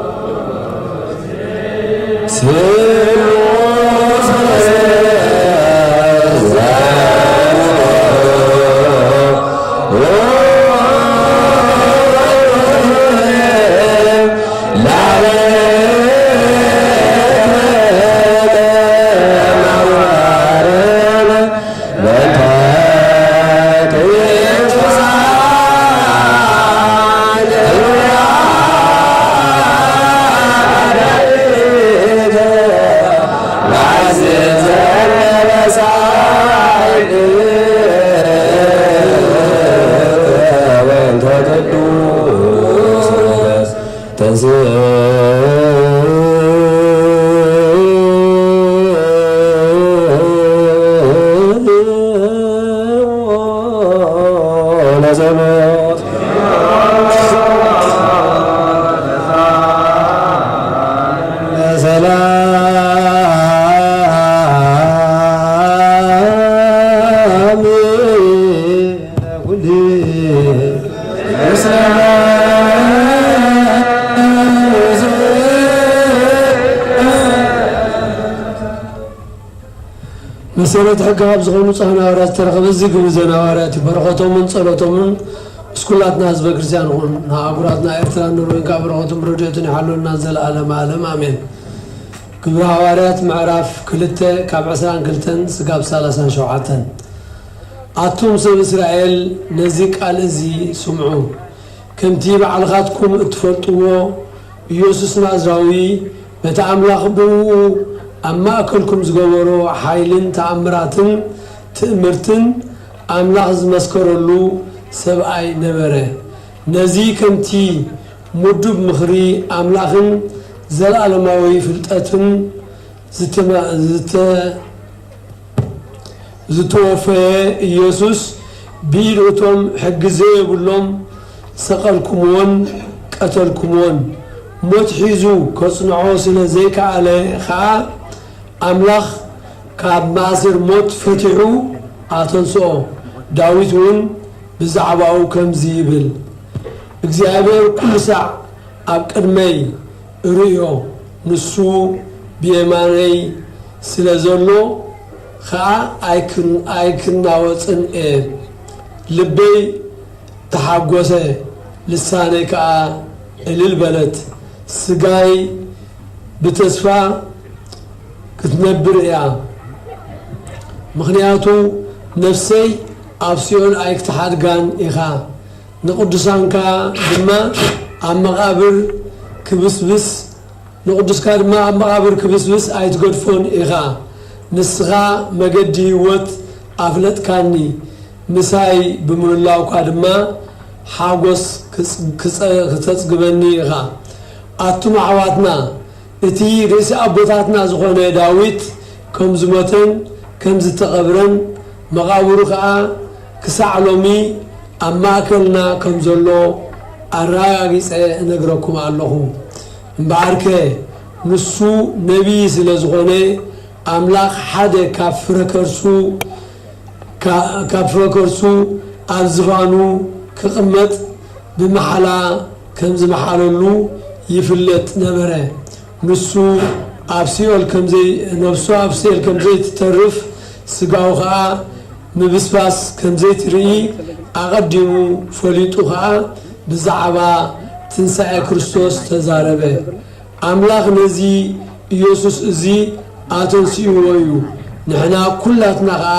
መሰረት ሕጊ ካብ ዝኾኑ ጻህና ሃዋርያት ዝተረኸበ እዚ ግብሪ ዘን ሃዋርያት እዩ። በረኸቶምን ጸሎቶምን ምስ ኩላትና ህዝበ ክርስቲያን ይኹን። ንኣህጉራትና ኤርትራን ኖርዌን ከኣ በረኸቱን ረድኤቱን ይሓልወልና ንዘለኣለመ ዓለም ኣሜን። ግብሪ ሃዋርያት ምዕራፍ ክልተ ካብ ዕስራን ክልተን ስጋብ ሰላሳን ሸውዓተን። ኣቱም ሰብ እስራኤል ነዚ ቃል እዚ ስምዑ። ከምቲ ባዕልኻትኩም እትፈልጥዎ፣ ኢየሱስ ናዝራዊ በቲ ኣምላኽ ብእኡ ኣብ ማእከልኩም ዝገበሮ ሓይልን ተኣምራትን ትእምርትን ኣምላኽ ዝመስከረሉ ሰብኣይ ነበረ። ነዚ ከምቲ ምዱብ ምኽሪ ኣምላኽን ዘለኣለማዊ ፍልጠትን ዝተመ-፣ ዝተ-፣ ዝተወፈየ ኢየሱስ ብኢድ እቶም ሕጊ ዘየብሎም ሰቐልኩምዎን ቀተልኩምዎን። ሞት ሒዙ ከጽንዖ ስለ ዘይከኣለ ኸኣ፣ ኣምላኽ ካብ ማእሰር ሞት ፈቲሑ ኣተንስኦ። ዳዊት እውን ብዛዕባኡ ከምዚ ይብል፣ እግዚኣብሔር ኩሉ ሳዕ ኣብ ቅድመይ እርእዮ፣ ንሱ ብየማነይ ስለ ዘሎ ኸኣ ኣይክን-፣ ኣይክናወጽን እየ። ልበይ ተሓጎሰ፣ ልሳነይ ከኣ እልል በለት። ስጋይ ብተስፋ ክትነብር እያ፣ ምኽንያቱ ነፍሰይ ኣብ ሲኦል ኣይክትሓድጋን ኢኻ። ንቅዱሳንካ ድማ ኣብ መቓብር ክብስብስ፣ ንቅዱስካ ድማ ኣብ መቓብር ክብስብስ ኣይትገድፎን ኢኻ። ንስኻ መገዲ ህይወት ኣፍለጥካኒ፣ ምሳይ ብምህላውካ ድማ ሓጎስ ክጽ-፣ ክጸ-፣ ክተጽግበኒ ኢኻ። ኣቱም ኣሕዋትና፣ እቲ ርእሲ ኣቦታትና ዝኾነ ዳዊት ከም ዝሞተን ከም ዝተቐብረን፣ መቓብሩ ኸኣ ክሳዕ ሎሚ ኣብ ማእከልና ከም ዘሎ ኣረጋጊጸ እነግረኩም ኣለኹ። እምበኣርከ ንሱ ነቢይ ስለ ዝኾነ፣ ኣምላኽ ሓደ ካብ ፍረ ከርሱ፣ ካ-፣ ካብ ፍረ ከርሱ ኣብ ዝፋኑ ክቕመጥ ብመሓላ ከም ዝመሓለሉ ይፍለጥ ነበረ። ንሱ ኣብ ሲኦል ከም ዘይ-፣ ነፍሱ ኣብ ሲኦል ከም ዘይትተርፍ፣ ስጋኡ ኸኣ ምብስባስ ከም ዘይትርኢ ኣቐዲሙ ፈሊጡ ኸኣ ብዛዕባ ትንሳኤ ክርስቶስ ተዛረበ። ኣምላኽ ነዚ ኢየሱስ እዚ ኣተንሲእዎ እዩ። ንሕና ኩላትና ኸኣ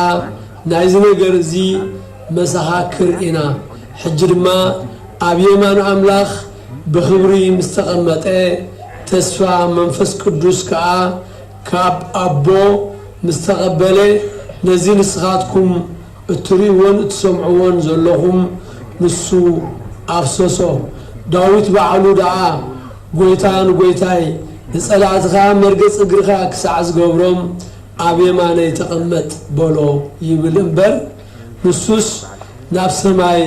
ናይዚ ነገር እዚ መሰኻክር ኢና። ሕጂ ድማ ኣብ የማን ኣምላኽ ብኽብሪ ምስ ተቐመጠ፣ ተስፋ መንፈስ ቅዱስ ከኣ ካብ ኣቦ ምስ ተቐበለ፣ ነዚ ንስኻትኩም እትርእይዎን እትሰምዕዎን ዘለኹም ንሱ ኣፍሰሶ። ዳዊት ባዕሉ ደኣ፣ "ጐይታ ንጐይታይ፣ ንጸላእትኻ መርገጽ እግርኻ ክሳዕ ዝገብሮም ኣብ የማነይ ተቐመጥ" በሎ ይብል እምበር፣ ንሱስ ናብ ሰማይ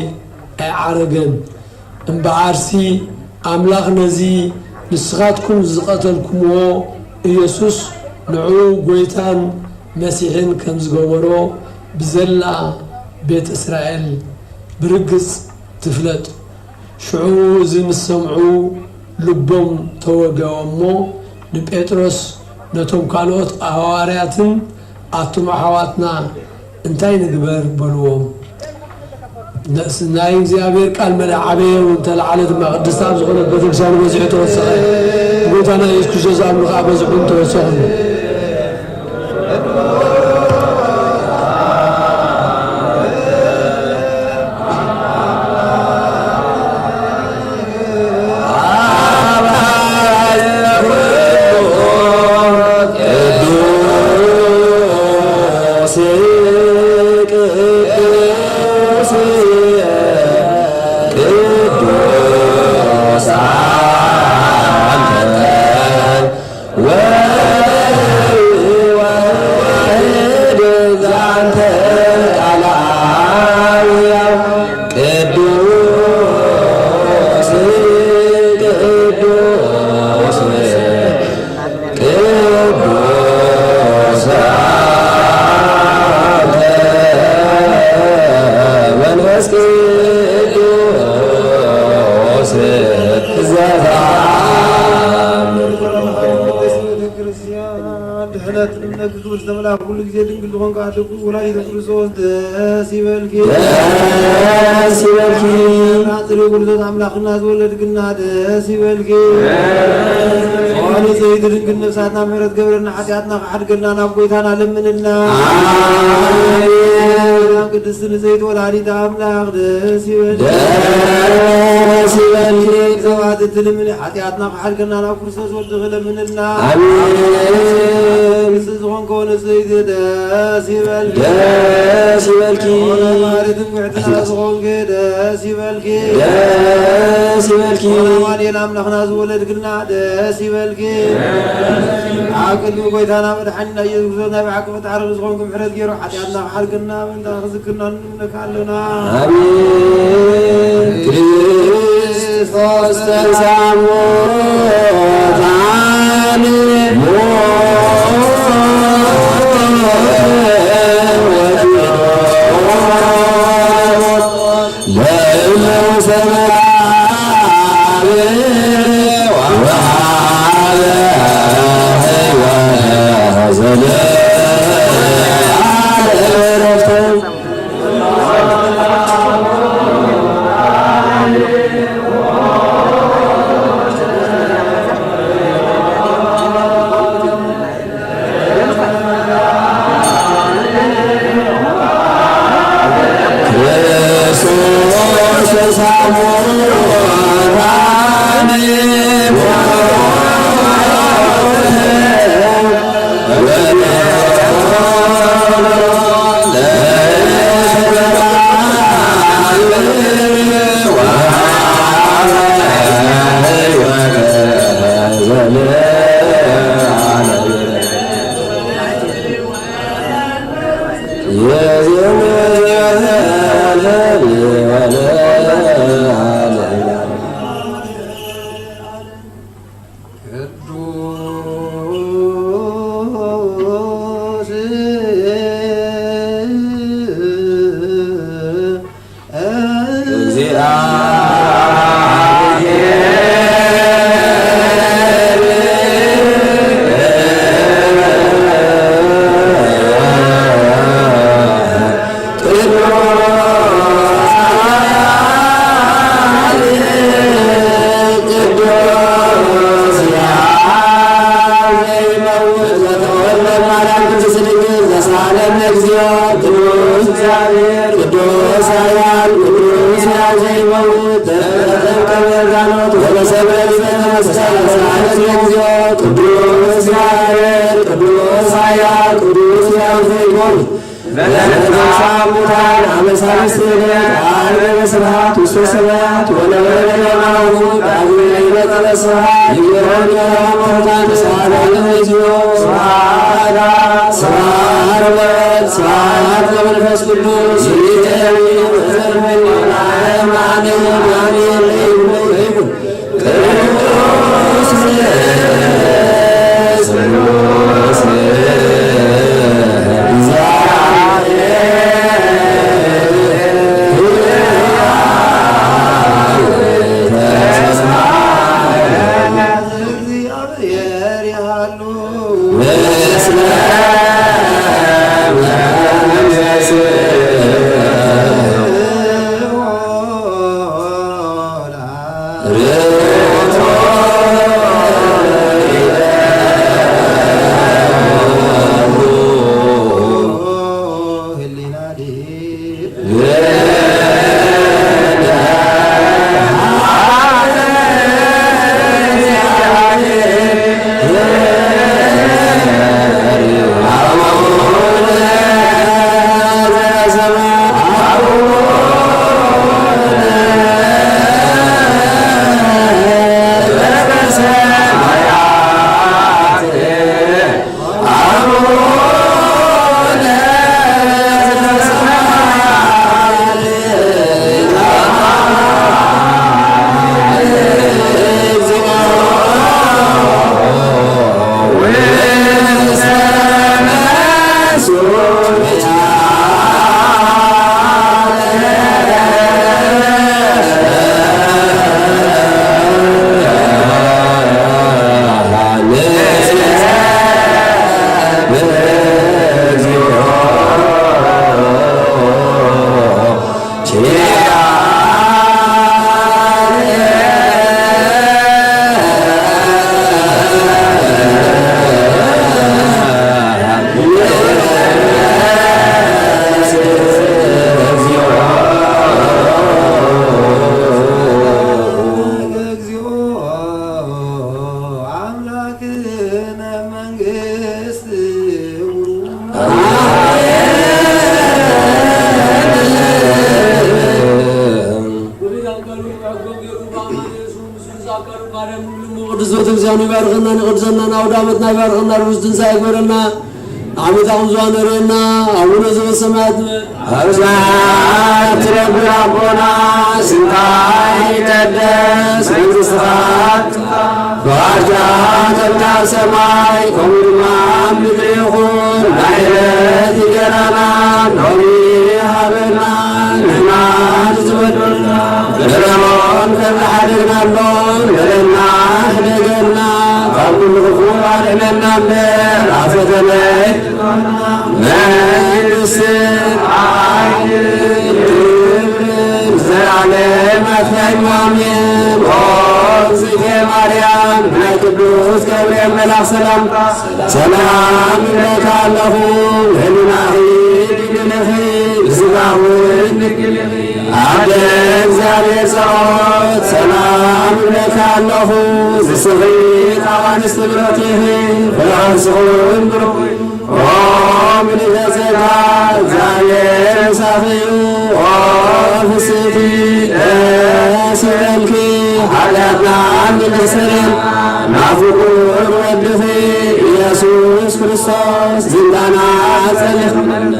ኣይዓረገን። እምበኣርሲ፣ ኣምላኽ ነዚ ንስኻትኩም ዝቐተልኩምዎ ኢየሱስ፣ ንዕኡ ጐይታን መሲሕን ከም ዝገበሮ ብዘላ ቤት እስራኤል ብርግጽ ትፍለጥ። ሽዑ እዚ ምስ ሰምዑ ልቦም ተወግኦ እሞ፣ ንጴጥሮስ ነቶም ካልኦት ሃዋርያትን፣ ኣቱም ኣሕዋትና እንታይ ንግበር? በልዎም። ነስ-፣ ናይ እግዚኣብሔር ቃል መለ ዓበየ፣ እውን ተለዓለ ድማ፣ ቅድስቲ ኣብ ዝኾነት ቤተክርስትያን በዚሑ ተወሰኸ። ጎይታና ኢየሱስ ክርስቶስ ኣብ ምኽዓ በዝሑን ተወሰኹን። ቅዱስ ቅዱስ መንፈስ ቅዱስ ዘተአምር። ድሕነት እምነትኪ ክብርቲ ኣምላኽ ኩሉ ግዜ ድንግል ዝኾንካ ኣደኩ ወላዲተ ክርስቶስ ደስ ይበልኪ። ደስ ይበልኪ። ጽሪ ውርደት ኣምላኽና ዝወለድክና ደስ ይበልኪ። ኦ ንጽሕቲ ድንግል ነፍሳትና ምሕረት ገብረና ሓጢኣትና ክሓድገልና ናብ ጎይታና ለምንልና። ኣሜን። ቅድስቲ ንጽሕቲ ወላዲተ ኣምላኽ ደስ ይበልኪ። ደስ ይበልኪ። ሰባት እትልምኒ ሓጢኣትና ክሓድገና ናብ ክርስቶስ ወድኺ ለምንልና። ኣሜን። ንጽህ ዝኾንከ ንጽህቲ ደስ ይበልኪ። ደስ ይበልኪ። ሆነ ማሪ ትንግዕትና ዝኾንከ ደስ ይበልኪ። ደስ ይበልኪ። ሆነ ኣማኑኤል ኣምላኽና ዝወለድክልና ደስ ይበልኪ። ኣብ ቅድሚ ጎይታና መድሓኒና ኢየሱስ ክርስቶስ ናይ ብሓቂ ፍትሓ ርግእ ዝኾንኩ ምሕረት ገይሩ ሓጢኣትና ክሓድገና ምእንታ ክዝክርና ንምነካ ኣለና። ኣሜን። ክርስቶስ ተንሥአ እሙታን ለእሉ ሰማዕት ወወሃበ ሕይወተ ዘለዓለም። ቅዱስ ኃያል ቅዱስ ሕያው ዘይሞት ዘተንሥአ እሙታን አመ ሳልስት ዕለት ዐርገ በስብሐት ውስተ ሰማያት ወነበረ በየማናሁ ዳግመ ይመጽእ በስብሐት ይቤሎሙ ለአምላክ ተሳሃለነ እግዚኦ። ስብሐት ለአብ፣ ስብሐት ለወልድ፣ ስብሐት ለመንፈስ ቅዱስ። ይእዜኒ ወዘልፈኒ ለዓለመ ዓለምን አሜን። ለይኩን ለይኩን። ቅዱስ ቤተ ክርስቲያኑ ይባርኸና፣ ንቅዱሰና፣ ንአውደ ዓመትና ይባርኸና፣ ርሑስ ትንሳኤ ይግበረልና። ዓመታዊ ዙፋን ንርእየና። ኣቡነ ዘበሰማያት፣ ኣብ ሰማያት ትነብር ኣቦና፣ ስምካ ይቀደስ፣ መንግስትኻ ትምጻእ፣ ፍቓድካ ከምቲ ኣብ ሰማይ ከምኡ ድማ ኣብ ምድሪ ይኹን። ናይ ዕለት እንጀራና ሎሚ ሃበና፣ ንሕና ንዝበደሉና በደሎም ከም ዝሓደግናሎም በደልና ሕደገልና፣ ካብ ኩሉ ክፉእ ኣድሕነና እምበር፣ ኣብ ፈተነ ኣይትእትወና፣ መንግስትን ሓይልን ክብርን ዘለዓለም ናትካ እዩ። ኣሜን። ኦ እግዝእትየ ማርያም፣ ናይ ቅዱስ ገብርኤል መልኣኽ ሰላምታ ሰላም እብለኪ ኣለኹ፣ ህሊናኺ ድንግል ኢኺ፣ ብስጋኺ እውን ድንግል ኢኺ። ኣደ እግዚኣብሔር ጸባኦት፣ ሰላም እብለኪ ኣለኹ፣ ንስኺ ካብ ኣንስቲ ብሩኽቲ ኢኺ፣ ፍረ ከርስኺ እውን ብሩኽ እዩ። ኦ ምልዕተ ጸጋ፣ እግዚኣብሔር ምሳኺ እዩ። ኦ ፍስሕቲ፣ ደስ ይበልኪ፣ ሓጢኣትና ንስተሰርየልና፣ ናብ ፍቁር ወድኺ ኢየሱስ ክርስቶስ ዝምጻና ጸሊኽና።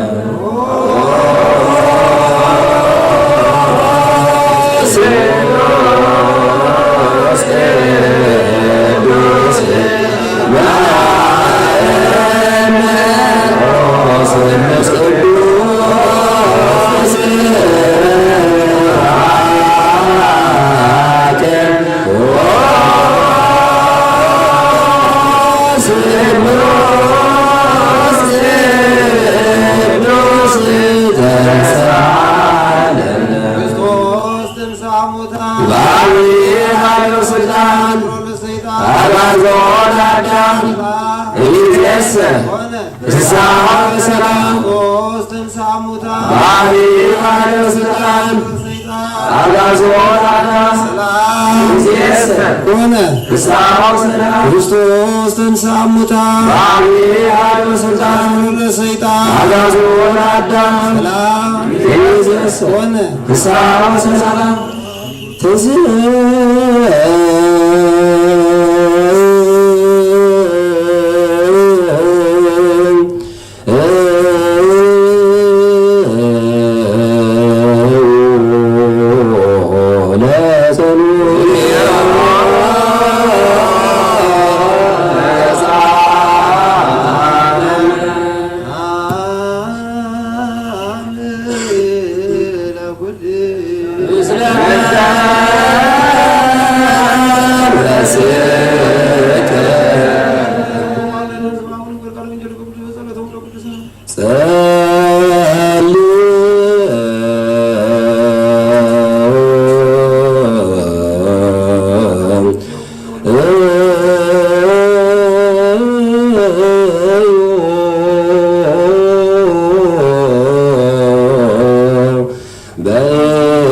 ክርስቶስ ተንሥአ እሙታን፣ በአብይ ኃይል ወሥልጣን፣ ለሰይጣን፣ አግዓዞ ለአዳም፣ ሰላም እምይእዜሰ፣ ኮነ፣ ፍስሐ ወሰላም። ክርስቶስ ተንሥአ እሙታን፣ በአብይ ኃይል ወሥልጣን፣ ለሰይጣን፣ አግዓዞ ለአዳም፣ ሰላም እምይእዜሰ፣ ኮነ፣ ፍስሐ ወሰላም። ክርስቶስ ተንሥአ እሙታን፣ በአብይ ኃይል ወሥልጣን፣ ለሰይጣን፣ አግዓዞ ለአዳም፣ ሰላም እምይእዜሰ፣ ኮነ። ፍስሐ ወሰላም። ተንሥእ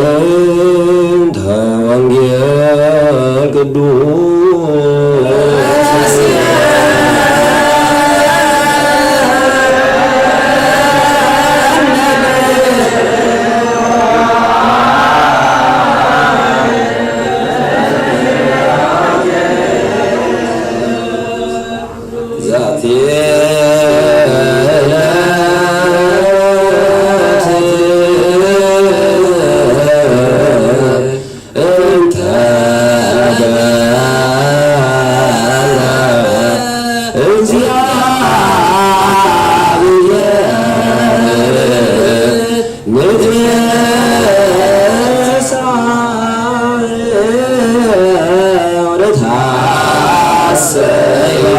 በእንተ ወንጌል ቅዱስ ዛቲ ዕለት እንተ ገብረ እግዚአብሔር ንትንሳኤ ወለተሐሰያ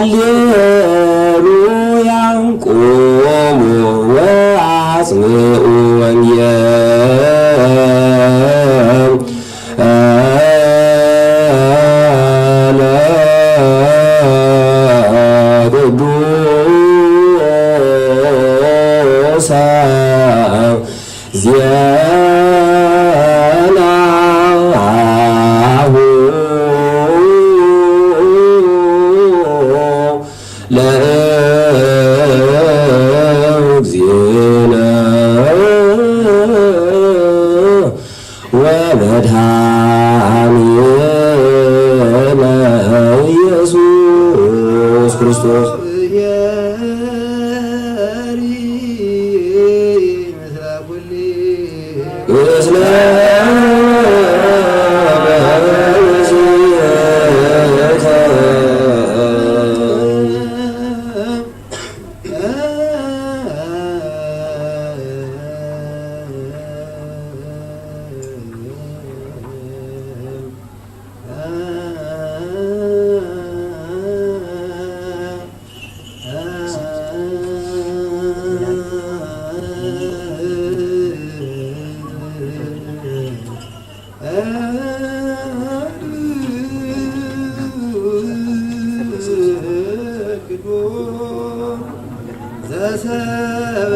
ሃሌሉያ። ቁሙ ወአጽምዑ ወንጌል ለቅዱሳን ዜናሁ ለእግዚእነ ወመድኃኒነ ኢየሱስ ክርስቶስ።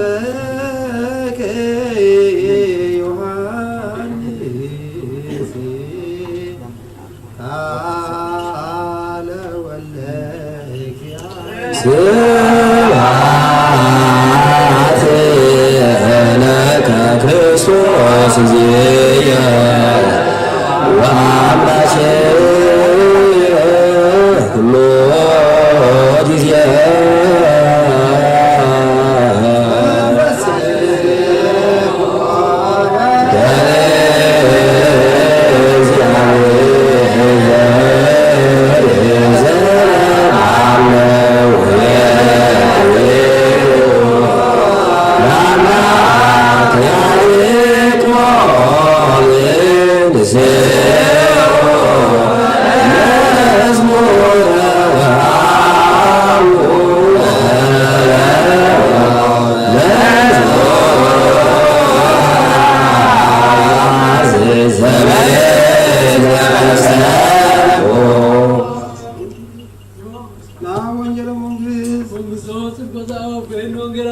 ዘሰበከ ዮሐንስ ቃለ ወልደ ስብሐት ለከ ክርስቶስ ዚየ ወአምላኬ ኩሎ ጊዜ።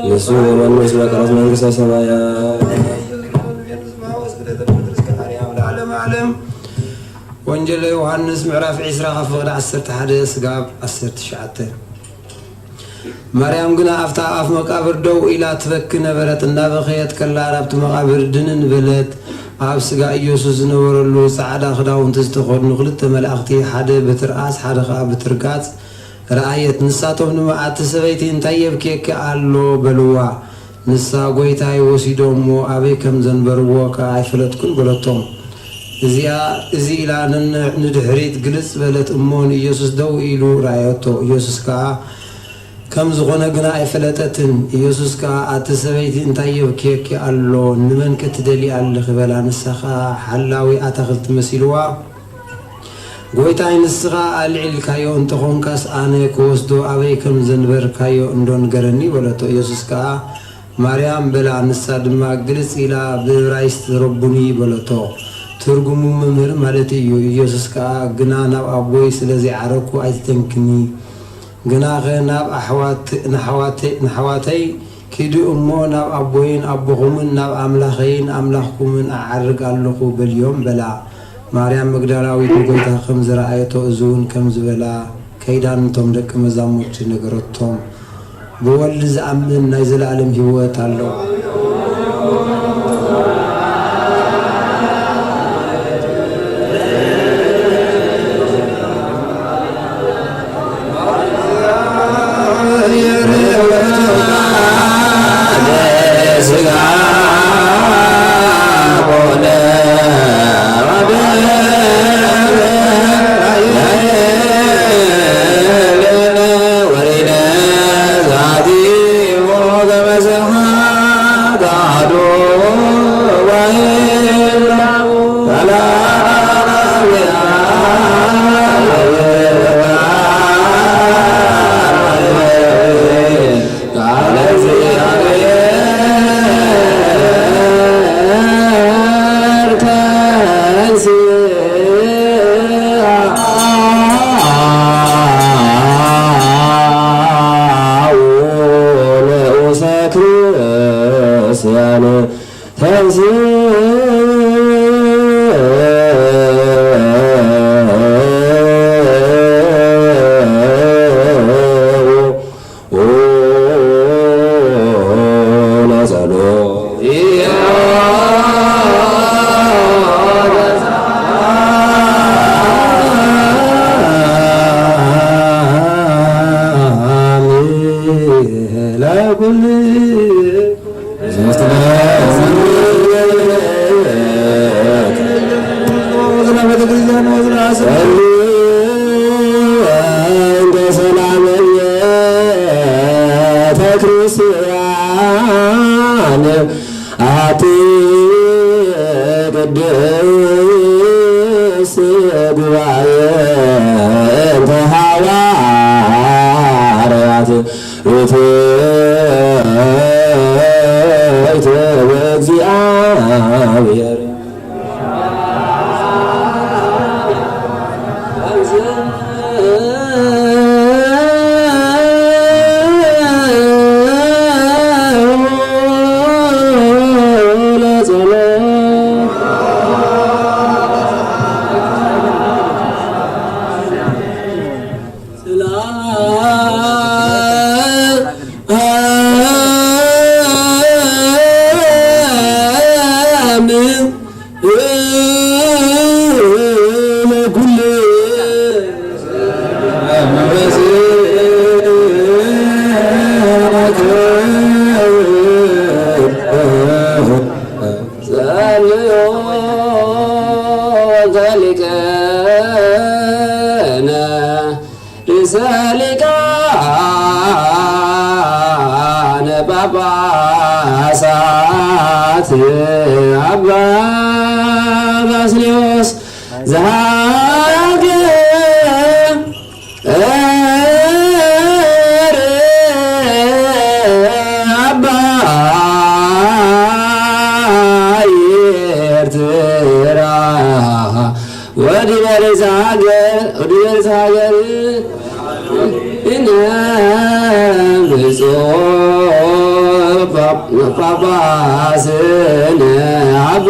የሱ ወመንግስት በቃላት መንግስተ ሰማያት። ወንጌል ዮሃንስ ምዕራፍ ዕስራ ካብ ፍቕዲ ዓሰርተ ሓደ ስጋብ ዓሰርተ ትሽዓተ። ማርያም ግና ኣብታ ኣፍ መቃብር ደው ኢላ ትበኪ ነበረት። እናበኸየት ከላ ናብቲ መቃብር ድንን በለት። ኣብ ስጋ ኢየሱስ ዝነበረሉ ጻዕዳ ክዳውንቲ ዝተኸድኑ ክልተ መላእኽቲ፣ ሓደ ብትርኣስ ሓደ ኸኣ ብትርጋጽ ረኣየት። ንሳቶም ድማ፣ "ኣቲ ሰበይቲ፣ እንታይ የብክየኪ ኣሎ?" በልዋ። ንሳ፣ "ጐይታይ ወሲዶምዎ፣ ኣበይ ከም ዘንበርዎ ከኣ ኣይፈለጥኩን" በለቶም። እዚኣ፣ እዚ ኢላ ነን-፣ ንድሕሪት ግልጽ በለት እሞ፣ ንኢየሱስ ደው ኢሉ ረኣየቶ። ኢየሱስ ከኣ ከም ዝኾነ ግና ኣይፈለጠትን። ኢየሱስ ከኣ፣ "ኣቲ ሰበይቲ፣ እንታይ የብክየኪ ኣሎ? ንመንከ ትደልዪ ኣለኺ?" በላ። ንሳ ከኣ ሓላዊ ኣታኽልቲ መሲልዋ፣ "ጐይታይ፣ ንስኻ ኣልዒልካዮ እንተኾንካስ፣ ኣነ ክወስዶ ኣበይ ከም ዘንበርካዮ እንዶ ንገረኒ" በለቶ። ኢየሱስ ከኣ፣ "ማርያም" በላ። ንሳ ድማ ግልጽ ኢላ ብእብራይስጥ "ረቡኒ" በለቶ። ትርጉሙ "መምህር" ማለት እዩ። ኢየሱስ ከኣ፣ "ግና ናብ ኣቦይ ስለ ዘይዓረግኩ ኣይትተንክኒ። ግናኸ ናብ ኣሕዋት-፣ ንኣሕዋተ-፣ ንኣሕዋተይ ኪዱ እሞ ናብ ኣቦይን ኣቦኹምን ናብ ኣምላኸይን ኣምላኽኩምን እዓርግ ኣለኹ በልዮም" በላ። ማርያም መግዳላዊት ንጐይታ ከም ዝረኣየቶ፣ እዚ እውን ከም ዝበላ ከይዳ ነቶም ደቀ መዛሙርቲ ነገረቶም። ብወልድ ዝኣምን ናይ ዘለኣለም ህይወት ኣለዎ። ጉባኤ እንተ ሃዋርያት ርትዕት በእግዚኣብሔር። ርእሰ ሊቃነ ጳጳሳት አባ ባስልዮስ ዘሀገረ አባ ኤርትራ ወዲበ ርእሰ ሀገር፣ ወዲበ ርእሰ ሀገር እነ ብፁዕ ጳጳስነ አባ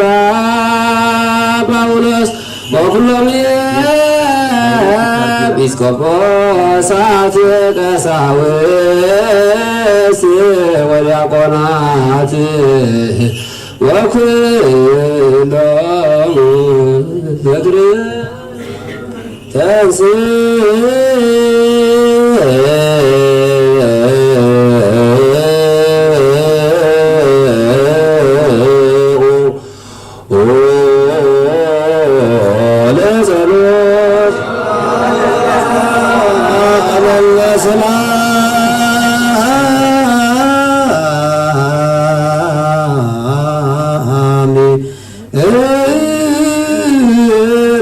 ጳውሎስ ወኩሎም ኤጲስቆጶሳት ቀሳውስት ወዲያቆናት ወኩሎም ተክለ ተንስ ለጸሎት ለሰላም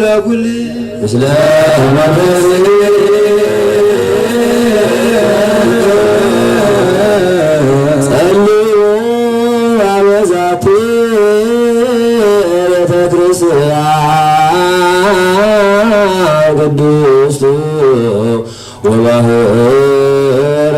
ለኩል ምስለ መንፈስ ጸልዩ አበዛቲ ቤተ ክርስቲያን ቅድስት ወባህረ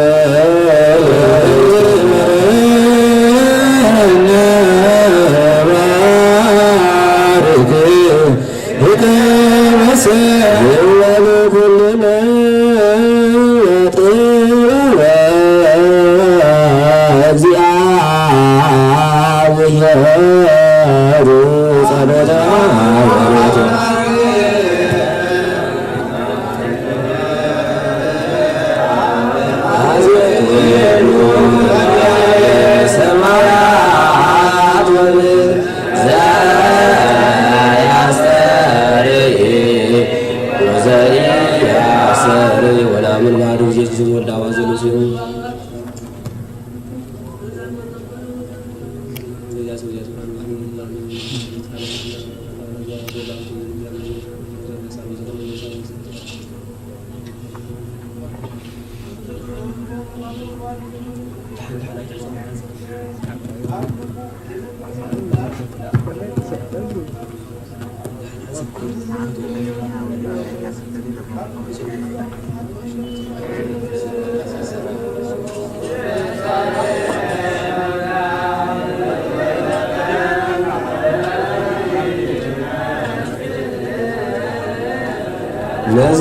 ነዚ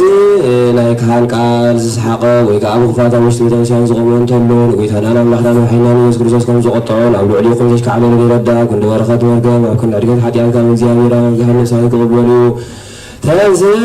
ናይ ካህን ቃል ዝሰሓቐ ወይ ከዓ ብኽፋት ኣብ ውሽጢ ቤተክርስትያን ዝቖመ እንተሎ፣ ንጎይታናን ኣምላኽናን መድሓኒናን ኢየሱስ ክርስቶስ ከም ዝቖጥዖን ኣብ ልዕሊኡ ከም ዘሽካዕበሎን ይረዳእ። ክንዲ በረኸት መርገም ኣብ ክንዲ ዕድገት ሓጢኣት ካብ እግዚኣብሔር ኣብ ዝሃነሳ ክቕበል እዩ። ተንሥእ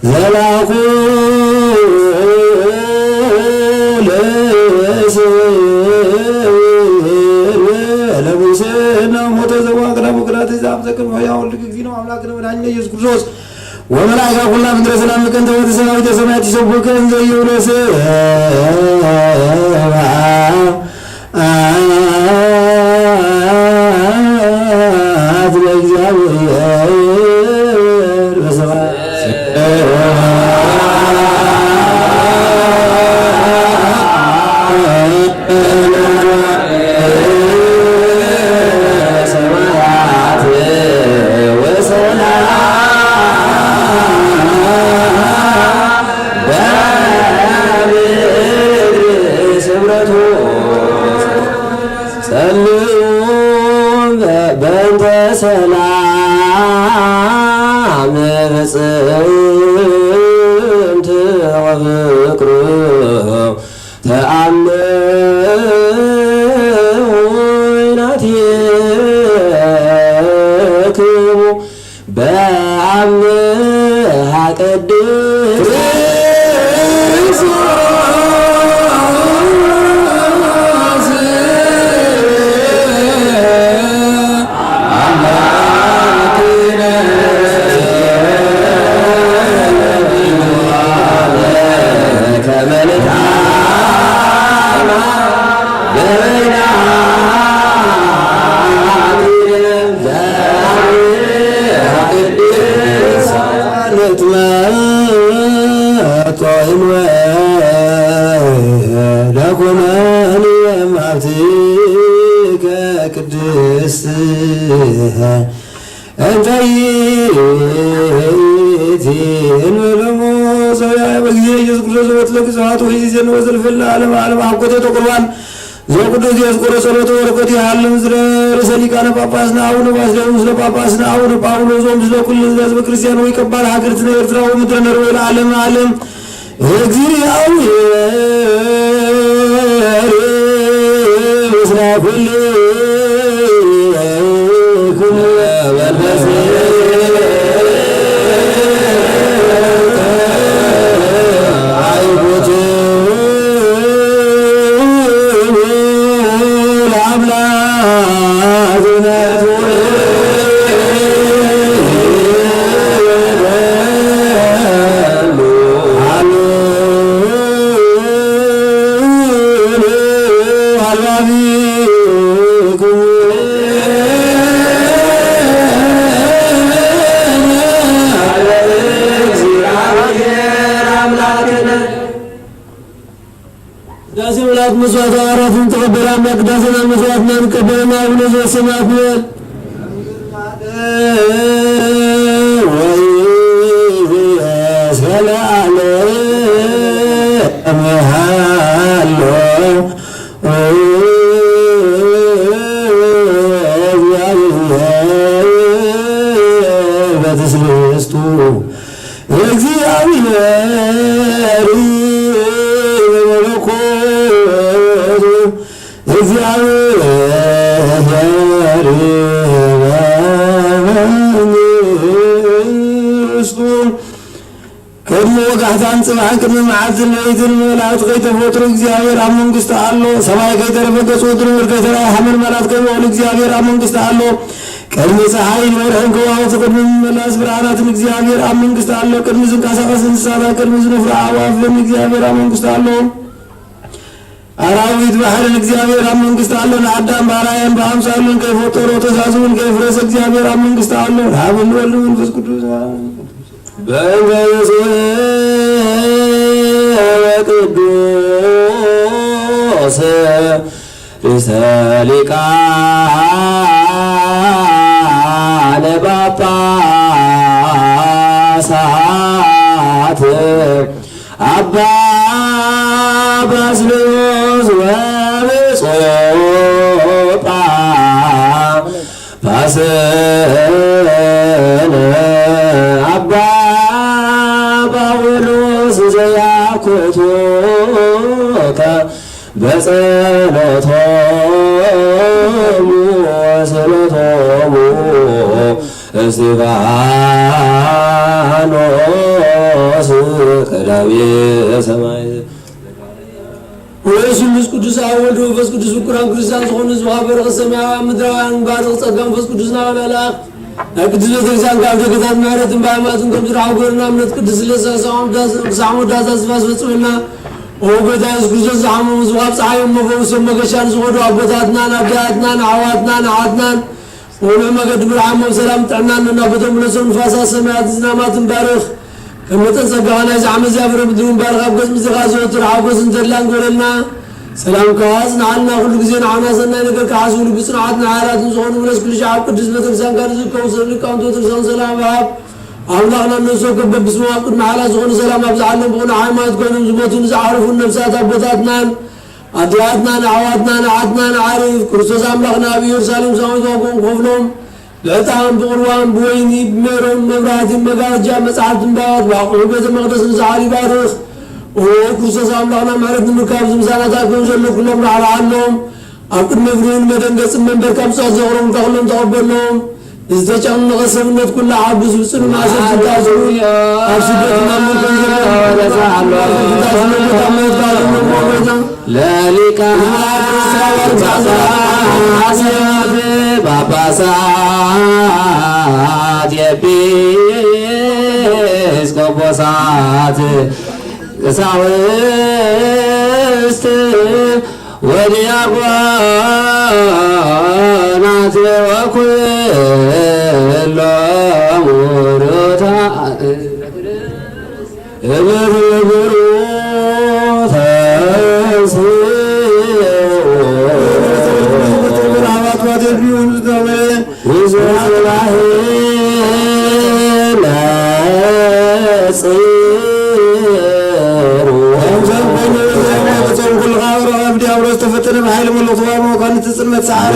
ዘላኩ ለስብእ ለሙሴ እና ሞተ ዘዋ ቅዳሙ ቅዳት ዛም ዘቅርብ ያ ወልድ እግዚእነ አምላክነ መድኃኒነ ኢየሱስ ክርስቶስ ወመላእክተ ኩላ ምድረ ሰላም ከንተ ወደ ሰራዊተ ሰማያት ይሰብኩከ እንዘ ይብሎ ስብሐት ለእግዚአብሔር በሰማይ ጸልዩ በእንተ ሰላም ፍጽምት ወፍቅሩ ተአምር ናትክሙ በአምሃ ቅድስት ለኮነኒ እምሃብትከ ቅድስት እንተ ይእቲ እንበሎሙ ሰውያ በጊዜ ኢየሱስ ክርስቶስ ወትለኪ ሰብሐት ወይዜ ዘንወ ዘልፈላ ዓለም ዓለም አኮቴተ ቁርባን ዘቅዱስ ዲዮስቆሮስ ጸሎቱ በረከቱ ይሃሉ ምስለ ርእሰ ሊቃነ ጳጳስና አቡነ ባስልዮስ ምስለ ጳጳስና አቡነ ጳውሎስ ወምስለ ኩሉ ህዝበ ክርስቲያን ወይቀባል ሀገርትነ ኤርትራ ወምድረ ነርዌ ለዓለመ ዓለም። እግዚአብሔር ምስለ ኩልክሙ ወመንፈስህ ቅዳሴ መላእክት መስዋዕተ ሐዋርያትን ተቀበለ አምላክ ቅዳሴና መስዋዕትና ንቀበለና አቡነ ዘበሰማያት ንበል። ወይእዜሰ ለዓለመ ሀሎ እግዚአብሔር በትስብእቱ እግዚአብሔር በመለኮቱ እግዚአብሔር በመንግስቱ። ቅድሚ ወጋሕታን ጽባሕን ቅድሚ መዓልትን ለይትን መላእክት ከይተፈጥሩ እግዚአብሔር ኣብ መንግስቱ ኣሎ። ሰማይ ከይተረፈ ገጹ ምድሪ ከይተራእየ ሓመድ መላእክት ከይበሉ እግዚአብሔር ኣብ መንግስቱ ኣሎ። ቅድሚ ፀሓይን ወርሕን ከዋኽብቲ ቅድሚ ምምላስ ብርሃናትን እግዚኣብሔር ኣብ መንግስቲ ኣሎ። ቅድሚ ዝንቀሳቐስ እንስሳታት ቅድሚ ዝነፍሩ ኣዕዋፍን እግዚኣብሔር ኣብ መንግስቲ ኣሎ። ኣራዊት ባሕርን እግዚኣብሔር ኣብ መንግስቲ ኣሎ። ንኣዳም ብኣርኣያን ብኣምሳሉን ከይፈጠሮ ተሳስቡን ከይፍረሰ እግዚኣብሔር ኣብ መንግስቲ ኣሎ። ንኣብን ንወልድ መንፈስ ቅዱስ በእንተ ብፁዕ ወቅዱስ ርእሰ ሊቃነ ጳጳሳት አባ ባስልዮስ ወብፁዕ ጳጳስነ አባ ጳውሎስ ዘያኩቱከ በጸሎቶሙ ወጸሎቶሙ እስቲፋ ኖስ ከዳውየ ሰማይ። ወስሉስ ቅዱስ ኣብ ወልድ መንፈስ ቅዱስ ፍቁራን ክርስቲያን ዝኾኑ ህዝብኻ በረኸት ሰማያውያን ምድራውያን ባርኽ። ጸጋ መንፈስ ቅዱስ ናበላ ለኣኽ። ናይ ቅዱስ ቤተክርስትያን ካብ ደገታት ምሕረትን ብኣማትን ከም ዝረሓጎርና እምነት ቅዱስ ስላሴ ክሳዕ መወዳእታ ዝፋስ ፈጽመና። ኦ ጎይታ የሱስ ክርስቶስ ዝሓመሙ ህዝብኻ ብፀሓዮም መፈውሶም መገሻን ዝኾኑ ኣቦታትናን ኣደታትናን ኣሕዋትናን ኣሓትናን ወሎ መገዲ ብርሃን ሰላም ጥዕናን እናበቶም ነዞም ንፋሳት ሰማያት ዝናማትን ባርኽ። ከም መጠን ጸጋኻ ናይዚ ዓመት እዚኣ ፍረ ምድሪ እውን ባርኽ። ኣብ ገጽ ምድርኻ ዘወትር ሓጎስን ተድላን ግበረልና። ሰላምካ ኣጽንዓልና። ኩሉ ግዜ ንዓና ሰናይ ነገር ክሓስቡሉ ብጽንዓት ንሓላትን ዝኾኑ ብለስ ኩሉ ሻዕ ኣብ ቅድስት ቤተክርስትያንካ ንዝርከቡ ሰብ ሊቃውንቲ ቤተክርስትያን ሰላም ወሃብ። ኣምላኽና ነፍሲ ወከፍ በብስሙ ኣብ ቅድሚ ሓላ ዝኾኑ ሰላም ኣብዝሓሎም። ብቕኑዕ ሃይማኖት ኮይኖም ዝሞቱን ዝዓረፉን ነፍሳት ኣቦታትናን ኣዴታትናን ኣሕዋትናን ኣሓትናን ዓርፍ ክርስቶስ ኣምላኽና ኣብ ኢየሩሳሌም ሰማያዊት ዋጋኦም ክኸፍሎም ብዕጣን ብቕርባን ብወይኒ ብሜሮን መብራህቲ መጋረጃ መጽሓፍቲ ዕምባባት ብኣቑሑ ቤተ መቕደስ ንዝዓሉ ይባርኽ። ኦ ክርስቶስ ኣምላኽና ምሕረት ንምርካብ ዝምሳናታት ከም ዘሎ ኩሎም ራሕራሓሎም። ኣብ ቅድሚ እግሩ ንመደንገጽን መንበርካ ብጾት ዘቕረቡልካ ኩሎም ተቐበሎም። ዝተጨነቐ ሰብነት ኩላ ሓጉስ ብጽኑ ማእሰርቲ ታስሩ ኣብ ስደት ናብ ምርኮን ዘሎ ወደዛ ኣሎ። ማእሰርቲ ታስሩ ቦታ ሞት ካልእ ነሞ ጎይታ። ለሊቃነ ጳጳሳት ጳጳሳት ኤጲስቆጶሳት ቀሳውስት ወዲያቆናት ወኩሎም ውሉዳን እምር ብሩክ ተንሥኡ። ዲያብሎስ ተፈተነ ብሓይሊ መለኽቱ መኳንንቲ ጽልመት ሰዓረ።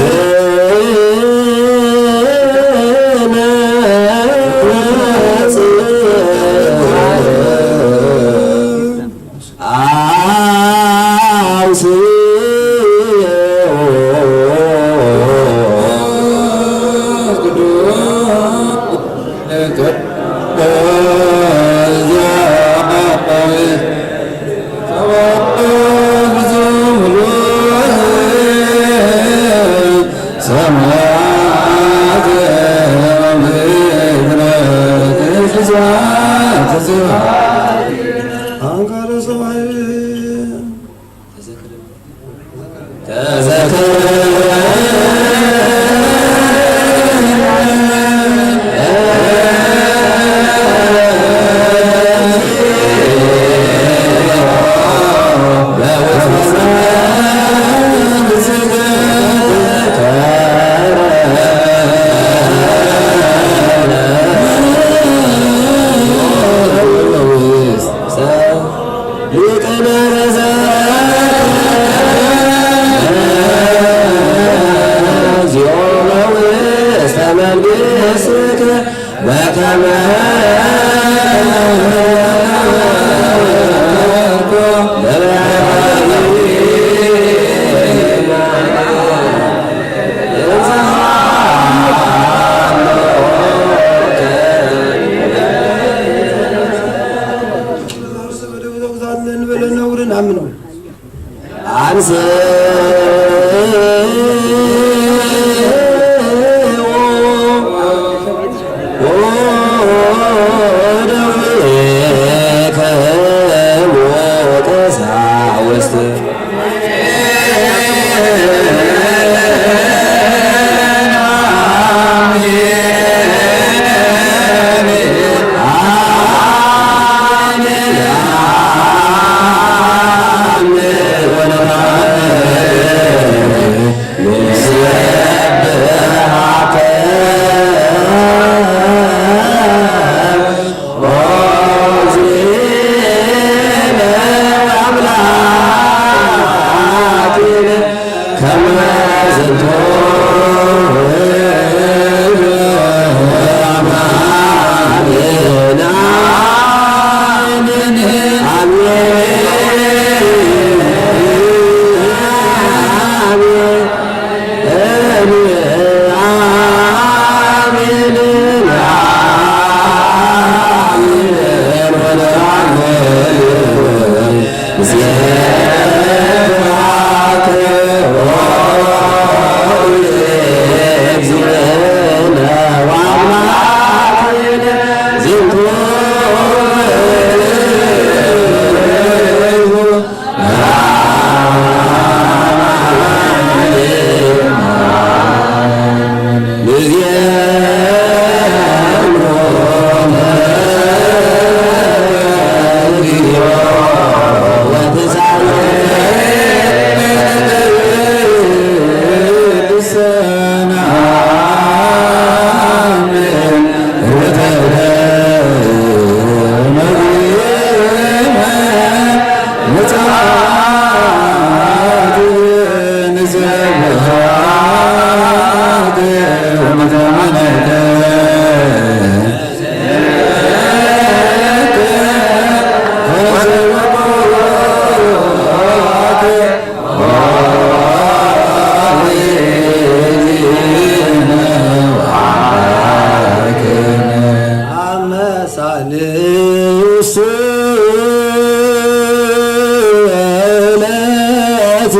ንስእለት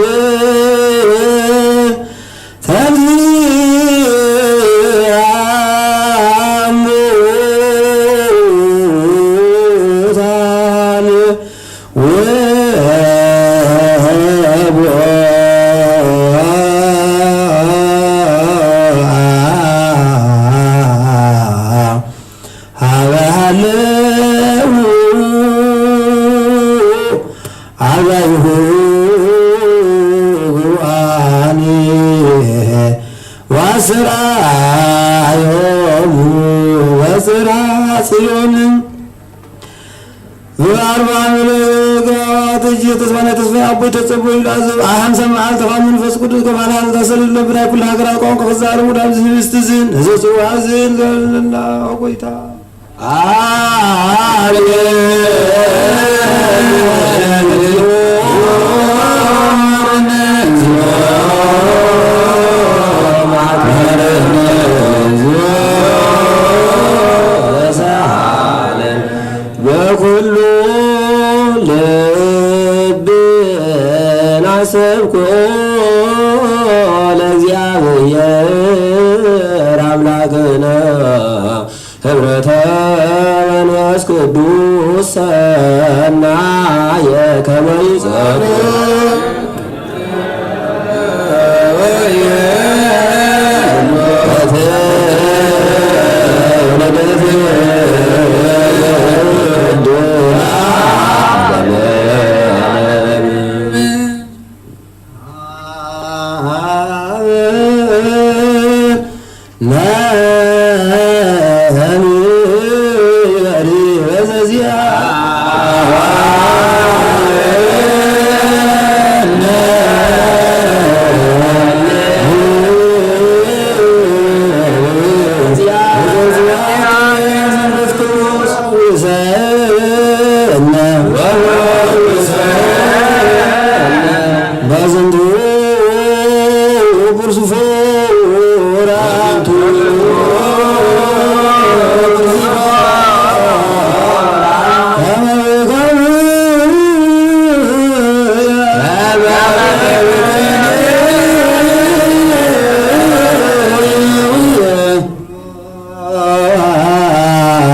ተንሥአ እሙታን ወሀበ ሀበ ሀለዉ አርባዕሁ ጉባኤ ወአስተርአዮሙ በጽርሐ ጽዮን። በአርባ መለከት እጅ ተስፋ ናይ ተስፋ አቦይ ተጸቦ ይብላ። እዚ ኣብ ሓምሳ መዓልቲ ካብ መንፈስ ቅዱስ ከማና ዝተሰልለ ብናይ ኩሉ ሃገራት ቋንቋ ክዛረቡ ናብ ዝህብስቲ ዝን እዚ ጽዋዕ ዝን ዘለና ጎይታ። በኩሉ ልብና ሰብኮ ለእግዚአብሔር አምላክነ ህብረተ መንፈስ ቅዱስ ሰናየ ከመ ይጸር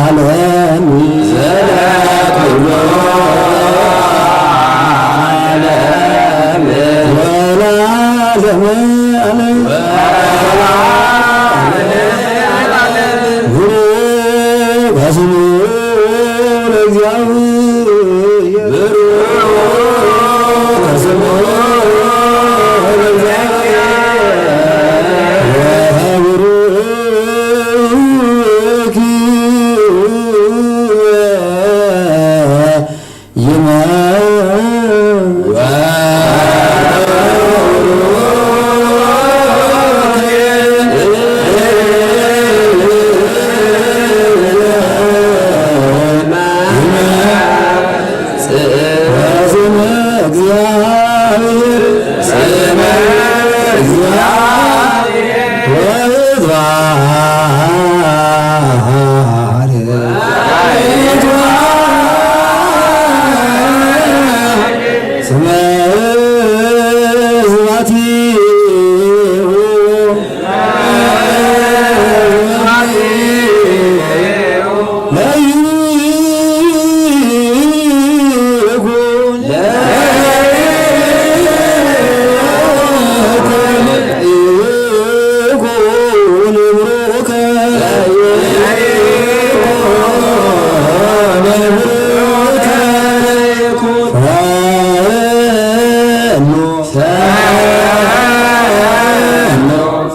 ዓለም ዘለኩሉ ዓለም ወለዓለመ ዓለም። ብሩክ ስሙ ለእግዚአብሔር። ብሩክ ስሙ ለእግዚአብሔር። ወብሩክ ይመ ስመ እግዚአብሔር፣ ስመ እግዚአብሔር ወይትባረክ፣ ወይትባረክ ስመ ስብሐቲሁ።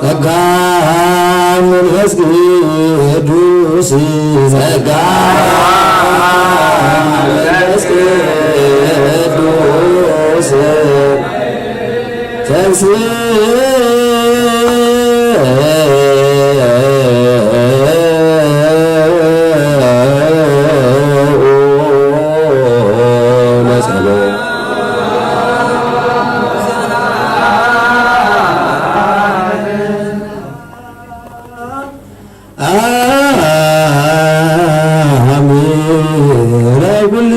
ጸጋ መንፈስ ቅዱስ፣ ጸጋ መንፈስ ቅዱስ ተንሥእ ለጸሎት። አሜን። ናይ ኩሉ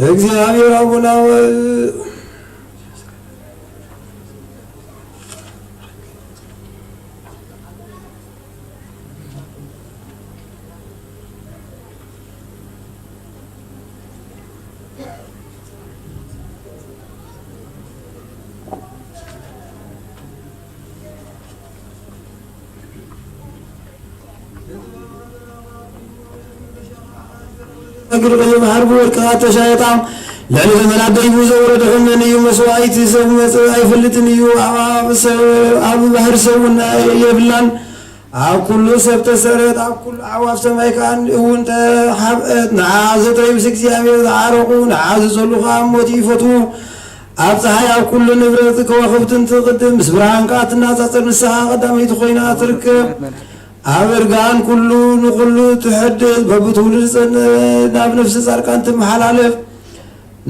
እግዚኣብሔር ኣቡና ወ- እግሪ ቀይሕ ባሕር ብወርቅታት ተሻየጣ። ልዕሊ ዘመናት ደይቡ ዘውረደ ሕመን እዩ። መስዋእቲ ሰብ መጽእ ኣይፈልጥን እዩ። ኣብ፣ ኣብ ሰብ፣ ኣብ ባሕር ሰብ እውን የብላን። ኣብ ኩሉ ሰብ ተሰርዐት፣ ኣብ ኩሉ ኣዕዋፍ ሰማይ ከኣ እውን ተሓብአት። ንዓ ዘጥረዩ ምስ እግዚኣብሔር ዝዓረቑ፣ ንዓ ዝጸሉ ከኣ ሞት ይፈትዉ። ኣብ ጸሓይ ኣብ ኩሉ ንብረት ከዋኽብትን ትቕድም፣ ምስ ብርሃን ከኣ ትነጻጸር። ንስኻ ቀዳመይቲ ኮይና ትርከብ። ኣብ እርጋን ኩሉ ንኹሉ ትሕድስ፣ በብትውልዲ ጸን-፣ ናብ ነፍሲ ጻድቃን ትመሓላለፍ።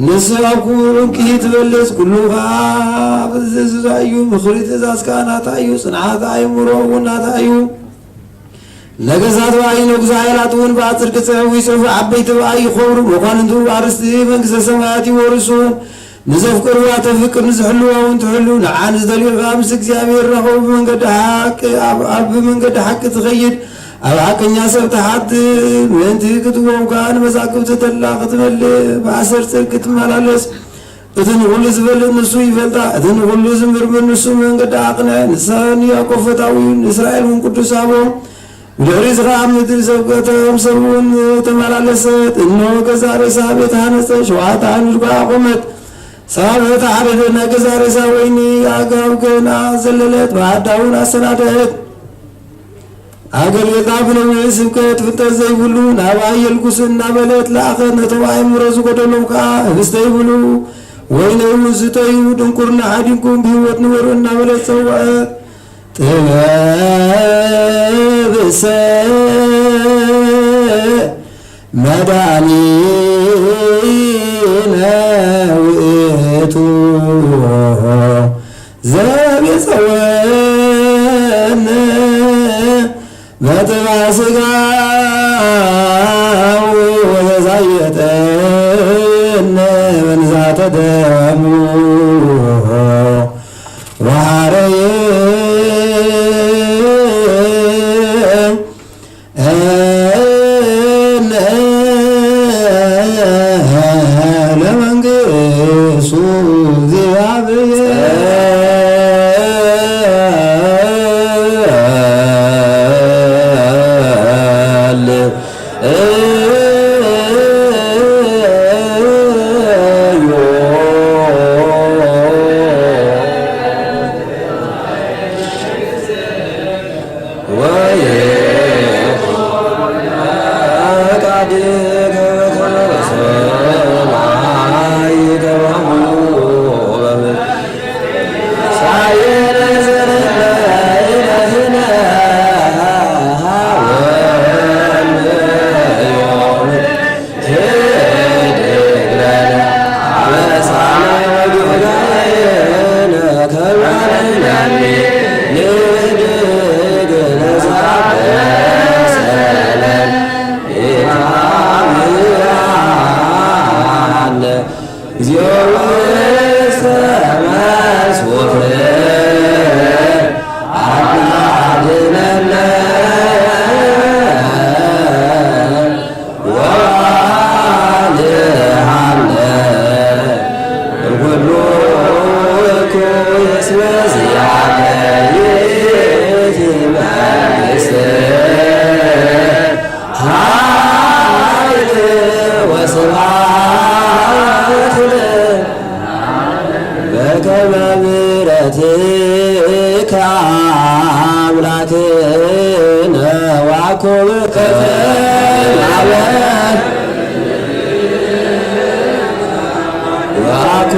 ንሱ ኣብ ክቡር ዕንቂ ትበልጽ፣ ኩሉ ኸኣ ኣብ ዝእዝዛ እዩ። ምኽሪ ትእዛዝ ከኣ ናታ እዩ፣ ጽንዓት ኣእምሮ እውን ናታ እዩ። ነገስታት ብኣ ይነግሱ፣ ሓያላት እውን ብኣ ጽድቂ ጽሑፍ ይጽሕፉ። ዓበይቲ ብኣ ይኸብሩ፣ መኳንንቱ ኣርስቲ መንግስተ ሰማያት ይወርሱ። ንዘፍቅርዋ ተፍቅር፣ ንዝሕልዋ እውን ትሕሉ። ንዓ ንዝደልዮ ከኣ ምስ እግዚኣብሔር ይራኸቡ። ብመንገዲ ሓቂ፣ ኣብ፣ ኣብ ብመንገዲ ሓቂ ትኸይድ፣ ኣብ ሓቀኛ ሰብ ትሓትት። ምእንቲ ክትዎም ከኣ ንመዛግብቲ ተድላ ክትመልእ፣ ብኣሰር ጽድቂ ትመላለስ። እቲ ንኹሉ ዝፈልጥ ንሱ ይፈልጣ፣ እቲ ንኹሉ ዝምርምር ንሱ መንገዲ ኣቕንዐ። ንሳ ንያዕቆብ ፈታዊ፣ ንእስራኤል እውን ቅዱስ ሃቦ። ብድሕሪዚ ኸኣ ኣብ ምድሪ ሰብ ከተም ሰብ እውን ተመላለሰት። እንሆ ገዛእ ርእሳ ቤት ሃነጸት፣ ሸውዓተ ኣዕኑድ ከኣ ኣቖመት። ሳብዕ ተሓረደ፣ ናይ ገዛእ ርእሳ ወይኒ ኣግራብ ገና ዘለለት፣ ማዕዳ እውን ኣሰናደአት። ኣገልገልታ ብነዊሕ ስብከት ፍልጠት ዘይብሉ ናብኣ የልግሱ እናበለት ለኣኸት። ነቶም ኣእምሮ ዝጎደሎም ከኣ ህብስተ ይብሉ፣ ወይነ እውን ዝስተዩ፣ ድንቁርና ሓዲግኩም ብህይወት ንበሩ እናበለት ጸውዐት። ጥበብሰ መድኃኒነ ውእቱ ዘቤጸወነ በጥባ ሥጋሁ ወዘዛየጠነ መንዛተ ደሙ ወሐረየ ለመንግስቱ ዚያብየ በከመ ምሕረትከ አምላክነ ወአኮብከ ላዕለ ወአኮ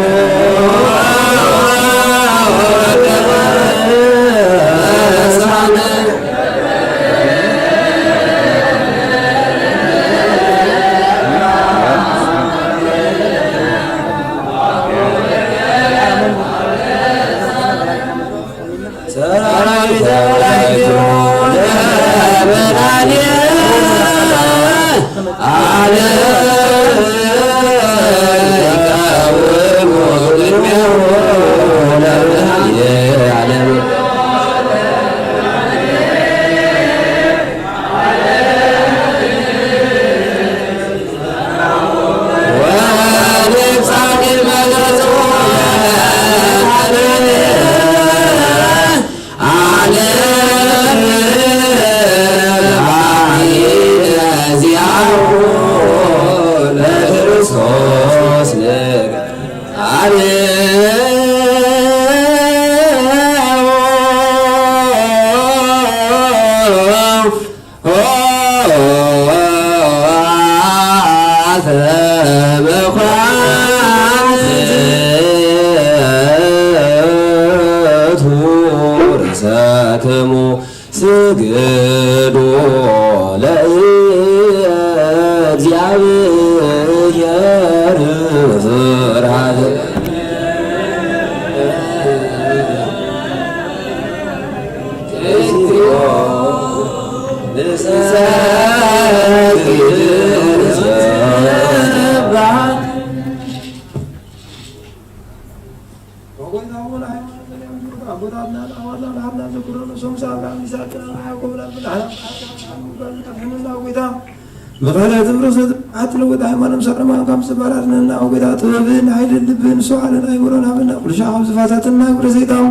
ክሙ ስግዱ ለእግዚኣብሔር ፍርሃት ንሰግድ ንሰብሐ። ወጎይታ ሆይ፣ ሃይማኖት ዘርያም ቢሩካ፣ ኣቦታትና፣ ኣሕዋትና፣ ንሓብና ዘክሮ፣ ነፍሶም ምስ ኣብርሃም፣ ይስሐቅ፣ ናብ ያዕቆብ፣ ናብ ብንያም፣ ናብ ብንያም፣ ናብ ብንያም፣ ናብ ጎይታ፣ ብኻልእ ትብርስ፣ ትብዓት፣ ለወጥ፣ ሃይማኖት፣ ምስ ኣረማን፣ ካብ ዝባላት፣ ነና፣ ጎይታ፣ ጥበብን፣ ሓይልን፣ ልብን፣ ስተውዓልን፣ ኣይምሮን፣ ሃበና፣ ኩሉ ሻዕ፣ ካብ ዝፋታትና፣ ግብረ ሰይጣን፣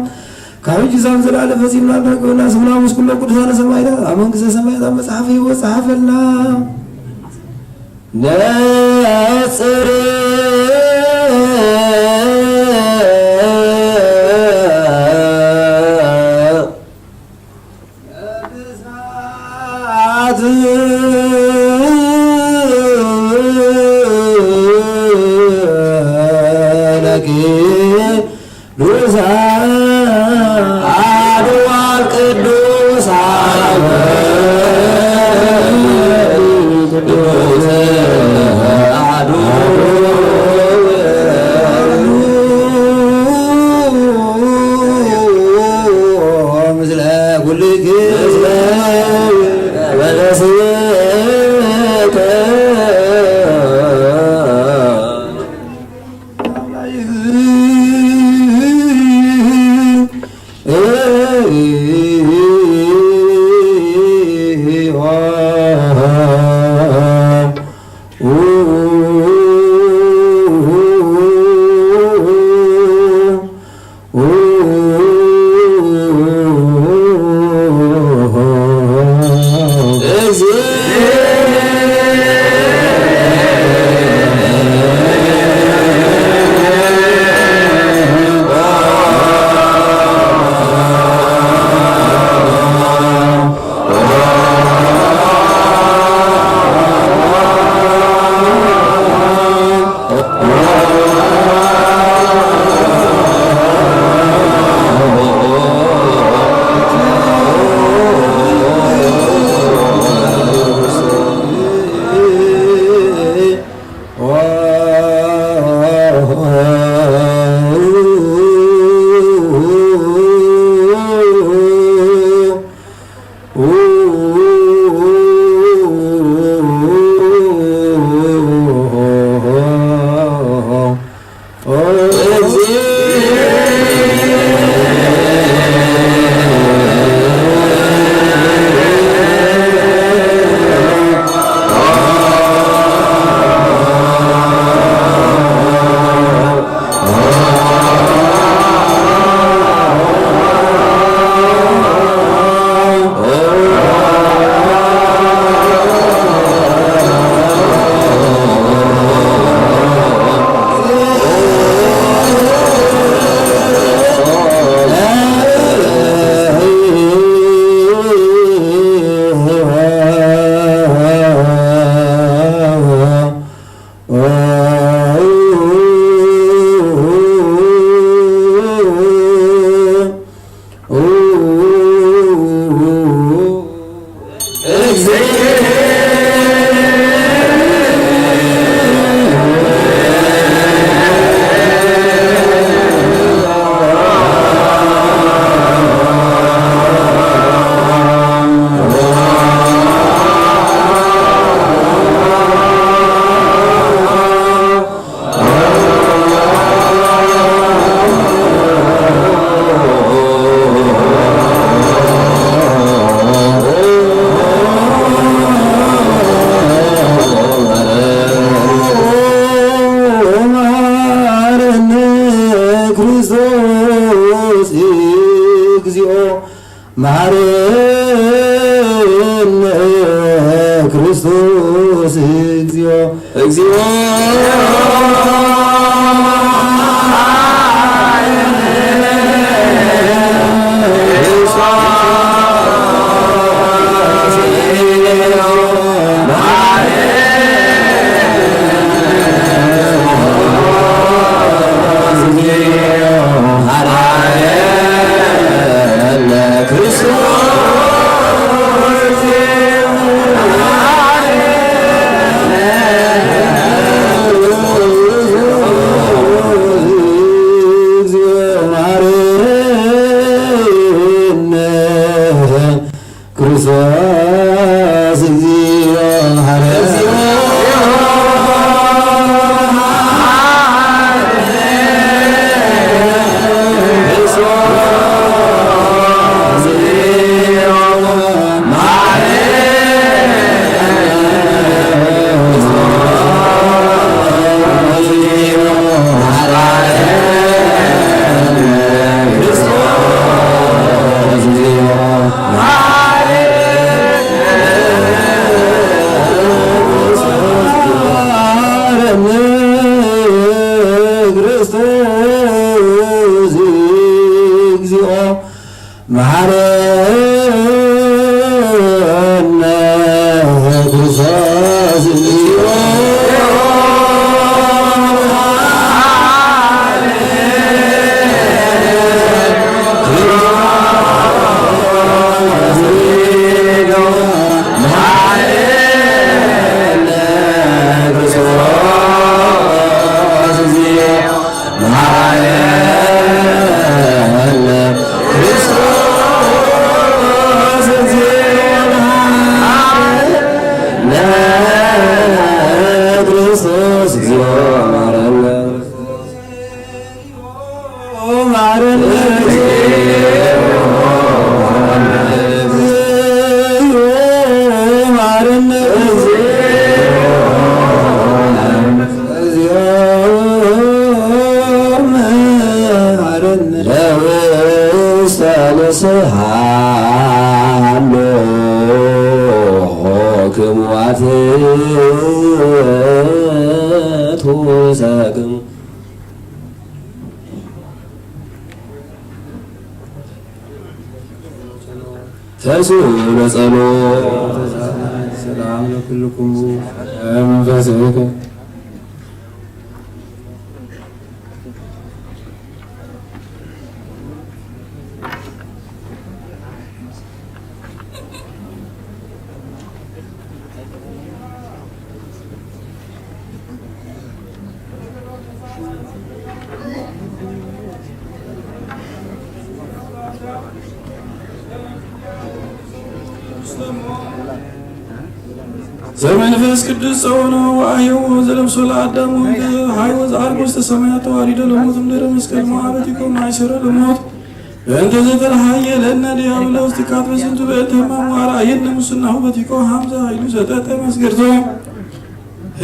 ካብ ሕጂ ሳብ ዘላለ ፈጺምና እንዳገበና ስምና ምስ ኩሎም ቅዱሳነ ሰማዕታት ኣብ መንግስተ ሰማያት ኣብ መጽሓፍ ህይወት ጸሓፈልና። ነጽር መሓረነ ክርስቶስ እግዚኦ። መሓረነ ክርስቶስ እግዚኦ፣ እግዚኦ። እግዚኦ፣ መሐረነ ክርስቶስ እግዚኦ። ለውስተ ንስሓ ሃሎ ክሙ ኣትቱ ሰክሙ። ተስኡ ለጸሎ። ሰላም ለኩልኩም መንፈስከ። ዘመንፈስ ቅዱስ ጸወኖ ወአህዮ ዘለምሶ ለአዳም ወንጌል ሃይወ ዘአልቦ ውስተ ሰማያት ተዋሪዶ ለሞት እምድረ መስቀል ሞዐ በቲኮ ማይሰሮ ለሞት በእንተ ዘተለሃየ ለነ ዲያብሎስ ትካት በስንቱ በእንተ ህማም ወአርአየነ ሙስናሁ በቲኮ ሀምዘ ኃይሉ ሰጠጠ መስገርቶ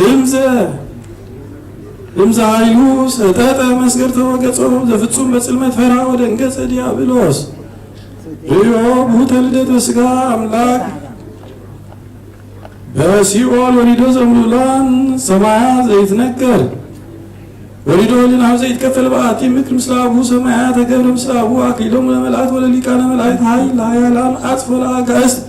ህምዘ ህምዘ ኃይሉ ሰጠጠ መስገርቶ ወገጾ ዘፍጹም በጽልመት ፈራ ወደንገጸ ዲያብሎስ ርእዮ ብሁተ ልደት በስጋ አምላክ በሲኦል ወሪዶ ዘምሉላን ሰማያ ዘይትነገር ወሪዶ ህልናሁ ዘይትከፈል በአቲ ምክር ምስለ አቡ ሰማያ ተገብረ ምስለ አቡ አክሊሎም ለመላእክት ወለሊቃነ መላእክት ኃይል ለኃያላን አጽፎ ለአጋእስት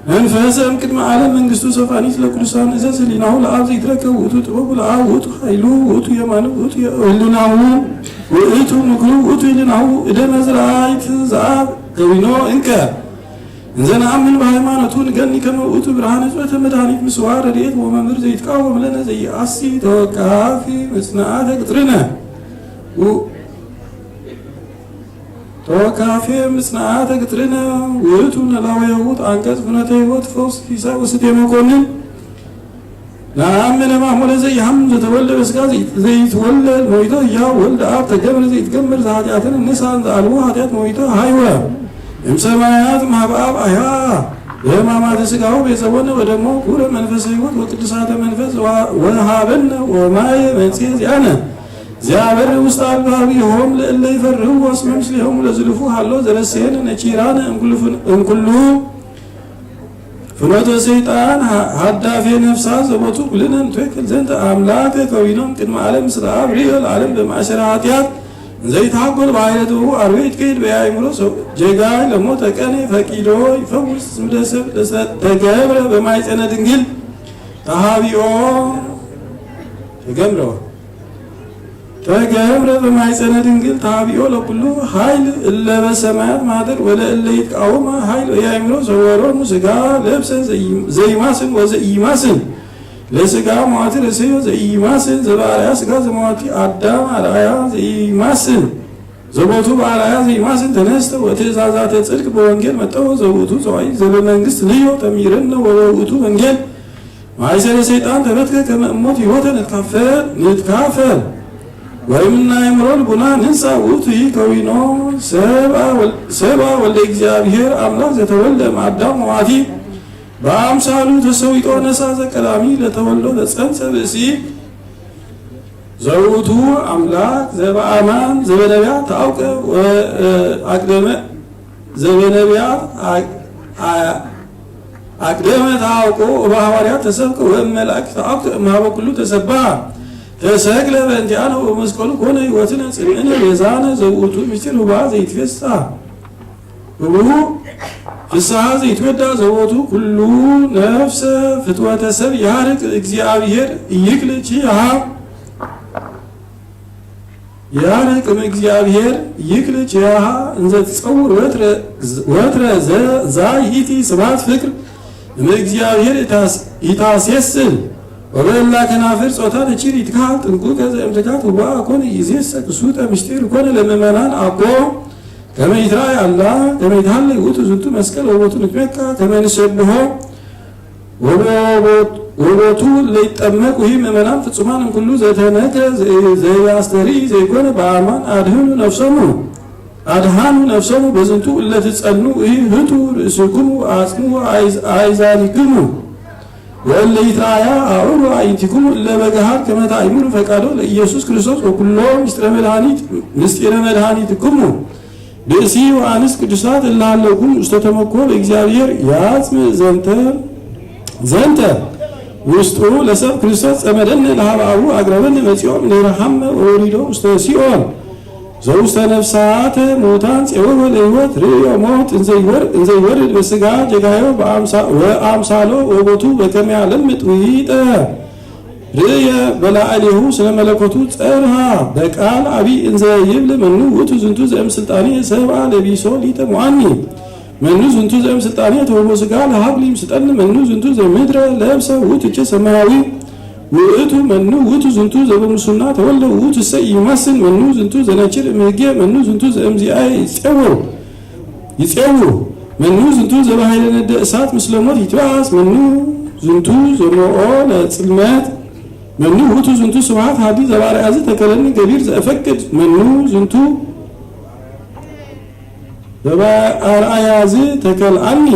መንፈሰ እምቅድመ ዓለም መንግስቱ ሰፋኒት ለቅዱሳን እዘዝ ህሊናሁ ለአብ ዘይትረከብ ውእቱ ጥበቡ ለአብ ውእቱ ኃይሉ ውእቱ የማኑ ውእቱ ህልናሁ ውእቱ ምክሩ ውእቱ ህሊናሁ እደ መዝራይት ዘአብ ከዊኖ እንከ እንዘ ነአምን በሃይማኖቱ ንገኒ ከመ ውእቱ ብርሃን ሕጽበተ መድኃኒት ምስዋዕ ረድኤት ወመምህር ዘይትቃወም ለነ ዘይአሲ ተወቃፊ መጽንዓተ ቅጥርነ ው-፣ ተወካፌ ምጽንዓተ ቅጥርነ ውእቱ ነላዊ ህይወት አንቀጽ ፍኖተ ህይወት ፈውስ ፊሳ ወስቴ መኮንን ነአምን ሕማሙ ለዘኢሐም ዘተወልደ በሥጋ ዘይትወለድ ሞይተ ህያው ወልድ አብ ተገብረ ዘይትገመር ዘኃጢአትን ንስሐን ዘአልቦ ኃጢአት ሞይተ ሀይወ እምሰማያት እምሃበ አብ አያ በሕማማተ ሥጋሁ ቤጸወነ ወደሞ ኩረ መንፈሰ ሕይወት ወቅድሳተ መንፈስ ወሃበነ ወማየ መንጽሔ ዚአነ ዚአበርህ ውስተ አልባቢሆም ለእለ ይፈርህዎ እስመ ምስሌሆሙ ለዝሉፉ ሀሎ ዘረሴነ ነኪራነ እምኩሉ ፍን-፣ እምኩሉ ፍኖተ ሰይጣን ሀ-፣ ሀዳፌ ነፍሳት ዘቦቱ ኩልነ ንትወክል ዘንተ አምላክ ከዊኖም ቅድመ ዓለም ምስለ አብ ርእዮ ለዓለም በማእሰረ ኃጢአት እንዘይትሃጎል በኃይለ ጥበቡ አርዌ ይትከይድ በየአእምሮ ሰው ጀጋይ ለሞተ ቀኔ ፈቂዶ ይፈውስ ስምደሰብ ለሰ-፣ ተገብረ በማይጸነ ድንግል ተሃቢኦ ተገብረ ተገብረ በማይጸነ ድንግል ተሃቢኦ ለኩሉ ኃይል እለ በሰማያት ማህደር ወለ እለ ይትቃወማ ኃይል ወየአእምሮ ዘወሮሙ ሥጋ ለብሰ ዘይማስን ወዘኢማስን ለሥጋ ሟቲ ረሰዮ ዘኢማስን ዘበአርአያ ሥጋ ዘሟቲ አዳም አርአያ ዘኢማስን ዘቦቱ በአርአያ ዘይማስን ተነስተ ወትእዛዛተ ጽድቅ በወንጌል መጠወ ዘውቱ ጸዋይ ዘበመንግስት ልዮ ተሚረነ ወበውቱ ወንጌል ማእሰረ ሰይጣን ተፈትከ ከመ እሞት ሕይወተ ንትካፈል ንትካፈል ወይምና የምሮ ልቡና ንሳ ውእቱ ከዊኖ ሰብአ ወል- ሰብአ ወልደ እግዚአብሔር አምላክ ዘተወልደ እምአዳም ወአቲ በአምሳሉ ተሰዊጦ ነሳ ዘቀዳሚ ለተወልዶ ለጸንሰ ብእሲ ዘውቱ አምላክ ዘበአማን ዘበነቢያት ተአውቀ ወአቅደመ ዘበነቢያት አቅደመ ተአውቆ ወበሐዋርያት ተሰብከ ወእመላእክት ተአውቀ እምሃበ ኩሉ ተሰባ ተሰቅለ በእንቲአነ ወመስቀሉ ኮነ ሕይወትነ ጽልእነ ቤዛነ ዘውቱ ምስጢር ህባ ዘይትፌሳ ህቡ ፍስሐ ዘይትወዳ ዘቦቱ ኩሉ ነፍሰ ፍትወተ ሰብ ያርቅ እግዚአብሔር ይክል ችሃ ያርቅ እግዚአብሔር ይክል ችሃ እንዘ ትጸውር ወትረ ወትረ ዘ- ዛይእቲ ስብሐት ፍቅር እምእግዚአብሔር ይታስ- ይታሴስል ወበላ ከናፍር ጾታ ነችር ይትካል ጥንቁቀ ዘእምትካት ህዋ ኮነ ይዜሰ ክሱተ ምስጢር ኮነ ለምእመናን አኮ ከመ ይትራእይ አላ ከመ ይትሃለይ ውእቱ ዝንቱ መስቀል ወቦቱ ንትሜካ ከመ ንሰብሖ ወቦቱ ለይጠመቅ ውሂ ምእመናን ፍጹማን እምኩሉ ዘተነከ ዘያስተርኢ ዘይኮነ በአማን አድህኑ ነፍሰሙ አድሃኑ ነፍሰሙ በዝንቱ እለ ትጸኑ ውሂ ህቱ ርእስክሙ አጽሙ አይዛኒክሙ ወእለ ይትራእያ አእሩ አዕይንቲክሙ እለ በገሃድ ከመ ተአእምሩ ፈቃዶ ለኢየሱስ ክርስቶስ ወኩሎ ምስጢረ መድኃኒት ምስጢረ መድኃኒትክሙ ብእሲ ወአንስት ቅዱሳት እለ ሀለውኩም ውስተ ተመኮ በእግዚአብሔር ያጽም ዘንተ ዘንተ ውስጡ ለሰብ ክርስቶስ ጸመደነ ለሀበአቡ አቅረበነ መጺኦም ለረሐመ ወወሪዶ ውስተ ሲኦል ዘውስተ ነፍሳተ ሙታን ጼወወ ለሕይወት ርእዮ ሞት እንዘይወርድ በስጋ ጀጋዮ ወአምሳሎ ወቦቱ በከመ ያለምጥ ውይጠ ርእየ በላዕሌሁ ስለ መለኮቱ ጸርሃ በቃል አቢ እንዘ ይብል መኑ ውእቱ ዝንቱ ዘእም ስልጣኔ ሰብአ ለቢሶ ሊተ ሞአኒ መኑ ዝንቱ ዘእም ስልጣኔ ተወቦ ስጋ ለሀብ ሊምስጠኒ መኑ ዝንቱ ዘምድረ ለብሰ ውእቱ እቸ ሰማያዊ ውእቱ መኑ ውእቱ ዝንቱ ዘበሙሱና ተወልደ ውእቱ ሰ ይማስን መኑ ዝንቱ ዘነችር እምህጌ መኑ ዝንቱ ዘእምዚአ ይጼው ይጼው መኑ ዝንቱ ዘበሃይለ ነደ እሳት ምስለ ሞት ይትበአስ መኑ ዝንቱ ዘሞኦ ለጽልመት መኑ ውእቱ ዝንቱ ስብሐት ሀዲ ዘባርአዚ ተከለኒ ገቢር ዘእፈቅድ መኑ ዝንቱ ዘበአርአያዚ ተከልአኒ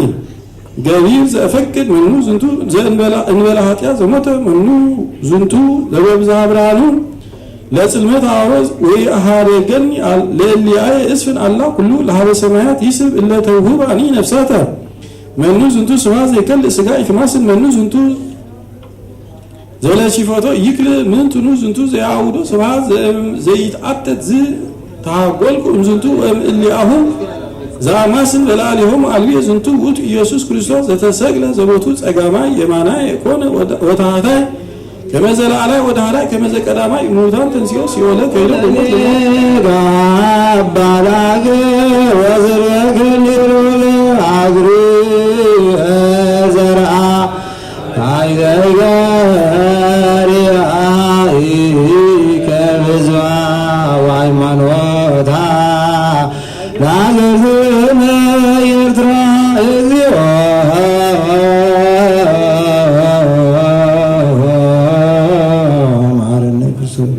ገቢር ዘእፈቅድ መኑ ዝንቱ ዘእንበላ እንበላ ኃጢአት ዘሞተ መኑ ዝንቱ ዘበብዝሃ ብርሃኑ ለጽልመት አወዝ ወይአሃደገኒ ለእሊአየ እስፍን አላ ኩሉ ለሀበ ሰማያት ይስብ እለ ተውህባኒ ነፍሳተ መኑ ዝንቱ ስብሐት ዘይከልእ ስጋ ይትማስል መኑ ዝንቱ ዘለሲፎቶ ይክል ምንትኑ ዝንቱ ዘያውዶ ስብሐት ዘይትአተት ዝ ተሃጎልኩ እምዝንቱ ወእምእሊአሁ ዘአማስል በላዕሌሆሙ አልብየ ዝንቱ ውእቱ ኢየሱስ ክርስቶስ ዘተሰቅለ ዘቦቱ ጸጋማይ የማናይ የኮነ ወታህታይ ከመ ዘለዓላይ ወዳህራይ ከመ ዘቀዳማይ እሙታን ተንሲኦ ሲኦለ ከይደ በሞት ለሞት ጋባላገ ወዝረክሊሩ ለአግሪ ዘርአ ሃይደገርያኢከ ብዝባ ወሃይማኖታ ለሃገርነ ኤርትራ እግዚኦ መሐረነ ክርስቶስ።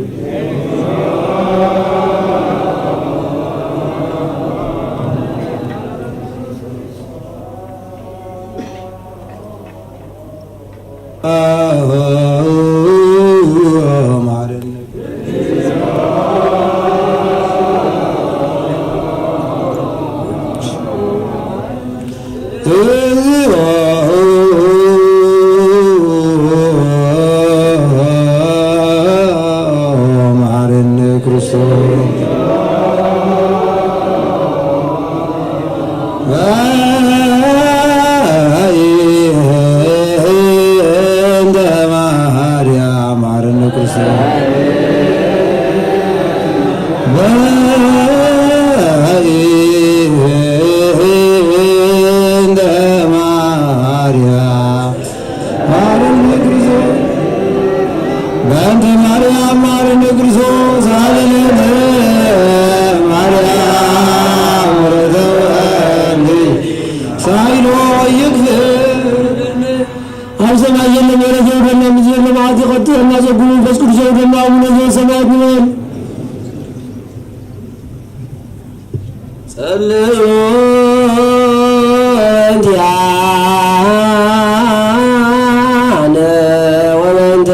እንደ ማርያም አርነ ክርስቶስ እንቲአነ ወበእንተ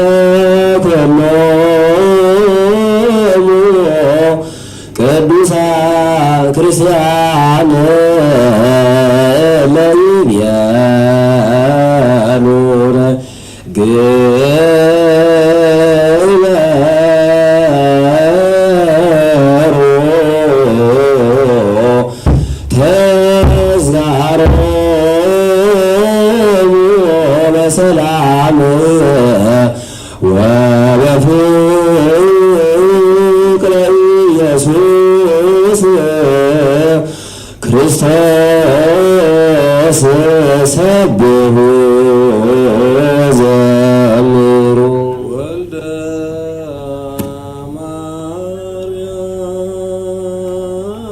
ኩሎሙ ቅዱሳን ክርስቲያን ለይቤሉነ ግበሩ ተዝካሮሙ በሰላም ወበፍቅር ኢየሱስ ክርስቶስ ሰብሑ ዘምሩ። ወልደ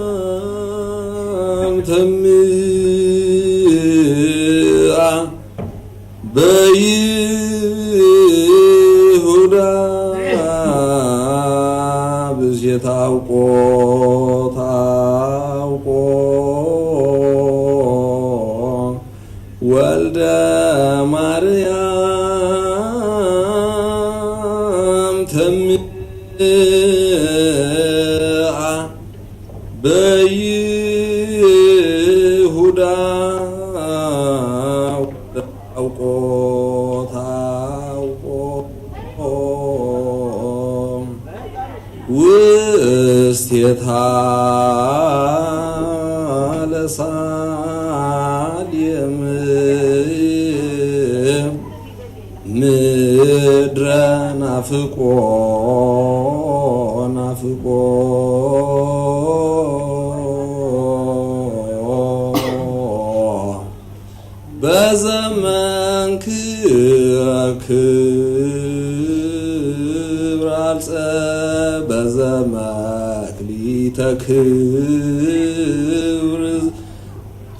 ማርያም ተምአ በይሁዳ ብዜታ አውቆ ታውቆ ወልደ ማርያም ተምአ በይሁዳ አውቆ ታውቆ ውስቴታ ለሳሌም ምድረ ናፍቆ ናፍቆ በዘመንክ ክብር አልጸ በዘመክሊተ ክብር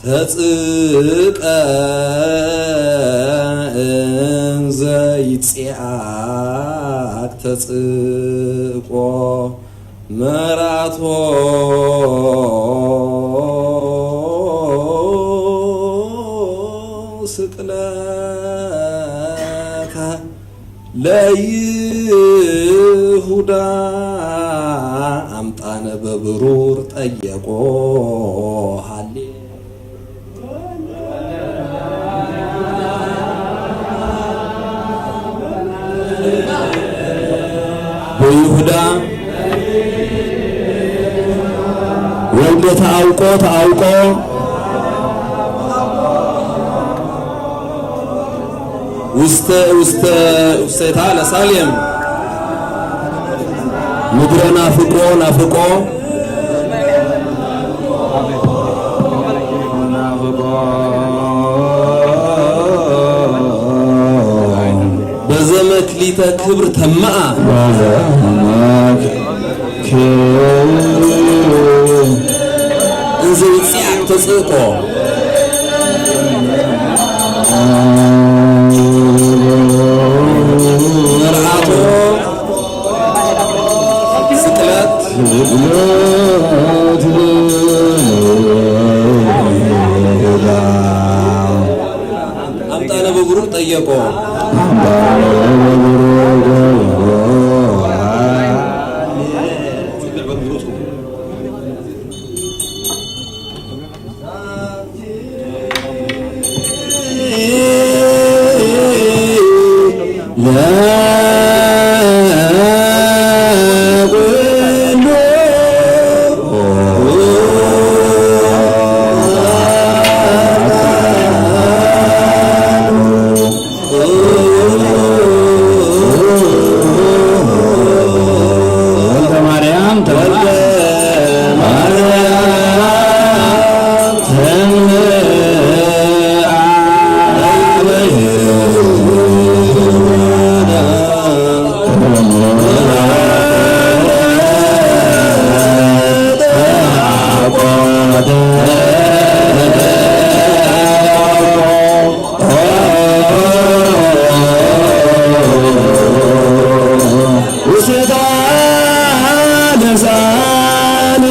ተጽቀ እንዘ ይጽዓቅ ተጽቆ መራቶ ስቅለተ ለይሁዳ አምጣነ በብሩር ጠየቆ ሃሌ በይሁዳ ወልደ ተአውቆ ተአውቆ ውስተ ውስተ ውስቴታ ለሳሌም ምድረ ናፍቆ ናፍቆ በዘመክሊተ ክብር ተመአ እንዘ ይጽዓቅ ተጽእቆ መርዓቶ ስቅለት አምጣነ በብሩር ጠየቆ። ወልደ ማርያም ተወልደ። ውስተ ደሳንም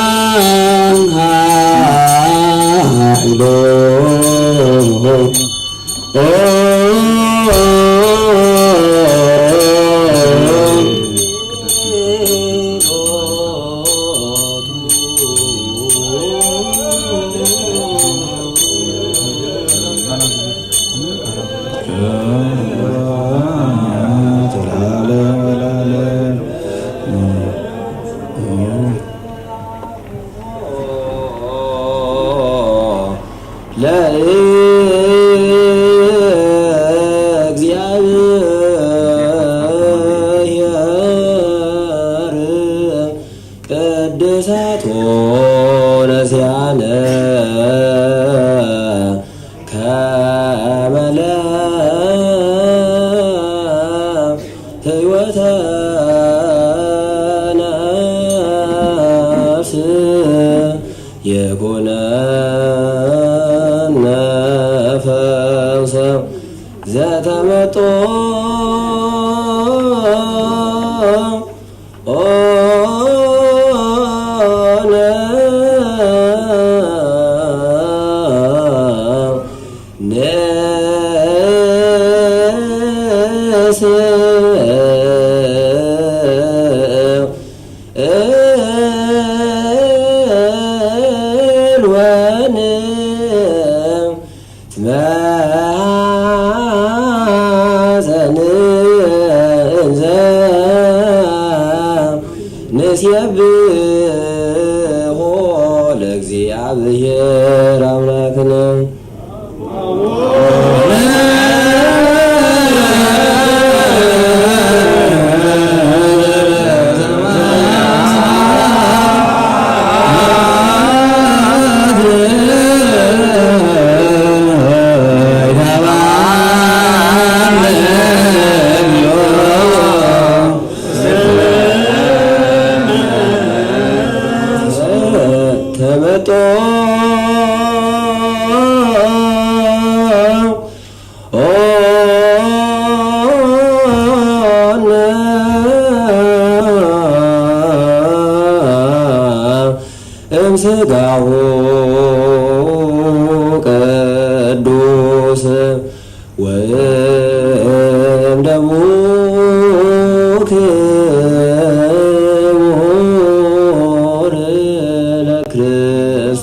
በጽናን ኃይሎ ለእግዚአብሔር ቅድሳት ሆነ ሲያለ ከመለ ሕይወተ ነፍስ የኮነነ ፈውሰ ዘተመጦ ኦነ ንስእል ወንትመሐዘን እንዘ ንሴብሖ ለእግዚአብሔር አምላክነ። ተመጦ ኦነ እምስጋሁ ቅዱስ ወእምደሙ ክቡር ለክርስቶስ።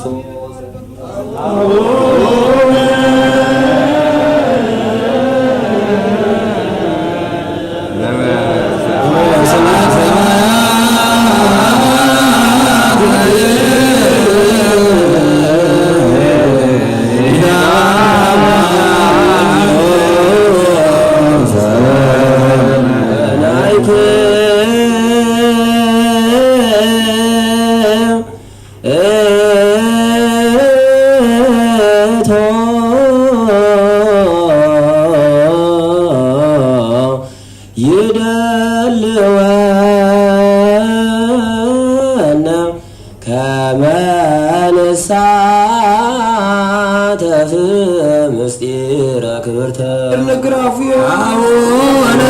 ይደልወነ ከመ ንሳተፍ ምስጢረ ክብርተ እርንግራፉ አቡነ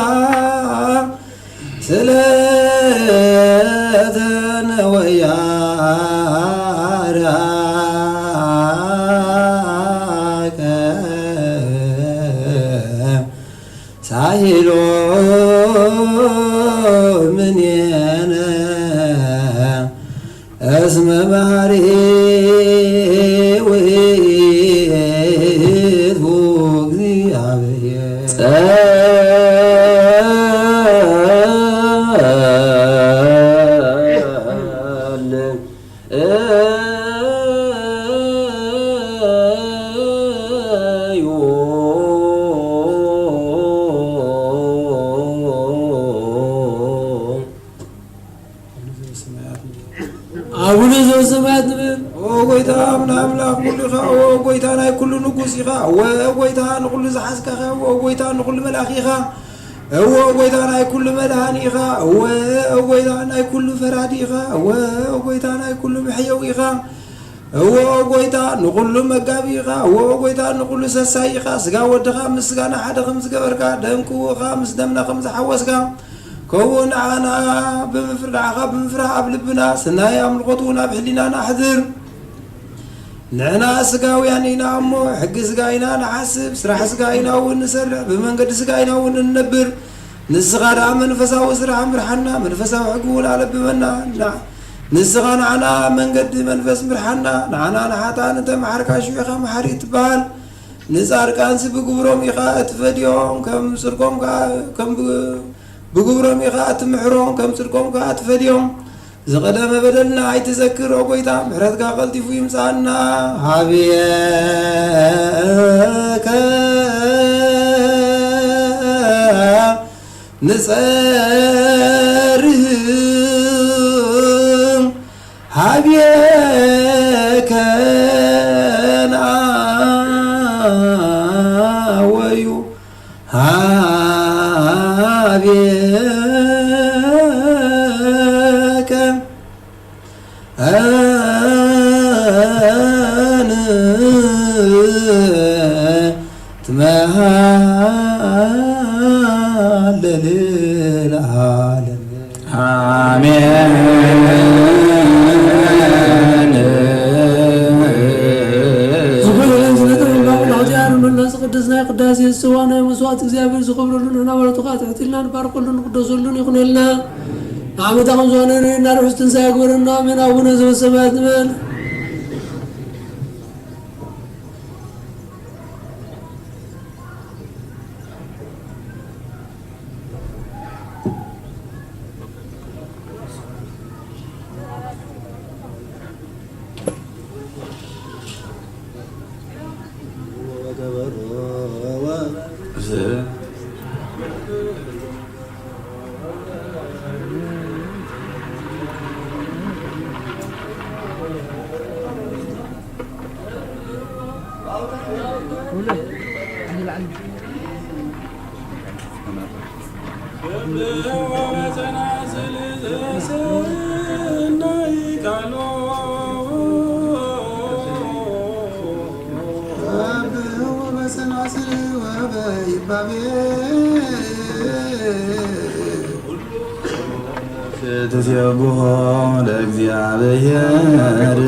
ዘበሰማያት ስለተነ ወያራቀ ሳይሎ ምኔነ እስመ መሐሪ ውእቱ እግዚአብሔር። እወ ጎይታ ናይ ኩሉ ንጉስ ኢኻ። እወ ጎይታ ንኹሉ ዝሓዝካኻ። እወ ጎይታ ንኹሉ መልኣኽ ኢኻ። እወ ጎይታ ናይ ኩሉ መድሃኒ ኢኻ። እወ ጎይታ ናይ ኩሉ ፈራዲ ኢኻ። እወ ጎይታ ናይ ኩሉ መሕየዊ ኢኻ። እወ ጎይታ ንኹሉ መጋቢ ኢኻ። እወ ጎይታ ንኹሉ ሰሳይ ኢኻ። ስጋ ወድኻ ምስ ስጋና ሓደ ከም ዝገበርካ፣ ደም ክውኻ ምስ ደምና ከም ዝሓወስካ፣ ከምኡ ንዓና ብምፍርዳዕኻ ብምፍራህ ኣብ ልብና ስናይ ኣምልኾት እውን ኣብ ሕሊናና ኣሕድር። ንሕና ስጋውያን ኢና እሞ፣ ሕጊ ስጋ ኢና ንሓስብ፣ ስራሕ ስጋ ኢና እውን ንሰርሕ፣ ብመንገዲ ስጋ ኢና እውን እንነብር። ንስኻ ደኣ መንፈሳዊ ስራሕ ምርሓና፣ መንፈሳዊ ሕጊ እውን ኣለብመና። ንዓ-፣ ንስኻ ንዓና መንገዲ መንፈስ ምርሓና፣ ንዓና ንሓጥኣን እንተ መሓርካ ሽዑ ኢኻ መሓሪ እትበሃል። ንጻድቃንሲ ብግብሮም ኢኻ እትፈድዮም፣ ከም ጽድቆም ከኣ፣ ከም ብ-፣ ብግብሮም ኢኻ እትምሕሮም፣ ከም ጽድቆም ከኣ እትፈድዮም። ዝቐደመ በደልና ኣይትዘክር፣ ኦ ጐይታ፣ ምሕረትካ ቀልጢፉ ይምጽኣና። ሃብየከ ንጸርህ፣ ሃብየከ ንኣወዩ። ሃቤከ ንትመሃለል ለዓለም። ኣሜን። ዝኮነ ስለ ጥበብ ላዕሊ ኣርምና ዝቅድስ ናይ ቅዳሴ ጽዋ ናይ መስዋዕት እግዚኣብሔር ዝኸብረሉ ንሕና ባሮትኻ ትሕት ኢልና ንባርኸሉን ንቅደሰሉን ይኹነልና። ንዓመታ ከም ዝኾነ ንርእና ርሑስ ትንሳኤ ግበረና። ኣሜን። ኣቡነ ዘበሰማያት ንበል። ትሴብሖ ለእግዚኣብሔር።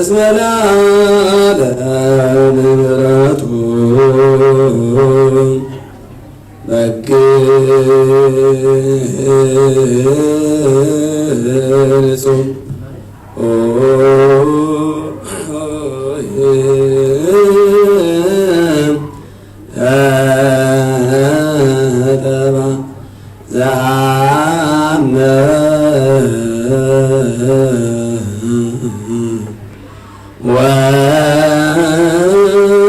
እስመ ለዓለም ምሕረቱ በግልጹ ተጠባ ዘአመ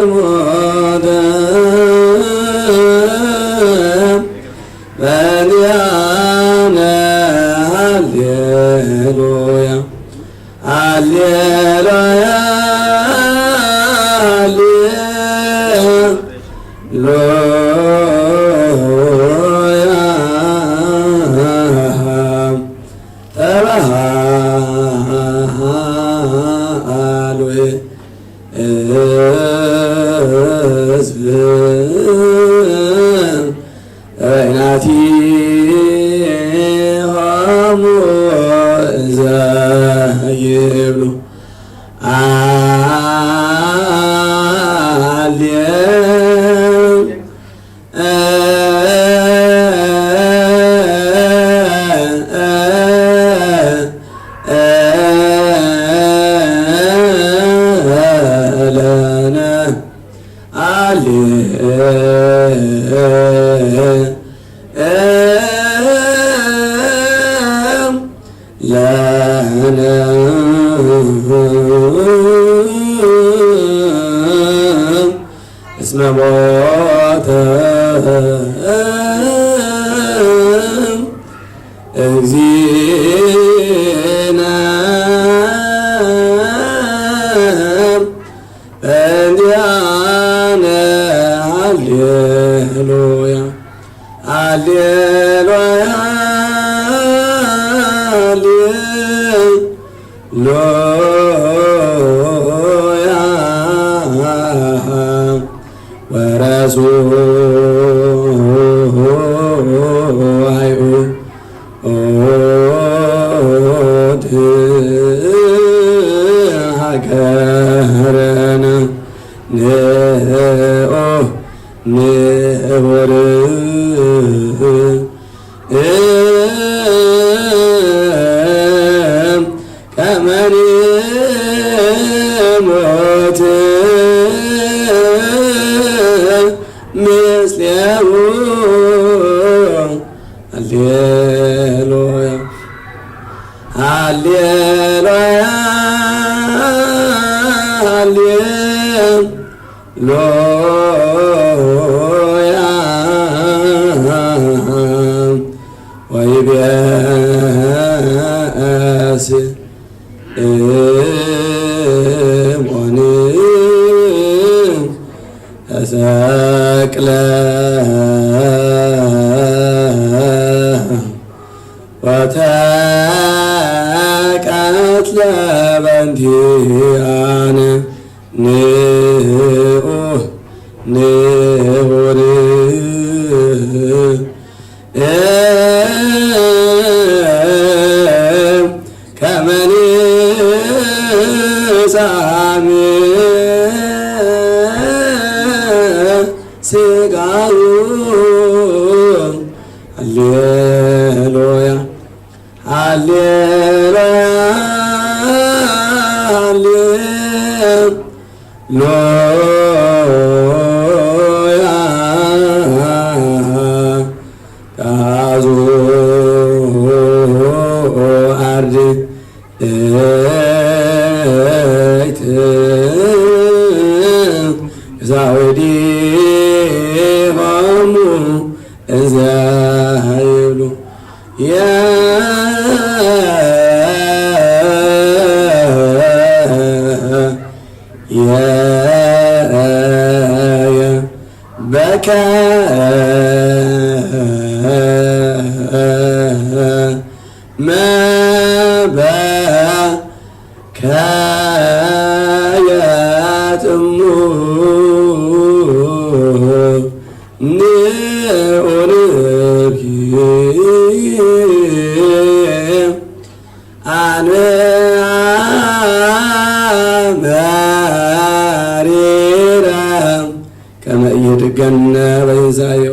ወሞተ በእንቲአነ። ሃሌሉያ፣ ሃሌሉያ፣ ሃሌሉያ። ተበሃሉ ሕዝብ በይናቲሆሙ እንዘ ይብሉ፣ አሌ ለነ አሌ ለነ እስመ ሞተ እግዚእነ በእንቲአነ። ሃሌሉያ፣ ሃሌሉያ፣ ሃሌሉያ። ወረስዎ ሀገርነ ንኦ ንቡር ከመ ንሞት ምስሌሁ። ሃሌሉያ፣ ሃሌሉያ፣ ሃሌሉያ። ወይቤስ እሞን ተሰቅለ ወተቀትለ በእንቲአነ። ንዑ ንቡር ከመ ንሳም ስጋሁ። ሃሌሉያ፣ ሃሌሉያ፣ ሃሌሉያ። ተሃዙ አርድእት ዛዊዲሆሙ እንዘ ይብሉ። የ የ በከ መበ ከየትሙ ንኡንኪ። አነ በይዛዩ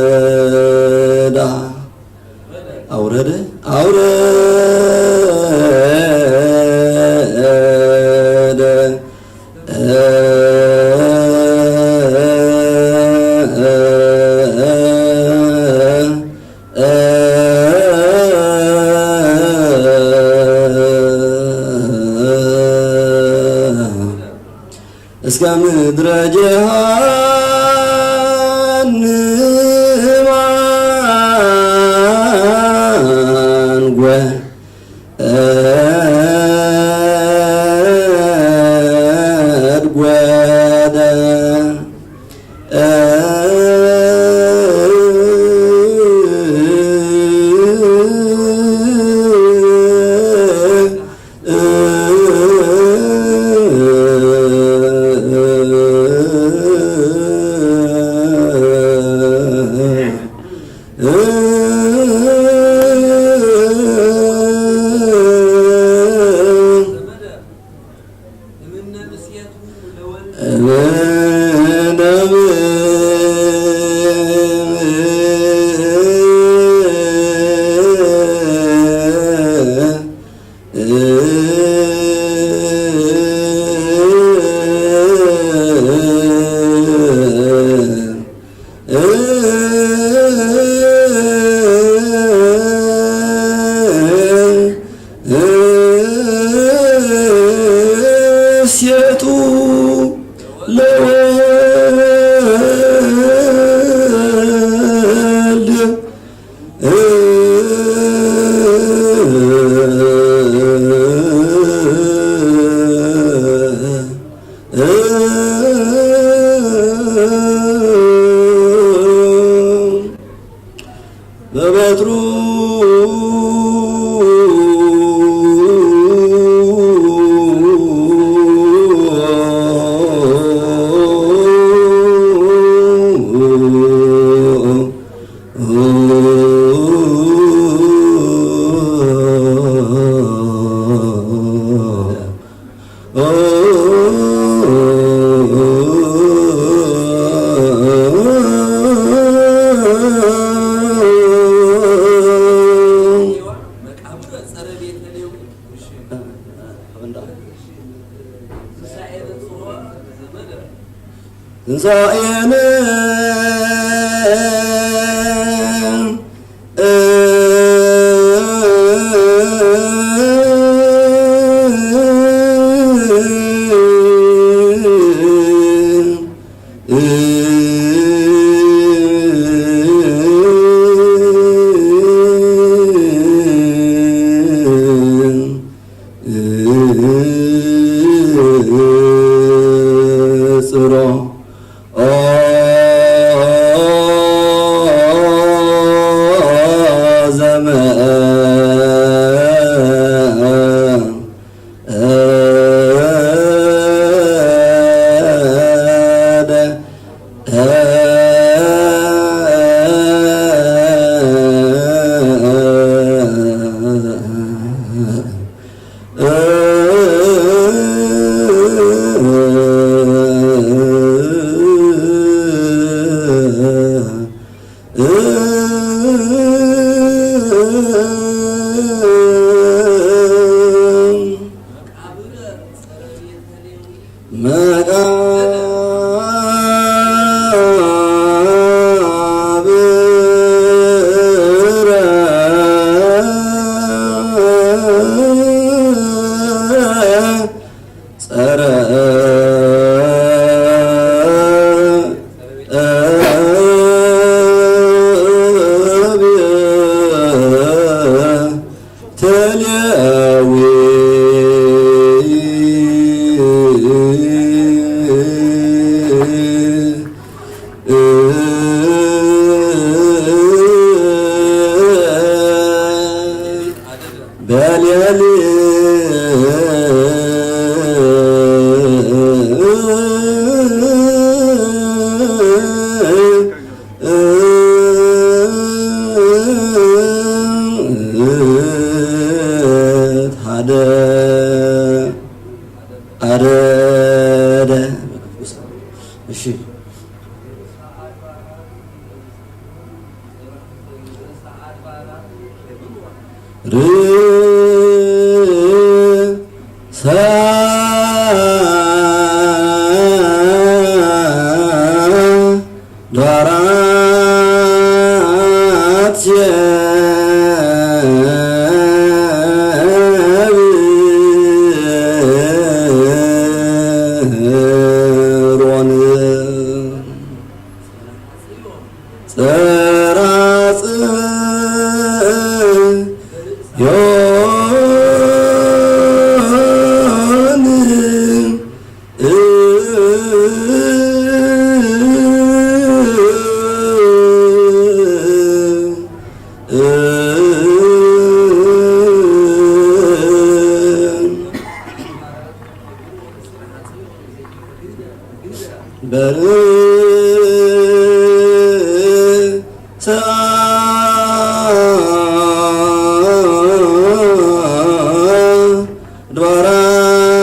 ኣውረዳ፣ ኣውረደ፣ ኣውረደ። እስከ ምድረ ጀሃነም ኣንጎ ኣድጎደ። እሴቱ ለወልድ በበትሩ ትንሳኤነ ጽሮ ኦ ዘመ ሓደ ኣረደ። እሺ። ርእሳ ዶራት ሴብሮን ጸራጽ ዮን በርእሳ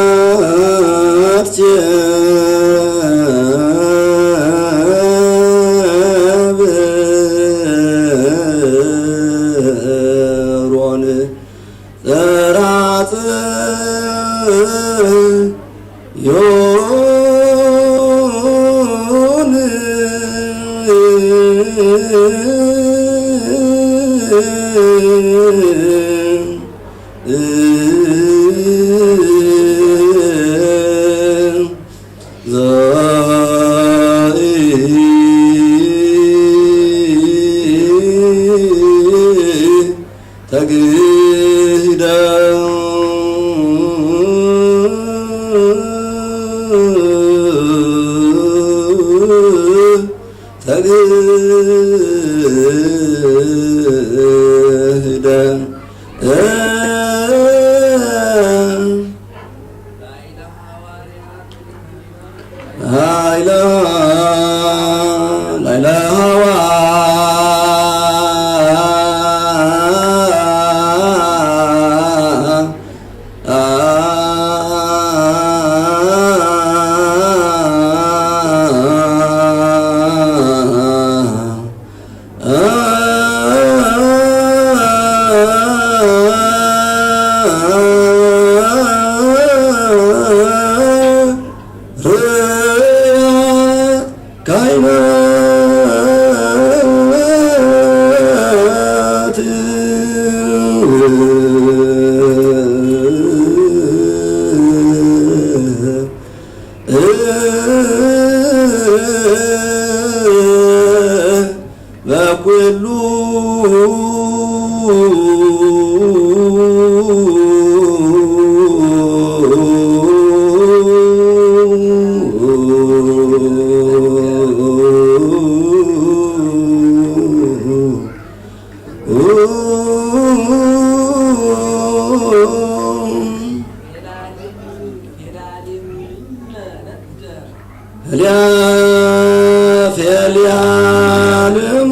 ኣድባራት ሴብሮን ጸራጽ ዮን ተግሂደ ተግሂደ ላይለ ላይለ ሃዋ ርእያ ካይናት በኩሉ ህልያ ፌልያ ለሙ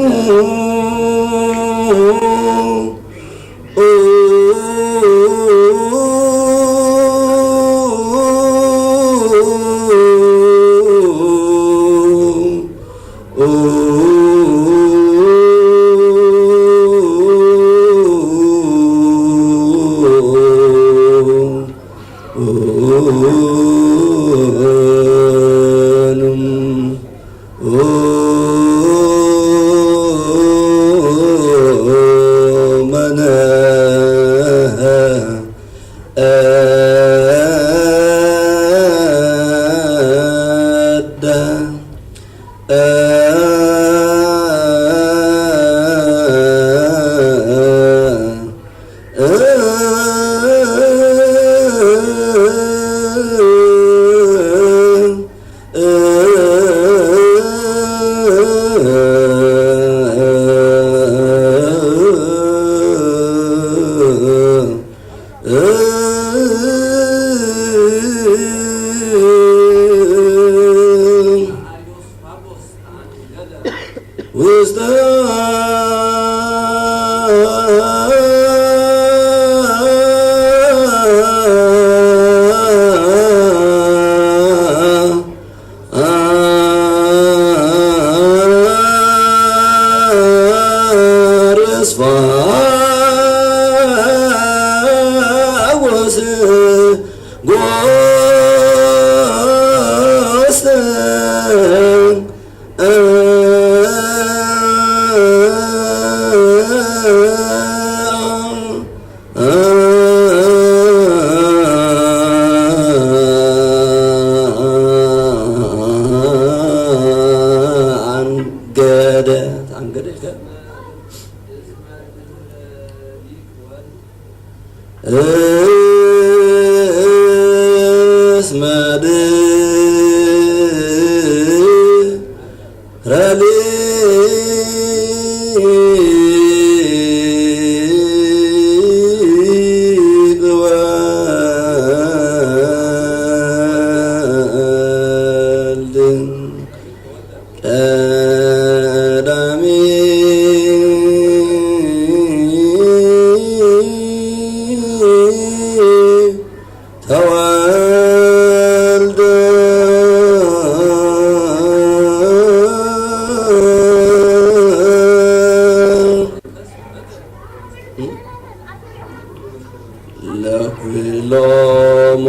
ውስተ አንገደት አንገደት እስመ ድረሊ ለኩሎሙ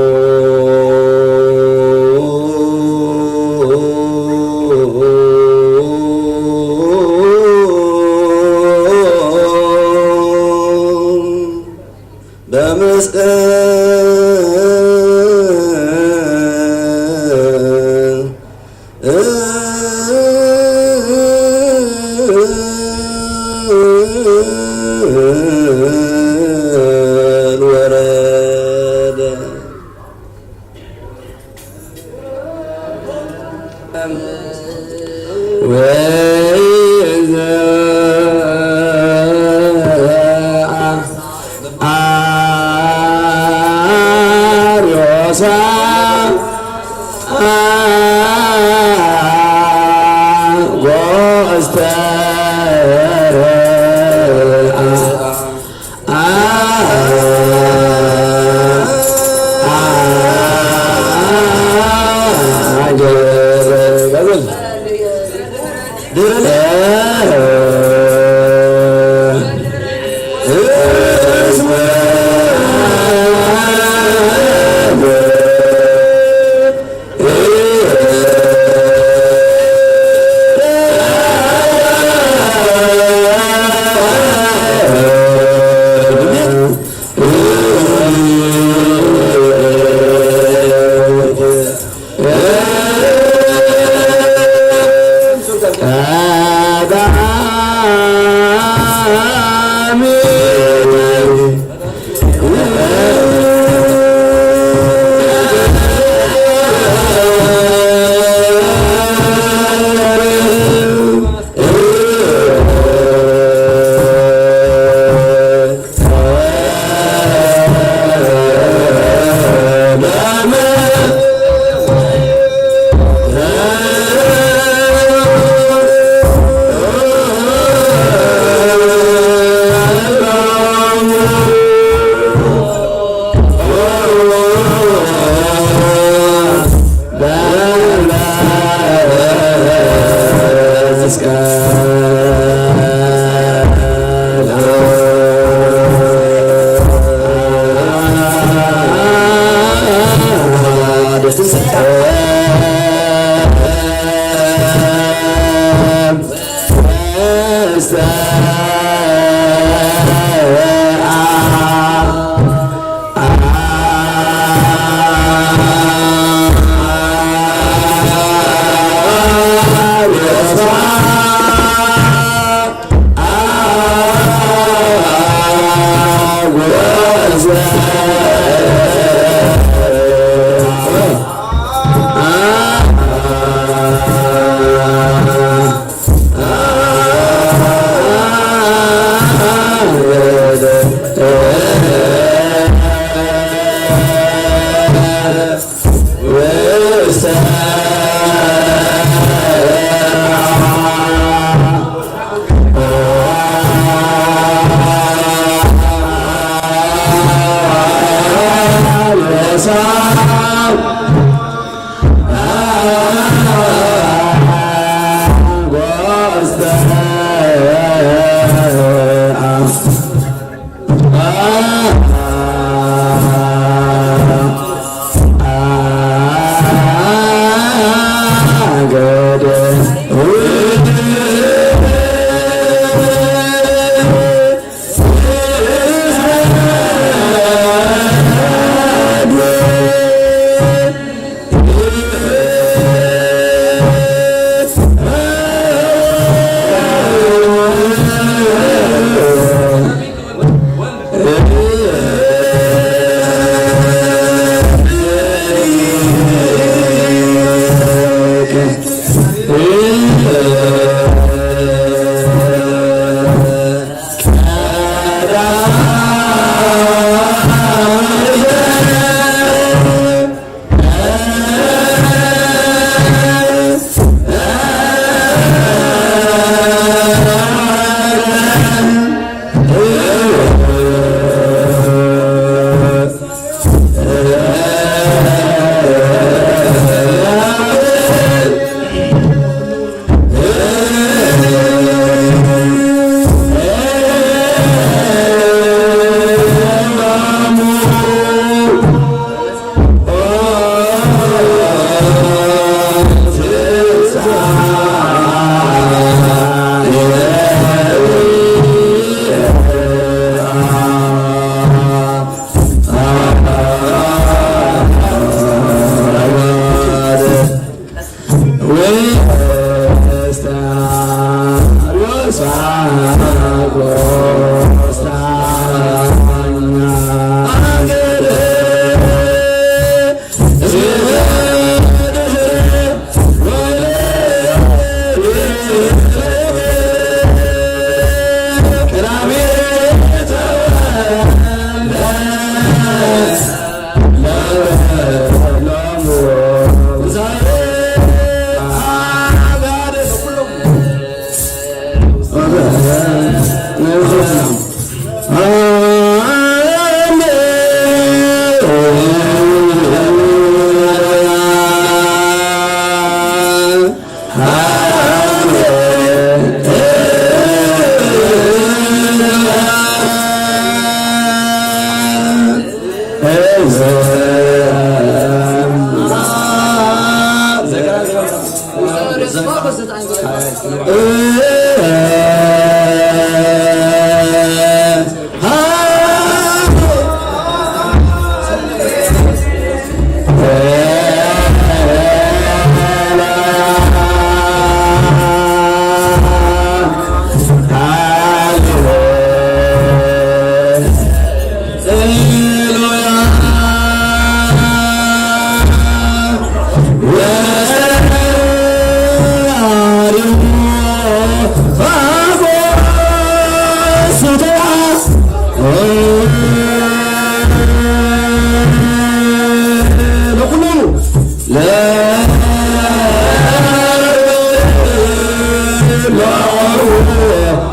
በመስቀል ወረደ። ወይዘ አርዮሳ ጎስተ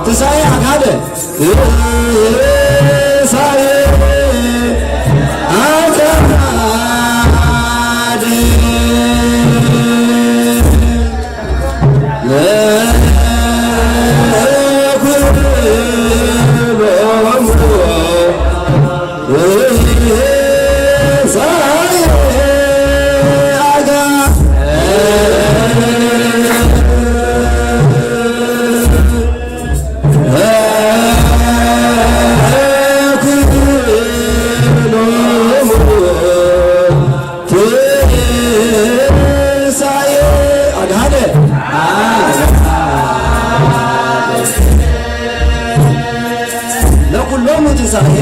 ትንሳኤ ኣግሃደ። ትንሳኤ ኣግሃደ። ትንሳኤ ኣግሃደ። ለኩሎሙ ትንሳኤ።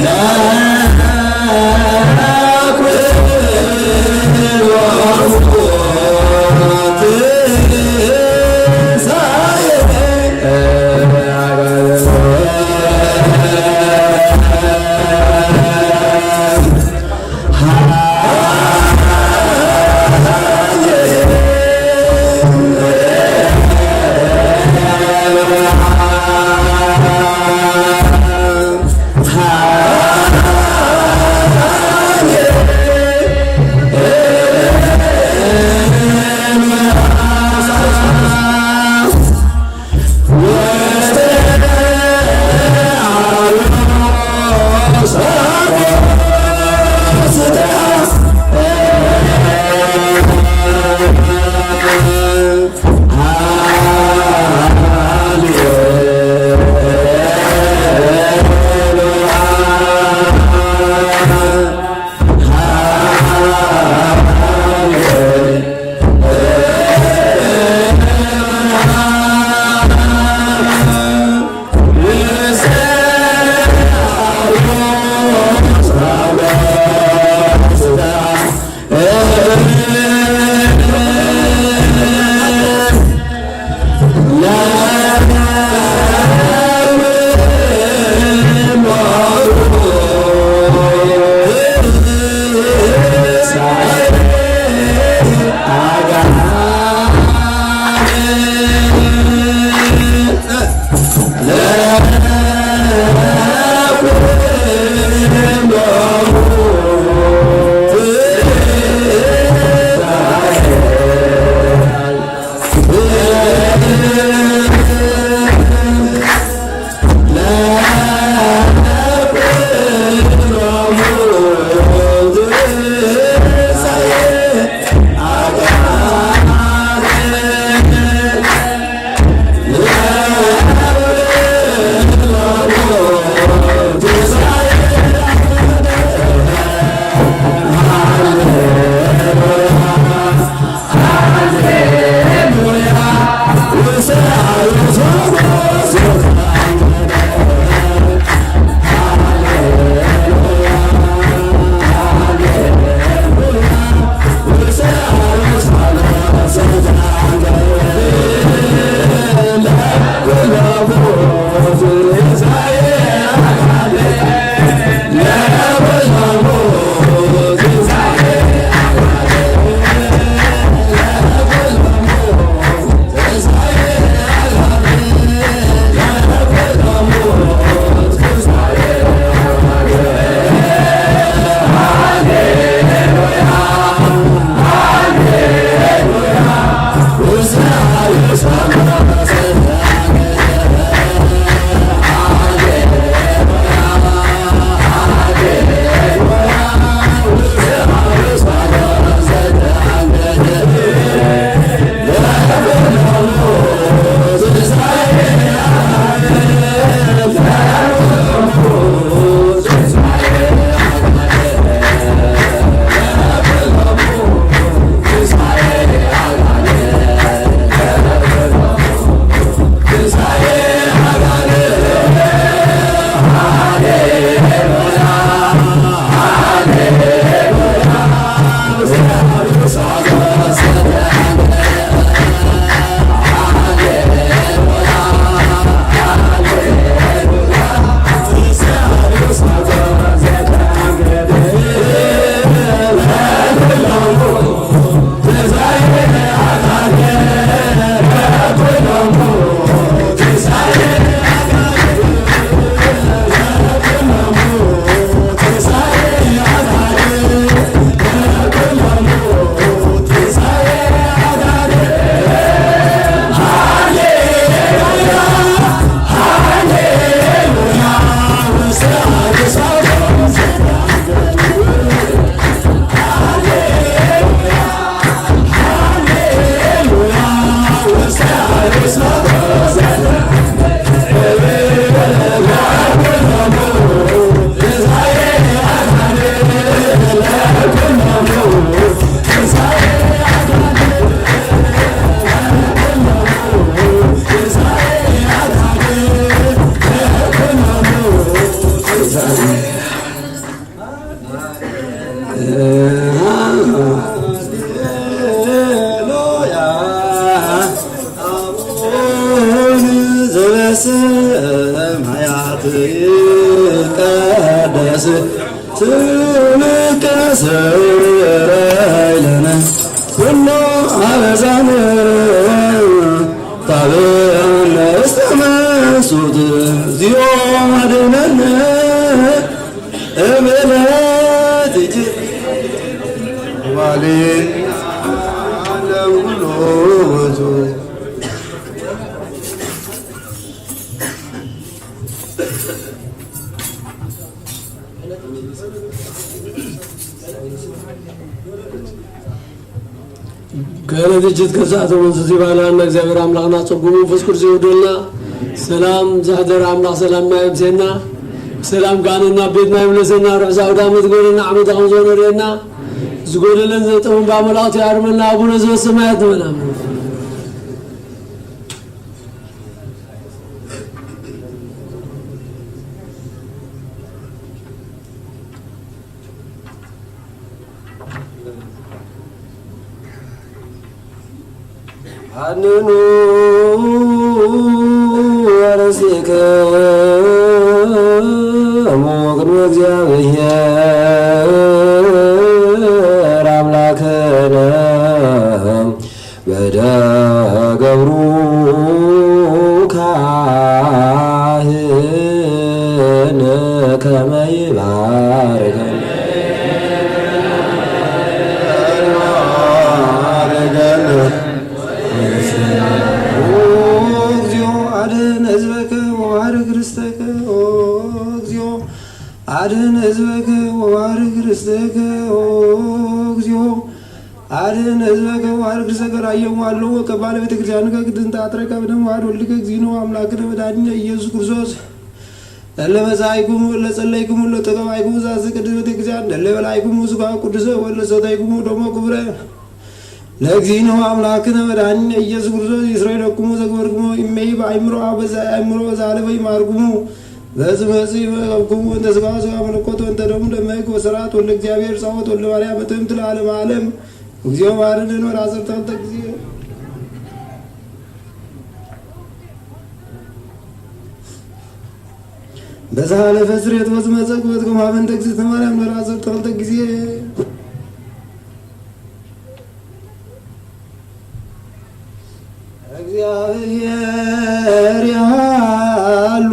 ሃሌሉያ። አቡነ ዘበሰማያት ይትቀደስ ስምከ ትስረይ ለነ ኩሎ አበሳነ ታብአነ ውስተ መንሱት እግዚኦ አድነነ እምእለት እጅ ዋሌ ዓለም ኩሉ ወቱ ክእለት እጅት ከሳእተ ወንዙ ዚባልሃና እግዚኣብሔር ኣምላኽና ጸጉሙ መንፈስ ቅዱስ ይውደልና። ሰላም ዘሕደረ ኣምላኽ ሰላምና የምሴና። ሰላም ካህንና ቤትና ይምለሰና። ርሑስ ኣውደ ዓመት ጎደና ዓመታ ከም ዝኾነ ርእየና። ዝጎደለን ዘጠሙን ብኣመላእቱ ይኣርመና። ኣቡነ ዘበሰማያት ንበል። ኣሜን። ሃንኑ ወረሴክሙ ቅድመ እግዚአብሔር አምላክነ በደገብሩ ካህን ከመ ይባርከነ። ኦ እግዚኦ አድን ህዝበከ ወባርክ ርስተከ። ኦ እግዚኦ አድን ህዝበከ ወባርክ ርስተከ። ኦ እግዚኦ አድን ህዝበከ ወባርክ ርስተከ። ራየሙ አለው ከማለ ቤተ ክርስቲያን ከግድንታ አጥረቀ ብደም ዋህድ ወልድከ እግዚእነ አምላክነ መድኃኒነ ኢየሱስ ክርስቶስ። እለ መጻኢኩሙ እለ ጸለይኩሙ እለ ተቀባይኩሙ ዛዚ ቅድስት ቤተ ክርስቲያን እለ በላይኩሙ ስጋ ቅዱሰ ወለ ሰታይኩሙ ደሞ ክቡረ። ለእግዚእነ አምላክነ መድኃኒነ ኢየሱስ ክርስቶስ ይስረይ ለክሙ ዘግበርክሙ። እመይ በአእምሮ አበዛ አእምሮ ዛለፈ ይማርክሙ። በዝ መጽ ይመገብክሙ እንተ ስጋ ስጋ መለኮት ወንተ ደሙ ደመ ሕግ ወሰራት ወለ እግዚአብሔር ጻወት ወለ ማርያም እትምት ለዓለመ ዓለም። እግዚኦ መሐረነ እንበል ዓሰርተ ክልተ ጊዜ። በዝሓለፈ ስርየት ወዝመጸ ክበትኩም ሀበ እንተ እግዝእትነ ማርያም እንበል ዓሰርተ ክልተ ጊዜ። እግዚአብሔር ያሉ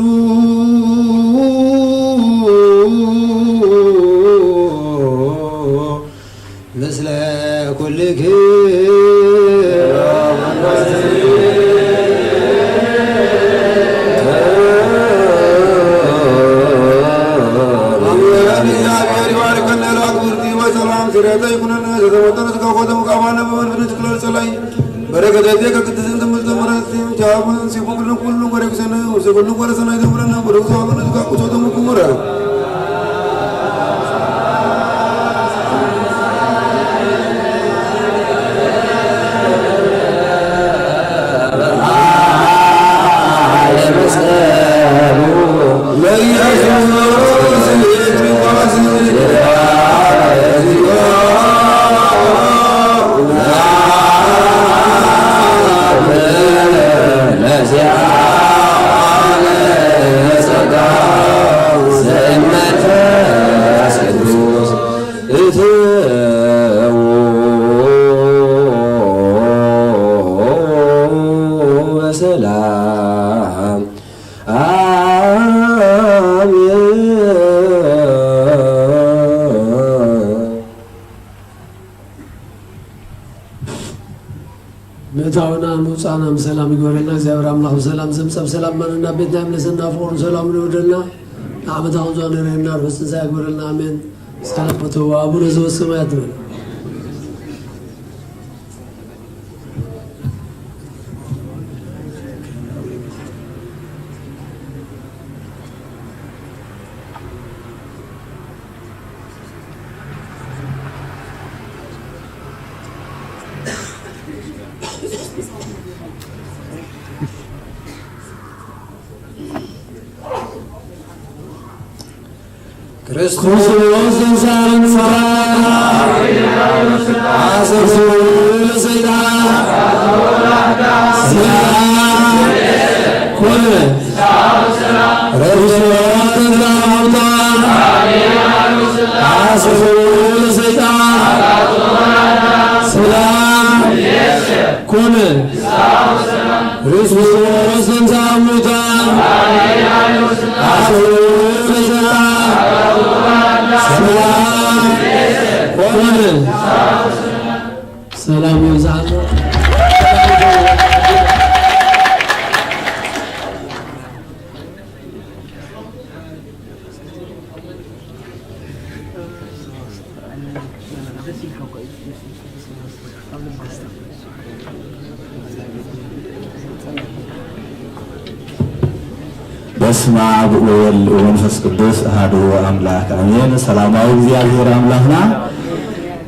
ምስለ ኩልኪ። እግዚአብሔር ይባርከነ ለአክብርቲ ወሰላም ስረተ ይኩነነ ዘተወጠነ ስጋ ኮተሙ ቃማነ በመንፈስ ክለር ጸላይ በረከተ ዜከ ቅድስት ትምህርተ ምረት ሲም ጃም ሲቡ ኩሉ ኩሉ ወረክሰነ ወሰ ኩሉ ወረሰነ ይዘምረነ ወደ እግዚአብሔር ስጋ ቁሶ ተሙ ኩሙረ። በሰላም አሜን። ምእታውና ምውፃእና ብሰላም ይግበረልና። እግዚኣብሔር ኣምላኽ ብሰላም ዘምፀ ብሰላም ማንና ቤትና ይምለሰና። ፍቕሩ ሰላሙ ይወደልና። ንዓመታ ከምዞ ንርእየና ርሑስ ትንሳኤ ይግበረልና። ኣሜን። ሰላም ኣተው ኣቡነ ዘበሰማያት ንበል። ክርስቶስ ተንሥአ እሙታን፣ አሰሮ ለሰይጣን፣ ሰላም ኮነ። ክርስቶስ ተንሥአ እሙታን፣ አሰሮ ለሰይጣን፣ ሰላም ኮነ። ክርስቶስ ተንሥአ እሙታን፣ አሰሮ ለሰይጣን፣ ሰላም ኮነ። ሰላም ይብዛሕና። በስመ አብ ወወልድ ወመንፈስ ቅዱስ አሐዱ አምላክ አሜን። ሰላማዊ እግዚኣብሔር አምላክና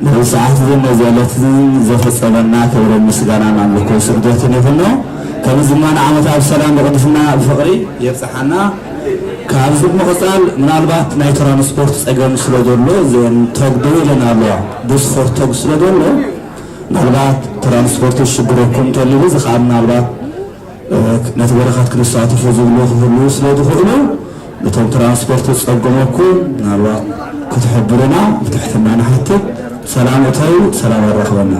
ነዚ ሰዓት እዝን ነዚ ዕለት እዝን ዘፈጸመና ክብርን ምስጋናን ኣምልኮን ስግደትን ይኹኖ። ከምዚ ድማ ንዓመታ ብሰላም ብቅድስና ብፍቕሪ የብጽሓና። ካብዚ ብምቕጻል ምናልባት ናይ ትራንስፖርት ጸገም ስለ ዘሎ እዘን ቶግ ደው ኢለን ኣለዋ። ብስፎር ቶግ ስለ ዘሎ ምናልባት ትራንስፖርት ይሽግረኩም እንተልዩ እዚ ከዓ ምናልባት ነቲ በረኸት ክንሳተፎ ዝብሉ ክህልዉ ስለ ዝኽእሉ፣ ነቶም ትራንስፖርት ዝጸገመኩም ምናልባት ክትሕብሩና ብትሕትና ንሓትት። ሰላም እተዩ፣ ሰላም ኣራኽበና።